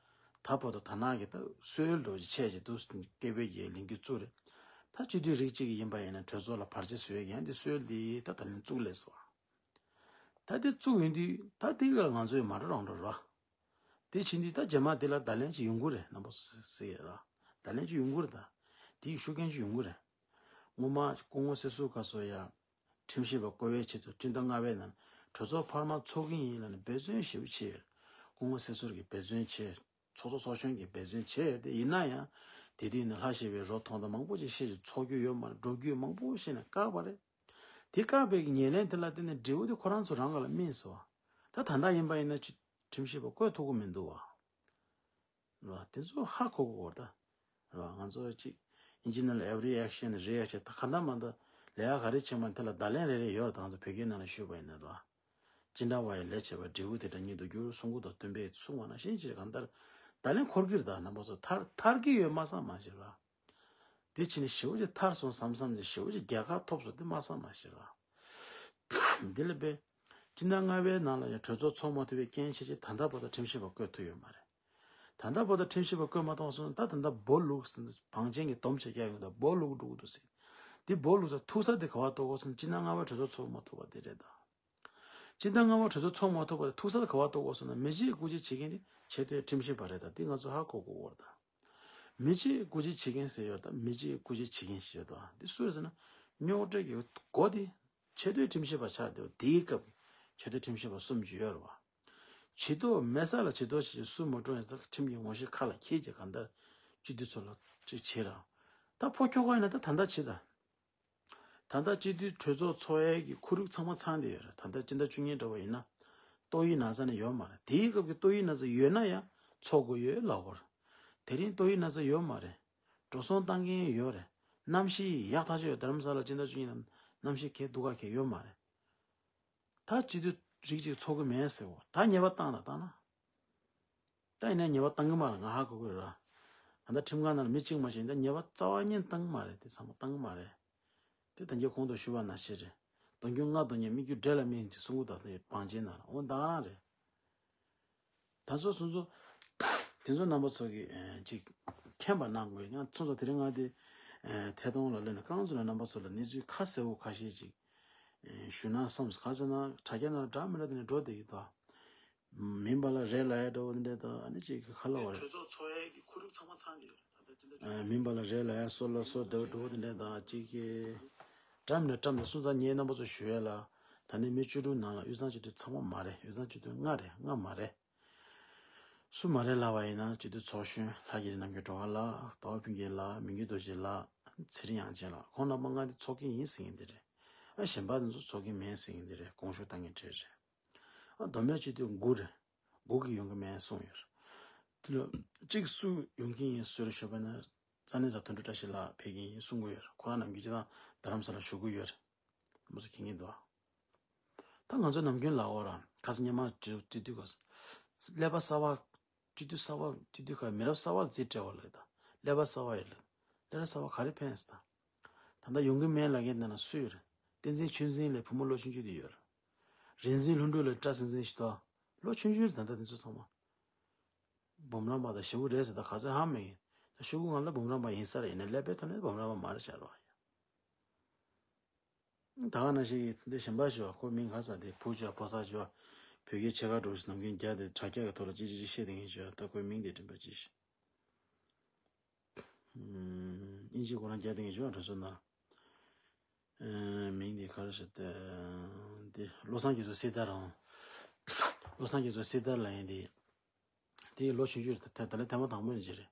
ད་བར་དུ་ད་ནང་གི་ད་སྲོལ་འགྲོ་ཅིག་ཆད་ཅིག་འདུག་སྐད་འབོད་ཀྱི་ལས་འགུལ་བཙུགས་རེད། ད་སྤྱི་འཐུས་རིགས་གཅིག་གི་ཡིན་པ་ཡིན་ན་གྲོས་ཚོགས་ལ་བར་ཆད་བཟོ་ཡས་ཀྱི་ཡང་འདི་སྲོལ་འདི་ད་ད་ལན་བཙུགས་ལས་སོ། ད་འདི་བཙུགས་ཡོང་དུས་ད་འདི་ག་ལ་ང་ཚོས་མ་འགྲོ་རང་འགྲོ་ར། དེ་བྱེད་དུས་ད་རྗེས་མ་དེ་ལ་བརྡ་ལན་ཅིག་ཡོང་གི་རེད། རྣམ་པ་ཚོ་གཟིགས་ཡས་ར། བརྡ་ལན་ཅིག་ཡོང་གི་རེད་ད། དེ་ཡི་ཤུགས་རྐྱེན་ཅིག་ཡོང་གི་རེད། སྔོན་མ་སྐུ་ངོ་སྲིད་ཟུར་སྐབས་སུ་ཡང་ཁྲིམས་ཞིབ་པ་བསྐོ་བའི་ཆེད་དུ་སྤྱི་ཟླ་ལྔ་པའི་ནང་གྲོས་ཚོགས་འཕར་མ་འཚོགས་ཀྱི་ཡིན་ལབ་ནས་འབད་བརྩོན་ཞེ་པོ་བྱས་ཡོད། སྐུ་ངོ་སྲིད་ཟུར་གྱིས་འབད་བརྩོན་བྱས། ཚོགས་གཙོ་ཚོགས་གཞོན་གྱིས་འབད་བརྩོན་བྱས་ཡོད་དེ། ཡིན་ན་ཡང་དེ་དུས་ནས་ལྷ་ཞེས་པའི་རོ་མཐོང་དང་མང་པོ་ཅིག་བཤད་ཅིག་ཚོགས་རྒྱུ་ཡོད་མ་རེད། འགྲོ་རྒྱུ་མང་པོ་བཤད་ནས་བཀག་པ་རེད། དེ་བཀག་པའི་ཉེར་ལེན་དེ་ལ་བརྟེན་ནས་འབྲས་བུ་དེ་ཁོ་རང་ཚོ་རང་ག་ལ་སྨིན་སོང་། ད་ད་ལྟ་ཡིན་པ་ཡིན་ན་ཅི་ཁྲིམས་ཞིབ་པ་བསྐོ་ཐུབ་ཀྱི་མི་འདུག་བ། རེད་བ། དེ་ཚོ་ཧ་གོ་དགོས་ད། རེད་བ། ང་ཚོ་ཅིག་ཨིན་ཇི་ནང་ལ་every action is reaction ད་ག་འདྲ་མ་འདྲ་ལས་ཀ་ག་རེ་བྱེད་མ་དེ་ལ་བརྡ་ལན་རེ་རེ་ཡོད་རེད། ད་ང་ཚོ་བོད་སྐད་ནང་ལ་ཞུས་པ་ཡིན་ན་རེད་བ། ཅི་འདྲ་བ་ཡི་ལས་བྱེད་པ་འབྲས་བུ་དེ་འདྲ་ཉིད་དུ་འགྱུར་གསུང་གི་འདུག་སྟོན་པས་གསུངས་པ་ནང་བཞིན་ཅིག་གང་ལྟར་བརྡ་ལན་འཁོར་གྱི་རེད། ད་རྣམ་པ་ཚོ་ཐར་ཐར་གྱི་ཡོད་མ་བསམ་མ་ཤེས་ར། དེ་ཕྱིན་ནས་ཞེ་པོ་ཅིག་ཐར་སོང་བསམ་བསམ་ཅིག་ཞེ་པོ་ཅིག་རྒྱལ་ཁ་ཐོབ་སོང་དེ་མ་བསམ་མ་ཤེས་ར། འདི་ལ་དཔེ། སྤྱི་ཟླ་ལྔ་པའི་ནང་ལ་ཡང་གྲོས་ཚོགས་འཚོགས་མ་ཐུབ་པའི་རྐྱེན་བྱས་ཅིག་ད་ལྟ་བར་དུ་ཁྲིམས་ཞིབ་པ་བསྐོ་ཐུབ་ཡོད་མ་རེད། ད་ལྟ་བར་དུ་ཁྲིམས་ཞིབ་པ་བསྐོ་མ་ཐུབ་སོང་ན་ད་ད་ལྟ་སྦོ་ལུག་ཟེར་ནས་བང་ཆེན་གྱི་སྡོམ་ཆེ་རྒྱག་ཡོང་ད་སྦོ་ལུག་འགྲོ་གི་འདུག་ཟེར། འདི་སྦོ་ལུག་ཟེར་ཐུག་ས་དེ་ག་བ་གཏོགས་དགོས་སོང་། སྤྱི་ཟླ་ལྔ་པའི་གྲོས་ཚོགས་འཚོགས་མ་ཐུབ་པ་དེ་རེད་ད། སྤྱི་ཟླ་ལྔ་པའི་གྲོས་ཚོགས་འཚོགས་མ་ཐུབ་པ་དེ་ཐུག་ས་དེ་ག་བ་གཏོགས་དགོས་སོང་ན་མི་རྗེས་རྐུ་བྱེད་བྱེད་མཁན་དེ་ཆེས་མཐོའི་ཁྲིམས་ཞིབ་པ་རེད་ད། འདི་ང་ཚོ་ཧ་གོ་དགོས་ཀྱི་ཡོད་རེད་ད། མི་རྗེས་རྐུ་བྱེད་བྱེད་མཁན་ཟེར་ཡོད་ད། མི་རྗེས་རྐུ་བྱེད་བྱེད་མཁན་ཟེར་ཡོད་ད། འདི་སུ་རེད་ཟེར་ན་རྙོག་དྲ་གི་མགོ་དེ་ཆེས་མཐོའི་ཁྲིམས་ཞིབ་པ་ཆགས་བསྡད་པ་དེའི་སྐབས་ཀྱི་ཆེས་མཐོའི་ཁྲིམས་ཞིབ་པ་གསུམ་ཅིག་ཡོད་རེད་བ། བྱི་དོར་མེད་ས་ལ་བྱི་དོར་བྱེད་ཀྱི་སུ་མ་འགྲོ་ཡིན་ས་ཁྲིམས་ཀྱི་ངོ་ཤེས་ཁ་ལ་འཁྱེར་གྱི་གང་ལྟར་སྤྱི་འཐུས་ཚོ་ལ་ཅིག་བྱེད་ར། ད་ཕོ་ཁྱོ་ག་ཡིན་ན་ད་ད་ལྟ་བྱེད་ད། ད་ལྟ་སྤྱི་འཐུས་གྲོས་ཚོགས་འཚོགས་ཡས་ཀྱི་ཁོར་ཡུག་ཚང་མ་ཚང་བསྡད་ཡོད་རེད། ད་ལྟ་སྤྱི་ཟླ་བཅུ་གཉིས་འདྲ་བོ་ཡིན་ན་ཏོག་དབྱིབས་ན་ཚ་ནི་ཡོད་མ་རེད། དེའི་སྐབས་ཀྱི་ཏོག་དབྱིབས་ན་ཚ་ཡོད་ན་ཡང་འཚོགས་དགོས་ཡོད་ལབ་དགོས་རེད། དེ་རིང་ཏོག་དབྱིབས་ན་ཚ་ཡོད་མ་རེད། འགྲོ་སོང་བཏང་མཁན་ཡོད་རེད། གནམ་གཤིས་ཡག་ཐག་ཆོད་ཡོད། རྡ་རམ་ས་ལ་སྤྱི་ཟླ་བཅུ་གཉིས་ནང་གནམ་གཤིས་གས་སྡུག་ག་གས་ཡོད་མ་རེད། ད་སྤྱི་འཐུས་རིགས་གཅིག་འཚོགས་ཀྱི་མེད་ཟེར་བ། ད་ཉེས་པ་བཏང་དང་བཏང་ན། ད་ཡིན་ན་ཉེས་པ་བཏང་གི་མ་རེད། ང་ཧ་གོ་གི་རེད་ར། ད་ལྟ་ཁྲིམས་ཁང་ནང་ལ་མི་གཅིག་མ་ཞིག་ཡིན་ད་ཉེས་པ་རྩ་བ་ཉིད་བཏང་གི་མ་རེད། དེ་ཚང་མ་བཏང་གི་མ་རེད། དེ་ད་གིན་གོང་དུ་ཞུས་པ་ནང་བཞིན་རེད། གདོང་རྒྱུག་ལྔ་གདོང་ཉེས་མི་རྒྱུ་འབྲས་ལ་སྨིན་ཅིག་གསུང་གི་འདུག་དེ་བང་ཆེན་ནང་ལ་འོ་ད་ག་རང་རེད། ད་ཚོ་སོང་ཚོ། དེ་ཚོ་རྣམ་པ་ཚོ་གིས་ཅིག་མཁྱེན་པ་གནང་དགོས། ཡང་སོང་ཚོ་དེ་རིང་ང་དེ་ཐད་གཏོང་ལ་སླེབས་ནས་རྐང་ཚོ་ལ་རྣམ་པ་ཚོ་ལ་གནས་ཚུལ་ཁ་གསལ་བོ་ཁ་ཤས་ཅིག་ཞུ་ན་བསམས། ག་ཟེར་ན་དྲ་རྒྱ་ནང་ལ་འདྲ་མི་འདྲ་དེ་ནས་འགྲོ་བསྡད་ཀྱི་འདུག་མིན་པ་ལ་རེད་ལབ་ཡ་འདྲ་བོ་དེ་འདྲ་དང་ཨ་ནི་ཅིག་གི་ཁ་ལ་བ་རེད། གྲོས་ཚོགས་འཚོགས་ཡས་ཀྱི་ཁོར་ཡུག་ཚང་མ་ཚང་གི་ཡོད་རེད། ད་ལྟ་དེ་འདྲ་བྱུང་། མིན་པ་ལ་རེད་ལབ་ཡ་སོ་ལ་སོ་འདྲ་བོ་འདྲ་བོ་དེ་འདྲ་དང་ཅིག་གི་འདྲ་མི་འདྲ་བཀྲམ་ནས་སོང་ཙང་ངས་རྣམ་པ་ཚོ་ཞུ་ཡ་ལ་ད་ནི་མི་བཅུ་དྲུག་ནང་ལ་དབུས་གཙང་སྤྱི་འཐུས་ཚང་མ་མ་རེད། དབུས་གཙང་སྤྱི་འཐུས་ལྔ་རེད། ལྔ་མ་རེད། སུ་མ་རེད་ལབ་པ་ཡིན་ན་སྤྱི་འཐུས་ཚོགས་གཞོན་ལྷ་རྒྱ་རི་རྣམ་རྒྱལ་སྒྲོལ་དཀར་ལགས། ཟླ་བ་ཕུན་སྐྱིད་ལགས། མི་འགྱུར་རྡོ་རྗེ་ལགས། ཚེ་རིང་དབྱངས་ཅན་ལགས། ཁོང་རྣམ་པ་ལྔ་དེ་ཚོགས་ཀྱི་ཡིན་ཟེར་མཁན་དེ་རེད། ཨ་གཞན་པ་དེ་ཚོ་ཚོགས་ཀྱི་མེད་ཟེར་མཁན་དེ་རེད། དགོངས་ཞུ་བཏང་མཁན་གྲས་རེད། ཨ་མདོ་སྨད་སྤྱི་འཐུས་དགུ་རེད། དགུ་གི་ཡོང་གི་མེད་གསུངས་ཡོད་རེད། དེ་ལ་གཅིག་སུ་ཡོང་གི་ཡིན་ཟེར་ཞུས་པ་ན། རྩ་གནས་ཚ་དོན་གྲུབ་བཀྲ་ཤིས་ལགས་ཕེབས་ཀྱི་ཡིན་གསུང་གི་ཡོད་རེད། ཁོ་རང་ནམ་རྒྱུན་སྤྱི་བཏང་རྡ་རམ་ས་ལ་བཞུགས་ཀྱི་ཡོད་རེད། མོ་ཚོ་མཁྱེན་གྱི་འདུག་ད་ང་ཚོ་ནམ་རྒྱུན་ལ་འོ་ར་ཁ་སང་སྔོན་མ་སྤྱི་འཐུས་སྐབས་སུ་ཀླད་པ་གསར་པ། སྤྱི་འཐུས་གསར་པ། སྤྱི་འཐུས་ཁག་མི་རབས་གསར་པ་ལ་རྩིས་སྤྲད་པ་ལ་ད་ཀླད་པ་གསར་པ་ཡོད་ལ། ཀླད་པ་གསར་པ་ག་རེ་ཕན་ཟེར་ད། ད་ལྟ་ཡོང་གི་མེད་ལབ་མཁན་དེ་ན་སུ་ཡོད་རེད། བསྟན་འཛིན་ཆོས་འཛིན་ལ་བུ་མོ་ལོ་ཆུང་ཆུང་དེ་ཡོད་རེད། རིག་འཛིན་ལྷུན་གྲུབ་ལ་སྐྲ་སིང་སིང་ཞིག་འདུག་ལོ་ཆུང་ཆུང་རེད། ད་ལྟ་དེ་ཚོ་ཚང་མ། འབུམ་རམས་པ་དང་ཞེ་པོ་རེད་ཟེར། ད་ག་ཚོད་ཧ་མ་ཡིན། ད་ཤོག་གུ་སྒང་ལ་འབུམ་རམས་པ་ཡིན་ས་རེད། ཡིན་ནའི་ཀླད་པའི་ཐོག་ནས་འབུམ་རམས་པ་མ་རེད་ཤག་རོ། ད་ག་ནང་བཞིན་འདི་གཞན་པ་ཞུ་བ། ཁོ་མིང་ག་ས་དེ་བུ་ཅོ་ཕོ་ས་ཅོ། བོད་སྐད་ཆེ་ཁ་འགྲོ་ཞིག་ནམ་རྒྱུན་རྒྱ་དེ་དྲ་རྒྱ་གི་ཐོག་ལ་ཅི་ཅི་ཅི་བཤད་དེ་ངས་ཞུ་བ། ད་ཁོའི་མིང་དེ་དྲན་པ་ཅི་ཞིག་ཨིན་ཇི་ཁོ་རང་རྒྱ་དེ་ངས་ཞུ་བ་འགྲོ་སོང་ན། མིང་དེ་ག་རེ་ཞུ་དེ། འདི་བློ་བཟང་རྒྱ་མཚོ་སྲི་ཐར་རང་། བློ་བཟང་རྒྱ་མཚོ་སྲི་ཐར་ལ་ཡིན་དེ། དེ་ལོ་ཆུང་ཆུང་རེད། ད་ལྟ་ཐེངས་མ་དང་པོ་ཡིན་གྱི་རེད།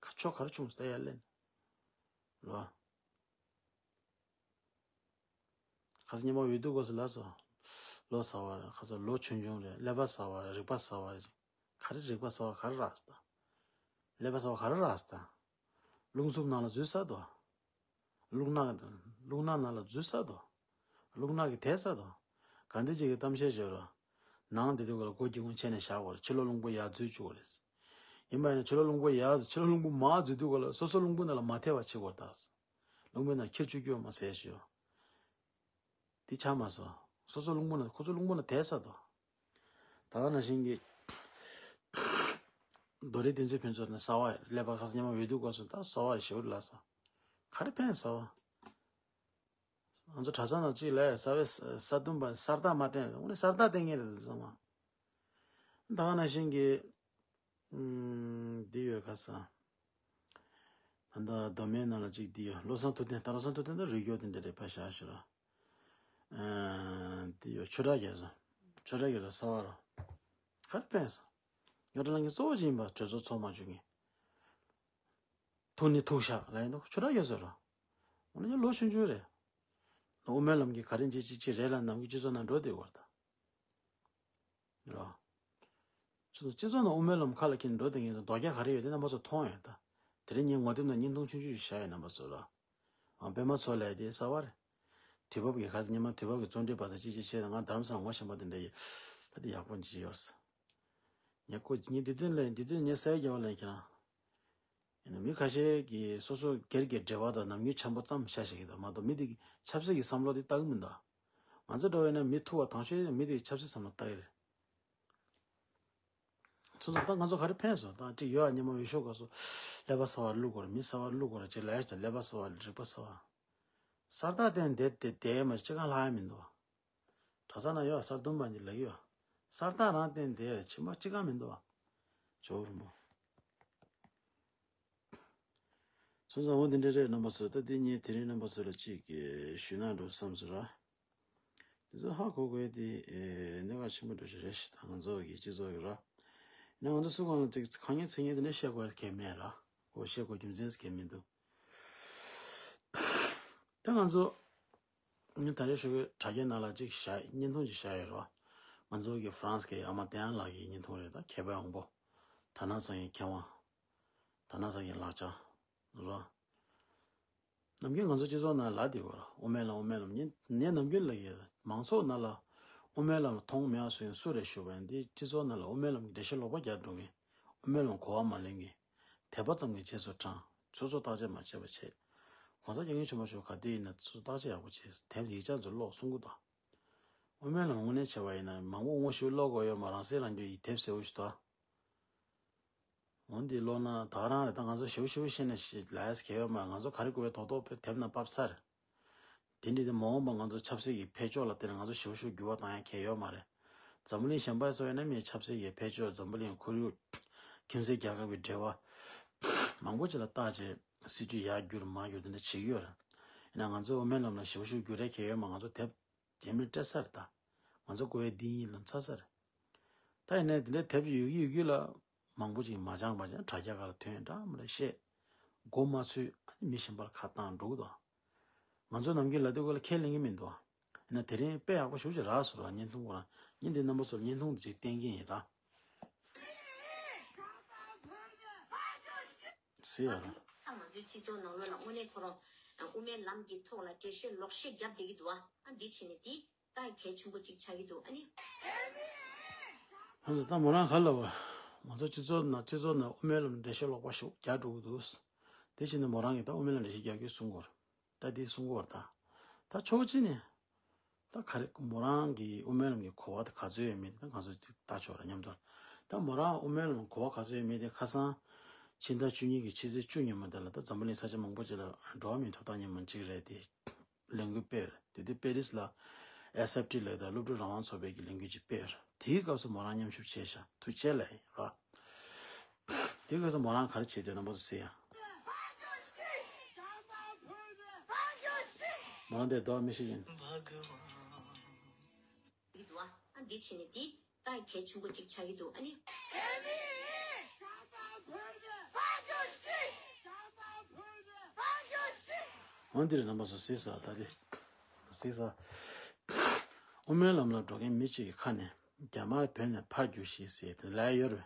ཁ་ཕྱོགས་ག་རེ་བྱུང་ཟེར་ཡ་ལན། ལོ། ཁ་སང་ཉི་མ་འོས་བསྡུ་སྐབས་སུ་ལགས་སོ། ལོ་གསར་པ་རེད། ཁ་སང་ལོ་ཆུང་ཆུང་རེད། ཀླད་པ་གསར་པ་རེད། རིག་པ་གསར་པ་རེད། ག་རེ་རིག་པ་གསར་པ་ག་རེ་རག་ཟེར་ད། ཀླད་པ་གསར་པ་ག་རེ་རག་ཟེར་ད། རླུང་འཚུབ་ནང་ལ་འཛུལ་ཚར་དོ། རླུང་ནག་རླུང་ནག་ནང་ལ་འཛུལ་ཚར་དོ། རླུང་ནག་གིས་དེད་ཚར་དོ། ག་འདི་ཅིག་གི་གཏམ་བཤད་བྱོས་རོགས། ནང་དེ་དུས་ཀ་ལ་སྒོ་སྒྱིད་ཁུང་ཕྱེ་ནས་བཞག་དགོས་རེད། ཕྱི་ལོགས་རླུང་བུ་ཡར་འཛུལ་བཅུག་དགོས་རེད། ཡིན་པ་ཡིན་ན་ཕྱི་ལོགས་རླུང་བུ་ཡར་ཕྱི་ལོགས་རླུང་བུ་མར་འཛུལ་དུས་ཀ་ལ་སོ་སོ་རླུང་བུ་ནང་ལ་མ་ཐེབས་པ་བྱེད་དགོས་རེད་ད། རླུང་བུའི་ནང་འཁྱེར་བཅུག་རྒྱུ་མ་ཟད་ཞུ། འདི་ཆགས་མ་སོང་། སོ་སོ་རླུང་བུ་ནང་ཁོ་ཚོ་རླུང་བུ་ནང་དེད་ཚར་དོ། ད་ག་ནང་བཞིན་གྱི། རྡོ་རིང་བསྟན་འཛིན་ཕུན་ཚོགས་ནི་གསར་པ་ཀླད་པ་ཁ་སང་ཉི་མ་འོས་བསྡུ་སྐབས་སུ་ད་གསར་པ་ཞེ་པོ་ལབ་སོང་། ག་རེ་ཕན་གསར་པ། ང་ཚོ་གྲྭ་ཚང་ནང་གཅིག་ལ་གསར་པའི་གསར་འདོན་པ་གསར་རྟགས་མ་བསྟན། འོ་ནི་གསར་རྟགས་བསྟན་མཁན་རེད་ཚང་མ། ད་ག་ནང་བཞིན་གྱི། ཨུམ། འདི་ཡོད་ཁ་སང་། ད་ལྟ་མདོ་སྨད་ནང་ལ་གཅིག་འདི་ཡོད། བློ་བཟང་ཐུབ་བསྟན། ད་བློ་བཟང་ཐུབ་བསྟན་ད་རུས་སྐྱོར་དེ་འདྲ་རེད་པ་བཞག་ཞུ་ར། ཨ། འདི་ཡོད། ཆོས་གྲགས་རྒྱ་མཚོ། ཆོས་གྲགས་རྒྱ་མཚོ་གསར་པ་ར། ག་རེ་ཕན་སོང་། ངས་དྲ་ལངས་ཀྱི་གཙོ་བོ་ཅིག་ཡིན་པ་གྲོས་ཚོགས་ཚོགས་མ་བཅུག་མཁན། ཐུག་ནི་ཐུག་ཤག་ལབ་ཡིན་ནོ་ཆོས་གྲགས་རྒྱ་མཚོ་ར། འོ་ན་ཡང་ལོ་ཆུང་ཆུང་རེད། དབུ་མའི་ལམ་གྱི་ག་རེ་འཇིགས་ཅི་ཅི་རེད་ལ་ནམ་རྒྱུན་སྤྱི་ཚོགས་ནང་འགྲོ་བསྡད་ཡོད་རེད་ད། ར། ཁྱོད་ཚོ་སྤྱི་ཚོགས་ནང་དབུ་མའི་ལམ་ཁ་ལ་འཁྱེར་འགྲོ་བསྡད་མཁན་ཚོ་མདོག་རྒྱ་ག་རེ་ཡོད་དེ་རྣམ་པ་ཚོ་མཐོང་ཡོད་ད། དེ་རིང་ངས་ངོ་དེབ་ནང་བརྙན་ཐུང་ཆུང་ཆུང་ཞིག་བཞག་ཡོད་རྣམ་པ་ཚོ་ལ། ཨང་པད་མ་མཚོ་ལགས་དེ་གསར་པ་རེད། དུས་བབ་ཀྱི་ཁ་སང་ཉི་མ་དུས་བབ་ཀྱི་རྩོམ་སྒྲིག་པ་ཚོ་ཅི་ཅི་བྱས་ང་རྡ་རམ་ས་ལ་ངོ་ཤེས་པ་དེ་འདྲ་ཡོད། ད་དེ་ཡག་པོ་ཅིག་ཡོད་རེད། ངས་ཁོ་ངས་དེ་དོན་ལས་དེ་དོན་ངས་གསལ་རྒྱག་པ་ལས་ཁྱེད་རང་། ཡིན་ན་མི་ཁ་ཤས་ཀྱིས་སོ་སོ་སྒེར་གྱི་འབྲེལ་བ་དང་ནམ་རྒྱུན་འཆམ་པོ་ཙམ་བྱ་ཤེས་ཀྱི་འདུག་མ་གཏོགས་མི་དེ་གི་ཆབ་སྲིད་ཀྱི་བསམ་བློ་དེ་ལྟ་གི་མི་འདུག་ང་ཚོ་འདྲ་བོ་ཡིན་ན་མི་ཐུག་པ་དང་ཤོས་མི་དེ་གི་ཆབ་སྲིད་བསམ་བློ་ལྟ་གི་རེད། སོ་སོ་ད་ང་ཚོ་ག་རེ་ཕན་སོང་། ད་ཅིག་ཡོད་ཨ་ཉི་མ་འོས་ཤོག་སྐབས་སུ་ཀླད་པ་གསར་པ་བླུག་དགོས་རེད། མི་གསར་པ་བླུག་དགོས་རེད། ཅིག་ལས་ཀླད་པ་གསར་པ་རིག་པ་གསར་པ། གསར་རྟགས་བསྟན་བསྡད་བསྡད་བསྡད་མ་ཅི་གང་ལྷག་ཡ་མི་འདུག་གྲྭ་ས་ན་ཡོད་གསར་འདོན་པ་འདི་ལ་ཡོད། གསར་རྟགས་རང་བསྟན་བསྡད་ཕྱི་མ་ཅི་གང་མི་འདུག་ཇོ་བོ་རིན་པོ། སོང་ཙང་འོ་འདི་འདྲ་རེད་རྣམ་པ་ཚོ། ད་འདི་ངས་དེ་རིང་རྣམ་པ་ཚོ་ལ་ཅིག་ཞུས་ན་འགྲོ་བསམ་སོང་ར། དེ་ཚོ་ཧ་གོ་དགོས་དེ་གནད་འགག་ཆེན་པོ་འགྲོ་ཞིག་རེད་ཤག་ད་ང་ཚོ་གི་སྤྱི་ཚོགས་ཀྱི་ར། ཡིན་ན་ང་ཚོ་སུ་གང་ལ་ཅིག་ཁ་ངན་ཚིག་ངན་དེ་འདྲ་བཤད་དགོས་གལ་མེད་ར། འོ་བཤད་དགོས་རྒྱུ་མཚན་གལ་མི་འདུག་ད་ང་ཚོ་ངས་ད་རེས་ཞུ་གི་དྲ་རྒྱའི་ནང་ལ་ཅིག་བཞག་བརྙན་ཐུང་ཅིག་བཞག་ཡོད་ར། ང་ཚོ་གི་ཧྥ་རན་སི་གི་ཨ་མ་བསྟན་ལགས་ཀྱི་བརྙན་ཐུང་རེད། ད་མཁས་པའི་དབང་པོ། དར་ནག་ཚང་གི་མཁས་དབང་། དར་ནག་ཚང་གི་ལག་ཆ། ར། ནམ་རྒྱུན་ང་ཚོ་སྤྱི་ཚོགས་ནང་ལབ་བསྡད་ཡོད་ར། དབུ་མའི་ལམ་དབུ་མའི་ལམ་ངས་ངས་ནམ་རྒྱུན་ལབ་ཡོད། མང་ཚོགས་ནང་ལ་དབུ་མའི་ལམ་ལ་མཐོང་མེད་པ་བཟོ་མཁན་སུ་རེད་ཞུ་བ་ཡིན། འདི་སྤྱི་ཚོགས་ནང་ལ་དབུ་མའི་ལམ་གྱི་འགྲེལ་བཤད་ལོག་པ་རྒྱག་འགྲོ་མཁན། དབུ་མའི་ལམ་གོ་བ་མ་ལེན་མཁན། དད་པ་ཙམ་གྱི་རྗེས་སུ་འབྲངས། སོ་སོ་བརྟག་དཔྱད་མ་བྱས་པ་བྱས། གོང་ས་སྐྱབས་མགོན་ཆེན་པོ་མཆོག་ག་དུས་ཡིན་ན་སོ་སོ་བརྟག་དཔྱད་ཡག་པོ་བྱས། དེབ་ཡིག་ཆ་ཚོ་ཀློག་གསུང་གི་འདུག་དབུ་མའི་ལམ་དངོས་གནས་བྱས་པ་ཡིན་ན་མང་པོ་ངོ་ཤེས་ཀློག་དགོས་ཡོད་མ། རང་སྲིད་རང་སྐྱོང་གི་དེབ་ཟེར་བ་ཞིག་འདུག་འོ་འདི་ཀློག་ན་ད་རང་རེད། ད་ང་ཚོ་ཞེ་པོ་ཞེ་པོ་བཤད་ན་ཞིག་ལ་ཡ་གལ་ཡོད་མ་རེད། ང་ཚོ་ག་རེ་དགོས་པའི་རྡོག་རྡོག་དེབ་ནང་ཕབ་ཚར། དེ་འདྲ་དེ་མ་འོངས་པ་ང་ཚོ་ཆབ་སྲིད་ཀྱི་འཕེལ་ཕྱོགས་ལ་བལྟས་ན་ང་ཚོ་ཞེ་པོ་ཞེ་པོ་འགྱུར་བ་བཏང་ཡ་གལ་ཡོད་མ་རེད། འཛམ་བུ་གླིང་གཞན་པ་སོགས་ཡིན་ན་མིའི་ཆབ་སྲིད་ཀྱི་འཕེལ་ཕྱོགས། འཛམ་བུ་གླིང་ཁོར་ཡུག་ཁྱིམ་མཚེས་རྒྱལ་ཁབ་ཀྱི་འབྲེལ་བ་མང་པོ་ཅིག་ལ་བལྟས་བྱས་སྲིད་ཇུས་ཡར་བསྒྱུར་མར་བསྒྱུར་དེ་འདྲ་བྱེད་ཀྱི་ཡོད་རེད། ཡིན་ན་ང་ཚོ་དབུ་མའི་ལམ་ལ་ཞེ་པོ་ཞེ་པོ་འགྱུར་ཡ་གལ་ཡོད་མ། ང་ཚོ་དེབ་རྒྱ་མིར་སྤྲད་ཚར་ད། ང་ཚོ་དགོས་ཡ་འདི་ཡིན་ལབ་ཚར་ཚར། ད་ཡིན་ནའི་དེ་འདྲའི་དེབ་ཅིག་ཡོད་ཀྱི་ཡོད་ཀྱི་ལ། མང་པོ་ཅིག་མ་སྦྱངས་པ་ཅིག་དྲ་རྒྱ་སྒང་ལ་ཐོན་འདྲ་མི་འདྲ་བཤད། མགོ་མ་ཚོས། མི་གཞན་པ་ལ་ཁ་བཏང་འགྲོ་གི་འདུག་ང་ཚོ་ནམ་རྒྱུན་ལབ་དུས་སྐོར་ལ་ཁས་ལེན་གྱི་མི་འདུག་ཡིན་ན་དེ་རིང་དཔེ་ཡག་པོ་ཞེ་པོ་ཅིག་རག་སོང་ར། བརྙན་ཐུང་ཁོ་རང་བརྙན་དེ་རྣམ་པ་ཚོར་བརྙན་ཐུང་དེ་ཅིག་བསྟན་གྱི་ཡིན་ར། ཟེར་ཡ་ར། ད་ང་ཚོའི་སྤྱི་ཚོགས་ནང་ལོགས་ལ་དངོས་གནས་ཁོ་རང་དབུ་མའི་ལམ་གྱི་ཐོག་ལ་འགྲེལ་བཤད་ལོག་བཤད་བརྒྱབ་བསྡད་ཀྱི་འདུག་ཨ་འདི་བྱས་ནས་འདི་ད་གལ་ཆེན་པོ་ཅིག་ཆགས་ཀྱི་འདུག་ཨ་ནི། ཧང་ཟེར་ད་མོ་རང་ག་ལ་བ། ང་ཚོ་སྤྱི་ཚོགས་ནང་སྤྱི་ཚོགས་ནང་དབུ་མའི་ལམ་འགྲེལ་བཤད་ལོག་པ་ཞིག་རྒྱག་འགྲོ་གི་འདུག་དེ་བྱས་ནས་མོ་རང་གིས་ད་དབུ་མའི་ལམ་འགྲེལ་བཤད་རྒྱག་རྒྱུ་གསུང་གོ་ར། ད་དེ་གསུང་གོ་ར་ད། ད་ཕྱོགས་གཅིག་ནས། ད་ག་རེ་མོ་རང་གི་དབུ་མའི་ལམ་གྱི་གོ་བ་དེ་ག་ཚོད་ཡོད་མེད་དེ་ད་ང་ཚོ་ཅིག་ལྟ་ཆོག་ར་མཉམ་དུ། ད་མོ་རང་དབུ་མའི་ལམ་གོ་བ་ག་ཚོད་ཡོད་མེད་དེ་ཁ་སང་ཕྱི་ཟླ་བཅུ་གཉིས་ཀྱི་ཕྱི་ཚེས་བཅུ་ཉིན་མོ་དེ་ལ་ད་འཛམ་བུ་གླིང་ས་ཆ་མང་པོ་ཅིག་ལ་འགྲོ་བ་མིའི་ཐོབ་ཐང་ཉིན་མོ་གཅིག་རེད་དེ། ལས་འགུལ་སྤེལ། དེ་དུས་པེ་རིས་ལ་ཨེས་ཨེཕ་ཊི་ལབ་དང་སློབ་ཕྲུག་རང་དབང་ཚོགས་པའི་གི་ལས་འགུལ་ཅིག་སྤེལ། དེའི་སྐབས་སུ་མོ་རང་མཉམ་ཞུགས་བྱས་ཤག་ཐུགས་རྗེ་ཆེ་ལབ་ཡིན་ར། དེའི་སྐབས་སུ་མོ་རང་ག་རེ་བྱས་དེ་རྣམ་པ་ཚོ་གཟིགས་ཡ། མོ་རང་དེ་རྡོག་མི་ཤེས་ཡིན། འདི་འདུག་ཨ། ཨ་འདི་བྱས་ནས་འདི་ད་གལ་ཆེན་པོ་གཅིག་ཆགས་ཀྱི་འདུག་ཨ་ནི། འོན་ཏེ་རྣམ་པ་ཚོ་གཟིགས་ས་ད་དེ། གཟིགས་ས། དབུ་མའི་ལམ་ལ་འགྲོ་མཁན་མི་གཅིག་གི་ཁ་ནས་རྒྱ་དམར་བོད་ནས་ཕར་རྒྱུགས་ཤིག་ཟེར་དེ་ལབ་ཡོད་རེད།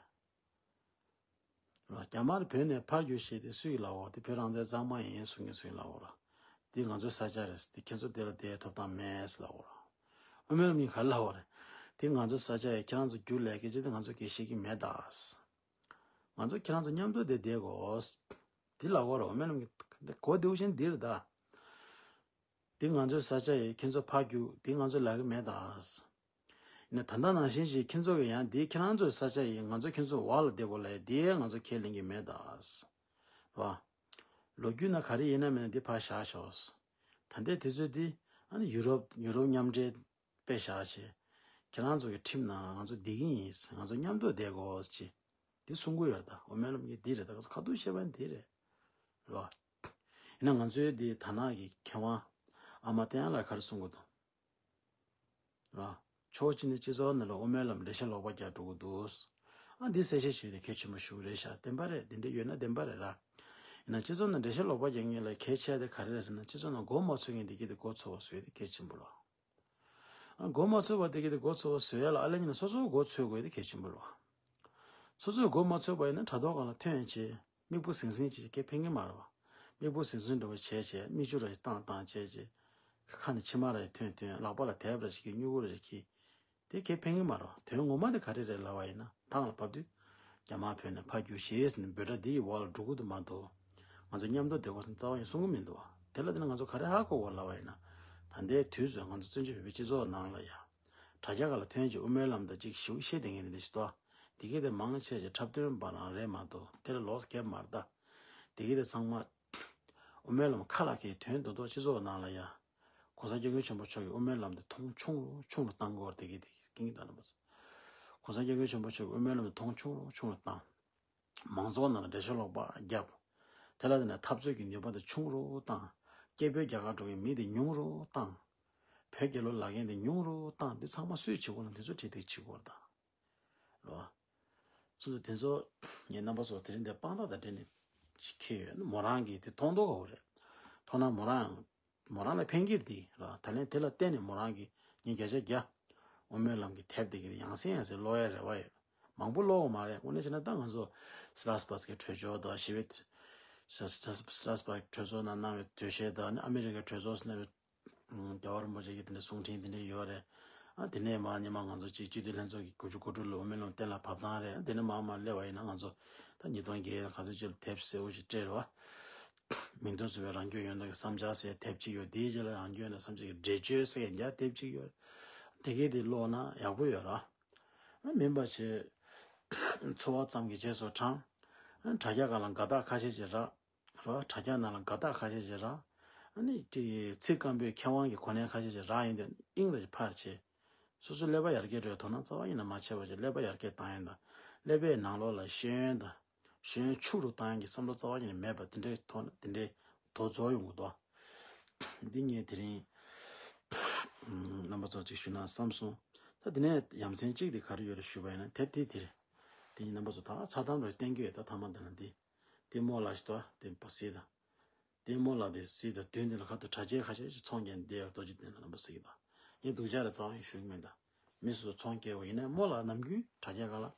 རྒྱ་དམར་བོད་ནས་ཕར་རྒྱུགས་ཞེས་དེ་སུས་ལབ་པ་དེ། བོད་རང་བཙན་གཙང་མ་ཡིན་གསུང་མཁན་སུས་ལབ་པ་ར། དེ་ང་ཚོའི་ས་ཆ་རེད་དེ། ཁྱེད་ཚོ་དེ་ལ་བསྡད་ཐོབ་ཐང་མེད་ལབ་པ་ར། དབུ་མའི་ལམ་གྱིས་ག་རེ་ལབ་པ་རེད། དེ་ང་ཚོའི་ས་ཆ་ཡིན། ཁྱེད་རང་ཚོ་རྒྱུགས་ལས་སྐད་ཆ་དེ་ང་ཚོ་གིས་བཤད་ཀྱི་མེད་ད། ང་ཚོ་ཁྱེད་རང་ཚོ་མཉམ་དུ་དེ་བསྡད་དགོས། དེ་ལབ་པ་ར། དབུ་མའི་ལམ་གྱི་གོ་བདེ་པོ་བྱས་ནས་འདི་རེད་ད། འདི་ང་ཚོའི་ས་ཆ་ཡིན། ཁྱེད་ཚོ་ཕར་རྒྱུགས། འདི་ང་ཚོའི་ལག་གི་མེད་ད། ཡིན་ན་ད་ལྟ་ནང་བཞིན་ཞིག་ཁྱེད་ཚོ་གིས་ཡང་འདི་ཁྱེད་རང་ཚོའི་ས་ཆ་ཡིན། ང་ཚོ་ཁྱེད་ཚོའི་འོག་ལ་བསྡད་དགོས་ལབ་ཡ་འདི་ང་ཚོ་ཁས་ལེན་གྱི་མེད་ད། རེད་བ། ལོ་རྒྱུས་ནང་ག་རེ་ཡིན་ན་མིན་ན་འདི་ཕར་བཞག་ཤོག་ད་ལྟའི་དུས་ཚོད་འདི་ཨ་ནི་ཡུ་རོབ་ཡུ་རོབ་མཉམ་འབྲེལ་དཔེ་བཞག་བྱས། ཁྱེད་རང་ཚོ་གི་ཁྲིམས་ནང་ལ་ང་ཚོ་བསྡད་ཀྱི་ཡིན། ང་ཚོ་མཉམ་དུ་བསྡད་དགོས་ཅེས་འདི་གསུང་གི་ཡོད་རེད་ད། དབུ་མའི་ལམ་གྱིས་འདི་རེད་ད། ཁ་ཐུག་བཤད་པ་འདི་རེད། རེད་བ། ཡིན་ན་ང་ཚོའི་འདི་དར་ནག་གི་མཁས་དབང་ཨ་མ་བསྟན་དབྱངས་ལགས་ག་རེ་གསུང་གི་འདུག་ར། ཕྱོགས་གཅིག་ནས་སྤྱི་ཚོགས་ནང་ལ་དབུ་མའི་ལམ་འགྲེལ་བཤད་ལོག་པ་རྒྱག་འགྲོ་གི་འདུག་ཨ་འདི་གསལ་བཤད་ཞུས་ཏེ་གལ་ཆེན་པོ་ཞིག་རེད་ཤག་བདེན་པ་རེད། དེ་འདྲ་ཡོད་ན་བདེན་པ་རེད་ར། ཡིན་ན་སྤྱི་ཚོགས་ནང་འགྲེལ་བཤད་ལོག་པ་རྒྱག་མཁན་ལ་གལ་ཆེ་བ་དེ་ག་རེ་རེད་ཟེར་ན། སྤྱི་ཚོགས་ནང་མགོ་མ་ཚོས་མཁན་དེ་གིས་དེ་མགོ་ཚོས་པ་བཟོ་ཡ་དེ་གལ་ཆེན་པོ་རེད། ཨ་མགོ་མ་ཚོས་པ་དེ་གིས་དེ་མགོ་ཚོས་པ་བཟོ་ཡ་ལ་ཨ་ལེ་ཉིན་ན་སོ་སོ་མགོ་ཚོས་དགོས་ཡ་དེ་གལ་ཆེན་པོ་རེད། སོ་སོས་མགོ་མ་ཚོས་པ་ཡིན་ན་དྲ་ཐོག་སྒང་ལ་ཐོན་བྱས། མིག་སྤུ་ཟིང་ཟིང་བྱས་བྱས་ཁེ་ཕན་གྱི་མ་རེད་བ། མིག་སྤུ་ཟིང་ཟིང་འདྲ་བོ་བྱས་བྱས་མིག་ཆུ་ར་ཞིག་བཏང་བཏང་བྱས་བྱས། ཁ་ནས་མཆི་མ་ར་ཞིག་ཐོན་ཐོན། ལག་པ་ལ་དེབ་ར་ཞིག་གིས་སྨྱུ་གུ་ར་ཞིག་གིས། དེ་ཁེ་ཕན་གྱི་མ་རེད་བ། དོན་ངོ་མ་དེ་ག་རེ་རེད་ལབ་པ་ཡིན་ན། ཐང་ལ་བབས་དུས། རྒྱ་དམར་བོད་ནས་ཕར་རྒྱུགས་ཞེས་ཟེར་ནས་འབོད་སྒྲ་འདི་ཡི་འོག་ལ་འགྲོ་གི་འདུག་མ་གཏོགས། ང་ཚོ་མཉམ་དུ་བསྡད་དགོས་ཟེར་རྩ་བ་ཡིན་གསུང་གི་མི་འདུག་བ། དེ་ལ་བརྟེན་ནས་ང་ཚོ་ག་རེ་ཧ་གོ་དགོས་ལབ་པ་ཡིན་ན། ད་ལྟའི་དུས་སུ་ང་ཚོ་བཙན་བྱོལ་བོད་པའི་སྤྱི་ཚོགས་ནང་ལ་ཡ། དྲ་རྒྱ་སྒང་ལ་ཐོན་བྱས་དབུ་མའི་ལམ་དང་གཅིག་ཞེ་པོ་བཤད་བསྡད་མཁན་དེ་འདྲ་ཞིག་འདུག་དེ་གས་དེ་མང་ཆེ་ཆེ་འཁྲབ་སྟོན་པ་རང་རེད་མ་གཏོགས་དེ་ལ་ལོགས་སུ་གལ་མ་རེད་ད། དེ་གས་དེ་ཚང་མ། དབུ་མའི་ལམ་ཁ་ལག་གི་དོན་རྡོག་རྡོག་སྤྱི་ཚོགས་ནང་ལ་ཡ། ༸གོང་ས་༸སྐྱབས་མགོན་ཆེན་པོ་མཆོག་གིས་དབུ་མའི་ལམ་དེ་མཐོང་ཆུང་རུ་ཆུང་རུ་བཏང་དགོས་རེད། དེ་གས་དེ་གས་ཀིང་དང་རྣམ་པ་ཚོ། ༸གོང་ས་༸སྐྱབས་མགོན་ཆེན་པོ་མཆོག་གིས་དབུ་མའི་ལམ་དེ་མཐོང་ཆུང་རུ་ཆུང་རུ་བཏང་། མང་ཚོགས་ནང་ལ་འགྲེལ་བཤད་ལོག་པ་བརྒྱབ། དེ་ལ་དེ་ནས་འཐབ་རྩོད་ཀྱི་ནུས་པ་དེ་ཆུང་རུ་བཏང་། སྐད་འབོད་རྒྱག་གར་འགྲོ་མཁན་མི་དེ་ཉུང་རུ་བཏང་། བོད་རྒྱལ་ལོ་ལབ་མཁན་དེ་ཉུང་རུ་བཏང་། འདི་ཚང་མ་སུས་བྱེད་དགོས་ན་དེ་ཚོ་ཁྲིད་སྟེགས་བྱེད་དགོས་རེད་ད། རེད་བ། སོ་སོ་དེ་ཚོ་ངས་རྣམ་པ་ཚོ་དེ་རིང་འདིར་དཔང་རྟགས་དང་འབྲེལ་ནས་ཁྱེར་ཡོད། མོ་རང་གིས་དེ་མཐོང་མདོག་ཁ་པོ་རེད། མཐོང་ན་མོ་རང་མོ་རང་ལ་ཕན་གྱི་རེད་དེ་ར། ད་ལན་དེ་ལ་བརྟེན་ནས་མོ་རང་གིས་ཉིན་བརྒྱ་ཆ་བརྒྱ་དབུ་མའི་ལམ་གྱི་དེབ་དེ་གི་ཡང་སེ་ཡང་སེ་ཀློག་ཡ་རེ་བ་ཡོད། མང་པོ་ཀློག་གི་མ་རེད། དངོས་གནས་བྱས་ན་ད་ང་ཚོ་སི་ལ་སི་པ་སི་གི་གྲོས་ཆོད་དང་ཞི་བའི་སི་ལ་སི་པ་གི་གྲོས་ཚོགས་ནང་གནང་བའི་འདུ་ཤེས་དང་ནི་ཨ་མི་རི་ཀའི་གྲོས་ཚོགས་སུ་གནང་བའི། རྒྱལ་བ་རིན་པོ་ཆེ་གི་དེ་འདྲའི་གསུང་འཕྲིན་དེ་འདྲ་ཡོད་རེད། ཨ་དེ་ནས་མར་ཉི་མ་ང་ཚོ་གཅིག་སྤྱི་འཐུས་ལྷན་ཚོགས་ཀྱི་དགུ་བཅུ་གོ་དྲུག་ལོ་དབུ་མའི་ལམ་གཏན་ལ་ཕབ་སྟངས་རེད། ཨ་དེ་ནས་མར་མར་སླེབས་པ་ཡིན་ན་ང་ཚོ་ད་ཉིས་སྟོང་བརྒྱད་ནང་ག་ཚོད་ཅིག་ལ་དེབ་གསལ་བོ་ཞིག་སྤྲད་རེད་བ། མིང་དོན་མཚུངས་པའི་རང་སྐྱོང་ཡོད་མདོག་གི་བསམ་འཆར་ཟེར་དེབ་གཅིག་ཡོད། དེའི་རྗེས་ལ་རང་སྐྱོང་ཡོད་མདོག་བསམ་འཆར་གྱི་འགྲེལ་བརྗོད་ཟེར་མཁན་རྒྱ་དེབ་གཅིག་ཡོད། དེ་གས་དེ་ཀློག་ན་ཡག་པོ་ཡོད་ར། ཨ་མིན་པ་བྱས། འཚོ་བ་ཙམ་གྱི་རྗེས་སུ་འབྲང་། ཨ་དྲ་རྒྱ་སྒང་ལ་དགའ་རྟགས་ཁ་ཤས་ཅིག་རག་རོ། དྲ་རྒྱ་ནང་ལ་དགའ་རྟགས་ཁ་ཤས་ཤིག་རག་ཨ་ནི་ཅིག་ཚིག་སྐམ་པོའི་མཁས་དབང་གི་གོ་གནས་ཁ་ཤས་ཤིག་རག་ཡིན་དུས་དབྱིངས་རེ་ཕར་བྱས། སོ་སོའི་ཀླད་པ་ཡར་རྒྱས་འགྲོ་ཡ་དོ་སྣང་རྩ་བ་ཉིད་ནས་མ་བྱས་པ་བྱས། ཀླད་པ་ཡར་རྒྱས་བཏང་ཡ་དང་། ཀླད་པའི་ནང་ལོགས་ལ་ཤེས་ཡོན་དང་། ཤེས་ཡོན་ཕྱུག་རུ་བཏང་ཡ་གི་བསམ་བློ་རྩ་བ་ཉིད་ནས་མེད་པ་དེ་འདྲའི་ཐོག་ནས་དེ་འདྲའི་དོ་རྫོགས་ཡོང་གི་འདུག་འདི་ངས་དེ་རིང་རྣམ་པ་ཚོར་ཅིག་ཞུ་ན་བསམ་སོང་། ད་དེ་ནས་ཡ་མཚན་གཅིག་དེ་ག་རེ་ཡོད་རེད་ཞུས་པ་ཡིན་ན། དེབ་དེ་དེ་རེད། དེ་ཡིན་རྣམ་པ་ཚོ་ད་ཚ་གྲང་རེ་བསྟན་གྱི་ཡོད། ད་ཐ་མ་འདི་ན་འདི། དེ་རྨོ་ལགས་ཤིག་ཏུ་དེ་པ་སེ་ད། དེ་རྨོ་ལགས་དེ་གཟིགས་དང་། མདུན་དེ་ལ་ཁ་ཐུག་དྲ་རྒྱའི་ཁ་ཤས་ཤིག་ཚོང་བསྐྱལ་བསྡད་ཡོད། རྡོ་རྗེ་གདན་ལ་རྣམ་པ་གཟིགས་དང་། ངས་སྡུག་ཅག་རེ་རྩ་བ་ཡིན་ཞུ་གི་མེད་ད། མི་སོ་སོ་ཚོང་བསྐྱལ་བ་ཡིན་ན་རྨོ་ལགས་ནམ་རྒྱུན་དྲ་རྒྱ་སྒང་ལ།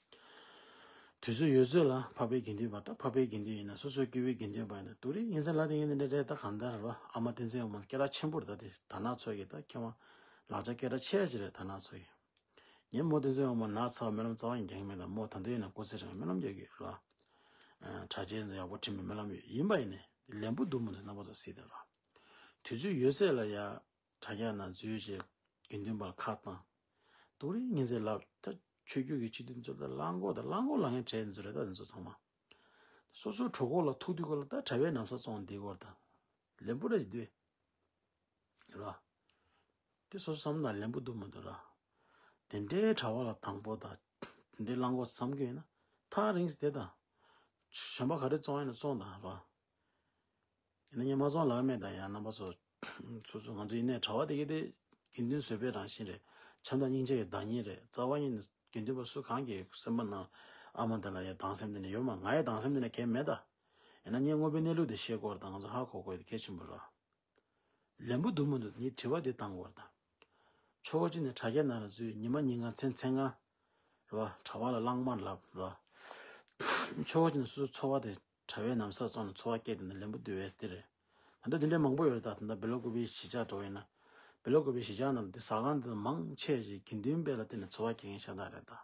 དུས་ཚོད་ཡོད་ཚད་ལ་འཕགས་པའི་དགེ་འདུན་པ་དང་། འཕགས་པའི་དགེ་འདུན་ཡིན་ན་སོ་སོའི་སྐྱེ་བོའི་དགེ་འདུན་པ་ཡིན་ན། དེ་རིང་ཉིན་མཚན་ལ་དེ་ཡིན་ནི་འདྲ་རེད་ད། གང་ལྟར་རེད་བ། ཨ་མ་བསྟན་འཛིན་དབང་མོ་སྐད་གྲགས་ཆེན་པོ་རེད་ད། དེ་དར་ནག་ཚོ་གི་ད་མཁས་དབང་ལག་ཆ་སྐད་གྲགས་ཆེ་ཡ་ཅིག་རེད། དར་ནག་ཚོ་གི། ངས་རྨོ་བསྟན་འཛིན་དབང་མོ་ན་ཚ་བ་སྨོན་ལམ་རྩ་བ་ཡིན་རྒྱག་གི་མེད་ད། རྨོ་ད་དུང་ཡིན་ན་སྐུ་ཚེ་རིང་བའི་སྨོན་ལམ་རྒྱག་གི་ཡོད་རེད་བ། དྲ་རྒྱའི་ཡག་པོ་བྲིས་པའི་སྨོན་ལམ་ཡོད་ཡིན་པ་ཡིན་ནའི་ལན་པོ་འདུག་མི་འདུག་རྣམ་པ་ཚོ་གཟིགས་དང་ར། དུས་ཚོད་ཡོད་ཚད་ལ་ཡ། དྲ་རྒྱ་ནང་འཛུལ་བྱས་དགེ་འདུན་པར་ཁ་བཏང་། དེ་རིང་ཉིན་མཚན་ལ་ད་ཆོས་བརྒྱུད་ཀྱི་སྤྱི་འཐུས་ཚོ་ད་གླང་གོག་དང་གླང་གོག་ལ་ངན་བྲལ་འཛུལ་རེད་ད། དེ་ཚོ་ཚང་མ་སོ་སོའི་གྲོད་ཁོག་ལ་ཐུག་དུས་སྐབས་ལ་ད་དྲ་བའི་ན་བཟའ་བཙོང་འདི་སྐོར་ད་ལན་པོ་རེད་འདུག་ར། དེ་སོ་སོ་བསམ་ན་ལན་པོ་འདུག་མི་འདུག་ར། དེ་འདྲའི་གྲྭ་པ་ལ་དང་པོ་དང་། དེ་འདྲའི་གླང་གོག་བསམ་གྱི་ཡོད་ན་ཐག་རིང་ཙམ་བསྡད་དང་། གཞན་པ་ག་རེ་བཙོང་ཡིན་ན་བཙོང་དང་ར། ཡིན་ན་ངས་མ་བཙོང་ལབ་མེད་ད། ཡང་རྣམ་པ་ཚོ། སོ་སོ་ང་ཚོ་ཡིན་ནའི་གྲྭ་པ་དེ་གི་དེ་དགེ་འདུན་བཟོད་པའི་རང་བཞིན་རེད། བྱམས་དང་སྙིང་རྗེ་ཡི་བདག་ཉིད་རེད། རྩ་བ་ཉིད་ནས་དགེ་འདུན་པ་སུ་གང་གི་སེམས་པ་ནང་ཨ་མ་དེ་ལ་ཡང་སྡང་སེམས་དེ་ནས་ཡོད་མ། ང་ཡི་སྡང་སེམས་དེ་ནས་གལ་མེད་ད། ཡིན་ན་ངས་དངོས་པོའི་གནས་ལུགས་དེ་ཤེས་དགོས་རེད་ད། ང་ཚོ་ཧ་གོ་དགོས་དེ་གལ་ཆེན་པོ་རེད། ལན་པོ་འདུག་མི་འདུག་ངས་དྲི་བ་འདི་བཏང་དགོས་རེད་ད། ཕྱོགས་གཅིག་ནས་དྲ་རྒྱ་ནང་ལ་འཛུལ། ཉི་མ་ཉིན་གང་མཚན་མཚན་གང་རེད་བ། གྲྭ་པ་ལ་གླང་དམར་ལབ་རེད་བ། ཕྱོགས་གཅིག་ནས་སོ་སོའི་འཚོ་བ་དེ་དྲ་བའི་ན་བཟའ་བཙོང་ནས་འཚོ་བ་སྐྱེལ་དེ་ནི་ལན་པོ་འདུག་པས་དེ་རེད། ད་ལྟ་དེ་འདྲའི་མང་པོ་ཡོད་རེད་ད། ད་ལྟ་སྦེལ་ཀོབ་པའི་གཞིས་ཆགས་འགྲོ་ཡིན་ན། སྦེལ་ཀོབ་པའི་གཞིས་ཆགས་ནང་དེ་ཟ་ཁང་དེ་མང་ཆེ་ཞིག་དགེ་འདུན་པ་ལ་བརྟེན་ནས་འཚོ་བ་སྐྱེལ་མཁན་ཤ་སྟག་རེད་ད།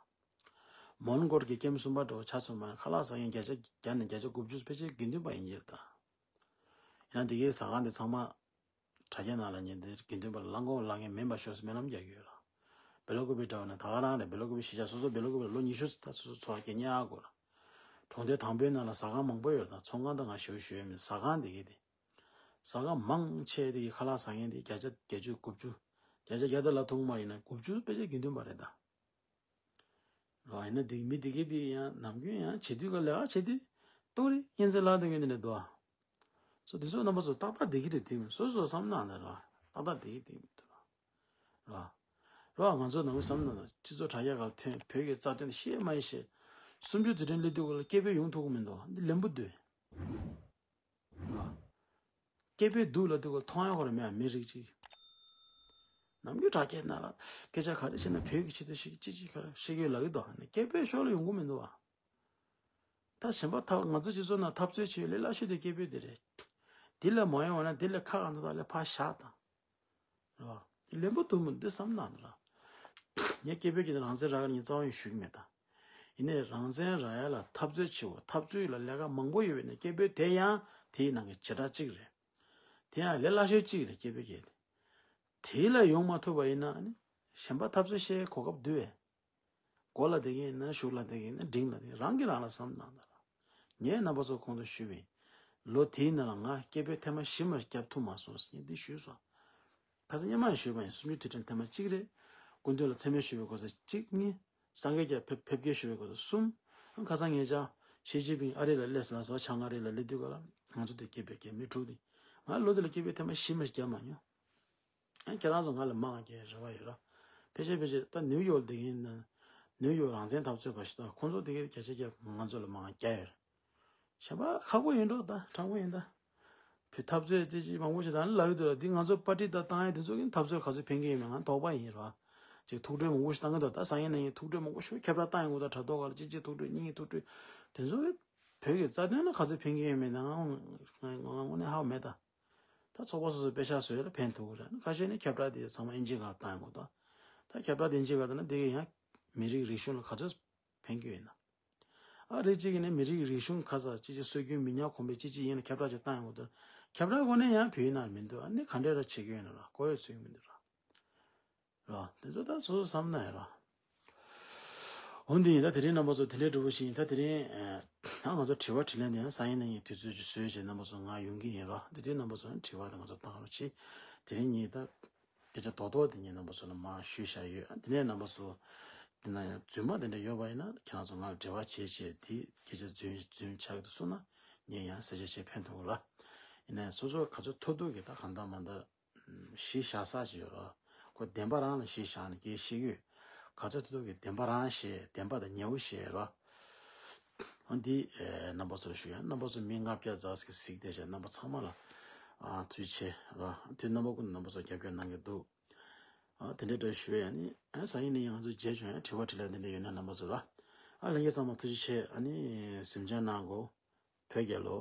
མོན་གྷོ་གི་ཀེམ་གསུམ་པ་འགྲོ་ཆ་མཚོན་པ་ན་ཁ་ལག་ཟ་མཁན་བརྒྱ་ཆ་བརྒྱ་ནས་བརྒྱ་ཆ་དགུ་བཅུ་ཕལ་ཆེར་དགེ་འདུན་པ་ཡིན་གྱི་རེད་ད། ཡང་དེ་གའི་ཟ་ཁང་དེ་ཚང་མ་དྲ་རྒྱ་ནང་ལ་ཉན་དེ་དགེ་འདུན་པ་ལ་གླང་གོག་ལབ་མཁན་མིན་པ་ཤོག་ཟེར་སྨོན་ལམ་རྒྱག་གི་ཡོད་ལ། སྦེལ་ཀོབ་པའི་འདྲ་བ་ན་ད་ག་རང་རེད། སྦེལ་ཀོབ་པའི་གཞིས་ཆགས་སོ་སོ་སྦེལ་ཀོབ་པ་ལ་ལོ་ཉི་ཤུ་ཙམ་ད་སོ་སོ་འཚོ་བ་སྐྱེལ་ཉག་དགོས་ལ། གྲོང་སྡེ་དང་པོའི་ནང་ལ་ཟ་ཁང་མང་པོ་ཡོད་ལ། ད་ཚོང་ཁང་ད་ང་ཞེ་པོ་ཞུ་ཡ་མིན། ཟ་ཁང་དེ་གའི་དེ། ཟ་ཁང་མང་ཆེ་དེ་གི་ཁ་ལག་ཟ་མཁན་དེ་བརྒྱ་ཆ་བརྒྱད་ཅུ་དགུ་བཅུ། བརྒྱ་ཆ་བརྒྱ་དེ་ལ་ཐུག་མ་ཡིན་ན་དགུ་བཅུ་ཕལ་ཆེར་དགེ་འདུན་པ་རེད་ད། རོ། ཡིན་ན་འདི་མི་འདི་གི་འདི་ཡང་ནམ་རྒྱུན་ཡང་བྱེད་དུས་ག་ལས་ཀ་བྱེད་དུས་ཏོག་རེ་གཉན་ཚད་ལྷག་དུས་ངན་འདི་འདྲ་འདུག་ཨ། སོ་འདི་ཚོ་རྣམ་པ་ཚོ་ཏག་ཏག་བསྡད་ཀྱི་རེད་དེ་མིན། སོ་སོ་བསམ་ན་འདི་རོ། ཏག་ཏག་བསྡད་ཀྱི་དེ་མི་འདུག་རོ། རོ། ང་ཚོ་ནམ་བསམ་ན་སྤྱི་ཚོགས་དྲ་རྒྱ་གར་ཐོན་བོད་ཀྱི་རྩ་དོན་ཤེས་མ་ཤེས། སུམ་ཅུ་དུས་དྲན་སླེབས་དུས་ག་ལ་སྐད་འབོད་ཡོང་ཐུབ་ཀྱི་མི་འདུག་འདི་ལན་པོ་འདུག་སྐད་འབོད་འདུག་ལབ་དུས་ག་མཐོང་ཡ་ཁོ་ར་མེད་ཨ། མི་རིགས་གཅིག་ནམ་རྒྱུན་དྲ་རྒྱའི་ནང་ལ་སྐད་ཆ་ག་རེ་བཤད་ན་བོད་ཀྱི་ཆེད་དུ་ཞིག་ཅི་ཅི་ག་རེ་བཤད་ཀྱི་ལབ་ཀྱི་འདུག་ཨ་ནི་སྐད་འབོད་ཤོར་ལ་ཡོང་གི་མི་འདུག་ཨ། ད་གཞན་པ་ཐབས་ང་ཚོ་སྤྱི་ཚོགས་ནང་འཐབ་རྩོད་བྱེད་ལས་སླ་ཤོས་དེ་སྐད་འབོད་དེ་རེད། འདི་ལ་མ་ཡོང་བ་ན་འདི་ལས་ཁག་ག་འདུག་ད་ལས་ཕར་བཞག་དང་། རེད་བ། ལན་པོ་འདུག་མི་འདི་བསམ་ན་འདི་ར། ངས་སྐད་འབོད་ཀྱི་རང་བཙན་རག་གི་ངས་རྩ་བ་ཡང་ཞུ་གི་མེད་ད། ཡིན་ནའི་རང་བཙན་རག་ཡ་ལ་འཐབ་རྩོད་བྱེད་དགོས། འཐབ་རྩོད་ལ་ལས་ཀ་མང་པོ་ཡོད་པས་ན་སྐད་འབོད་དེ་ཡང་དེའི་ནང་གི་བྱེ་བྲག་གཅིག་རེད། དེ་ཡང་ལས་སླ་ཤོས་གཅིག་རེད་སྐད་འབོད་སྐད་དེ། དེ་ལ་ཡོང་མ་ཐུབ་པ་ཡིན་ན་ནི་གཞན་པ་འཐབ་རྩོད་བཤད་གོ་སྐབས་འདུག་བས། མགོ་ལ་བསྡད་ཀྱི་ཡིན་ན་གཞུག་ལ་བསྡད་ཀྱི་ཡིན་ན་འབྲིང་ལ་བསྡད་རང་གིས་རང་ལ་བསམ་གནང་དང་། ངས་རྣམ་པ་ཚོ་གོང་དུ་ཞུས་པ་ཡིན། ལོ་དེའི་ནང་ལ་ང་སྐད་འབོད་ཐེངས་མ་བཞི་མ་བརྒྱབ་ཐུབ་མ་སོང་ཟེར་ངས་འདི་ཞུས་སོང་། ཁ་སང་སྔོན་མ་ཡང་ཞུས་པ་ཡིན། སུམ་ཅུ་དུས་དྲན་ཐེངས་མ་གཅིག་རེད། སྐུ་མདུན་ལ་མཚན་སྨད་ཞུ་བའི་གོ་ས་གཅིག་གཉིས། སངས་རྒྱས་ཀྱི་ཕེབས་ཕེབས་སྐྱེལ་ཞུ་བའི་གོ་ས་གསུམ། ཁ་སང་ངེད་ཅག་ཞི་ཅིན་ཕིང་ཨ་རི་ལ་སླེབས་ལ་སོགས་བྱང་ཨ་རི་ལ་སླེབས་དུས་ག་ལ་ང་ཚོ་དེ་སྐད་འབོད་སྐད་མི་དྲུག་དེ། ང་ལོ་དེ་ལ་སྐད་འབོད་ཐེངས་མ་བཞི་མ་བརྒྱབ་མ་མྱོང་། ཨ་ཁྱེད་རང་ཚོ་ང་ལ་མང་བ་རྒྱག་རེ་བ་ཡོད་ར། ཕལ་ཆེར་ཕལ་ཆེར་ད་ནིའུ་ཡོག་ལ་བསྡད་མཁན་ནི་ནིའུ་ཡོག་རང་བཙན་འཐབ་རྩོད་པ་ཞིག་དང་ཁོང་ཚོ་དེ་གའི་བརྒྱ་ཆ་བརྒྱ་ང་ཚོ་ལ་མང་བ་རྒྱག་ཡོད་ར། གཞན་པ་ཁག་པོ་ཡིན་འགྲོ་ད་དྲང་པོ་ཡིན་ད། བོད་འཐབ་རྩོད་རྩེ་གཅིག་མང་པོ་ཞིག་ད་ནི་ལབ་ཡོད་དུས་ལ་འདི་ང་ཚོ་པར་ཊི་ད་བཏང་ཡས་དེ་ཚོ་གི་འཐབ་རྩོད་ག་ཚོད་ཕན་གྱི་ཡོད་མེད་ང་དོགས་པ་ཡིན་ར། ཅིག་ཐུགས་སྤྲོ་མང་པོ་ཞིག་བཏང་གི་འདུག་ད་སང་ཉིན་གནངས་ཉིན་ཐུགས་སྤྲོ་མང་པོ་ཞིག་ཁྱབ་བསྒྲགས་བཏང་ཡོང་གི་འདུག་དྲ་ཐོག་ག་ལ་གཅིག་གཅིག་ཐུགས་སྤྲོ་གཉིས་གཉིས་ཐུགས་སྤྲོ་དེ་ཚོ་གི་བོད་ཀྱི་རྩ་དོན་ལ་ག་ཚོད་ཕན་གྱི་ཡོད་མེད་ད་ང་ང་དངོས་གནས་ཧ་གོ་མེད་ད། ད་ཚོགས་པ་སོ་སོའི་དཔེ་ཆ་བཟོ་ཡས་ལ་ཕན་ཐོགས་ཀྱི་རེད། ཁ་ཤས་ནི་ཁྱབ་བསྒྲགས་དེ་ཚང་མ་ཨིན་ཇི་སྒང་བཏང་ཡོང་གི་འདུག་ད་ཁྱབ་བསྒྲགས་དེ་ཨིན་ཇི་སྒང་བཏང་ན་དེ་གས་ཡང་མི་རིགས་རིག་གཞུང་ལ་ག་ཚོད་ཕན་གྱི་ཡོད་ན། ཨ་རེ་གཅིག་གིས་ནི་མི་རིགས་རིག་གཞུང་ཁ་ཚ་ཅི་ཅི་སྲོལ་རྒྱུན་མི་ཉམས་གོང་འཕེལ་ཅི་ཅི་ཡིན་ལ་ཁྱབ་བསྒྲགས་ཅིག་བཏང་ཡོང་གི་འདུག་ཁྱབ་བསྒྲགས་སྒོ་ནས་ཡང་བོད་ཡིག་ནང་མི་འདུག་ཨ་ནི་ག་འདྲས་ར་བྱེད་ཀྱི་ཡོད་ན་ར་གོ་ཡོད་ཚོད་མི་འདུག་ར། ར། དེ་ཚོ་ད་སོ་སོ་བསམ་ན་ཡང་ར། འོན་ཏེ་ཡིན་ད་དེ་རིང་རྣམ་པ་ཚོ་དེ་འདྲའི་འགྲོ་བ་ཞིག་ཡིན། ད་དེ་རིང་ཨ་ང་ཚོ་དྲི་བ་དྲིས་ལན་དེ་ཡང་སང་ཉིན་གནངས་ཉིན་དུས་ཚོད་ཅིག་བཟོས་བྱས་རྣམ་པ་ཚོ་ང་ཡོང་གི་ཡིན་ར། དེ་དུས་རྣམ་པ་ཚོ་ཡང་དྲི་བ་དེ་ང་ཚོ་བཏང་རོགས་གྱིས། དེ་རིང་ཉིན་ད་སྐད་ཆ་རྡོག་རྡོག་དེ་ངས་རྣམ་པ་ཚོ་ལ་མར་ཞུས་བཞག་ཡོད། དེ་ནས་རྣམ་པ་ཚོ་དེ་ན་ཡང་རྫུན་མ་དེ་འདྲ་ཡོད་པ་ཡིན་ན་ཁྱེད་རང་ཚོ་ང་ལ་འབྲེལ་བ་བྱེད་བྱས་དེ་སྐད་ཆ་རྫུན་རྫུན་ཆགས་ཀྱི་འདུག་གསུངས་ན་ངས་ཡང་གསལ་བཤད་བྱེད་ཕན་ཐོགས་ར། ཡིན་ནའི་སོ་སོ་ག་ཚོད་ཐུབ་ཐུབ་ཀྱིས་ད་གང་ལྟར་མ་ལྟར་གཞི་བཞག་ས་ཅིག་ཡོད་ར། ཁོ་བདེན་པ་རང་ལ་གཞི་བཞག་ནས་སྐད་བཤད་ཀྱི་ཡོད། ག་ཚོད་ཐུབ་ཐུབ་ཀྱིས་བདེན་པ་རང་བཤད། བདེན་པ་དང་ཉེ་བོ་བཤད་ར། འོ་འདི་ཨེ་རྣམ་པ་ཚོར་ཞུ་ཡ། རྣམ་པ་ཚོ་མི་ལྔ་བརྒྱ་ཙམ་ཞིག་གཟིགས་བསྡད་བྱས་རྣམ་པ་ཚང་མ་ལ་ ཨ་ཐུགས་རྗེ་ཆེ་ར། དེ་རྣམ་པ་ཀུན་རྣམ་པ་ཚོ་རྒྱབ་སྐྱོར་གནང་གི་འདུག་ཨ་དེ་འདྲའི་འདྲ་ཞུ་ཡ་ནི་ཨ་སང་ཉིན་ནས་ང་ཚོ་རྗེས་བྱུང་ཡ་དྲི་བ་དྲིས་ལན་དེ་འདྲ་ཡོད་ན་རྣམ་པ་ཚོ་ར། ཨ་ལྷན་རྒྱས་ཚང་མ་ཐུགས་རྗེ་ཆེ། ཨ་ནི་གཟིམ་འཇག་གནང་གོ། བོད་རྒྱལ་ལོ།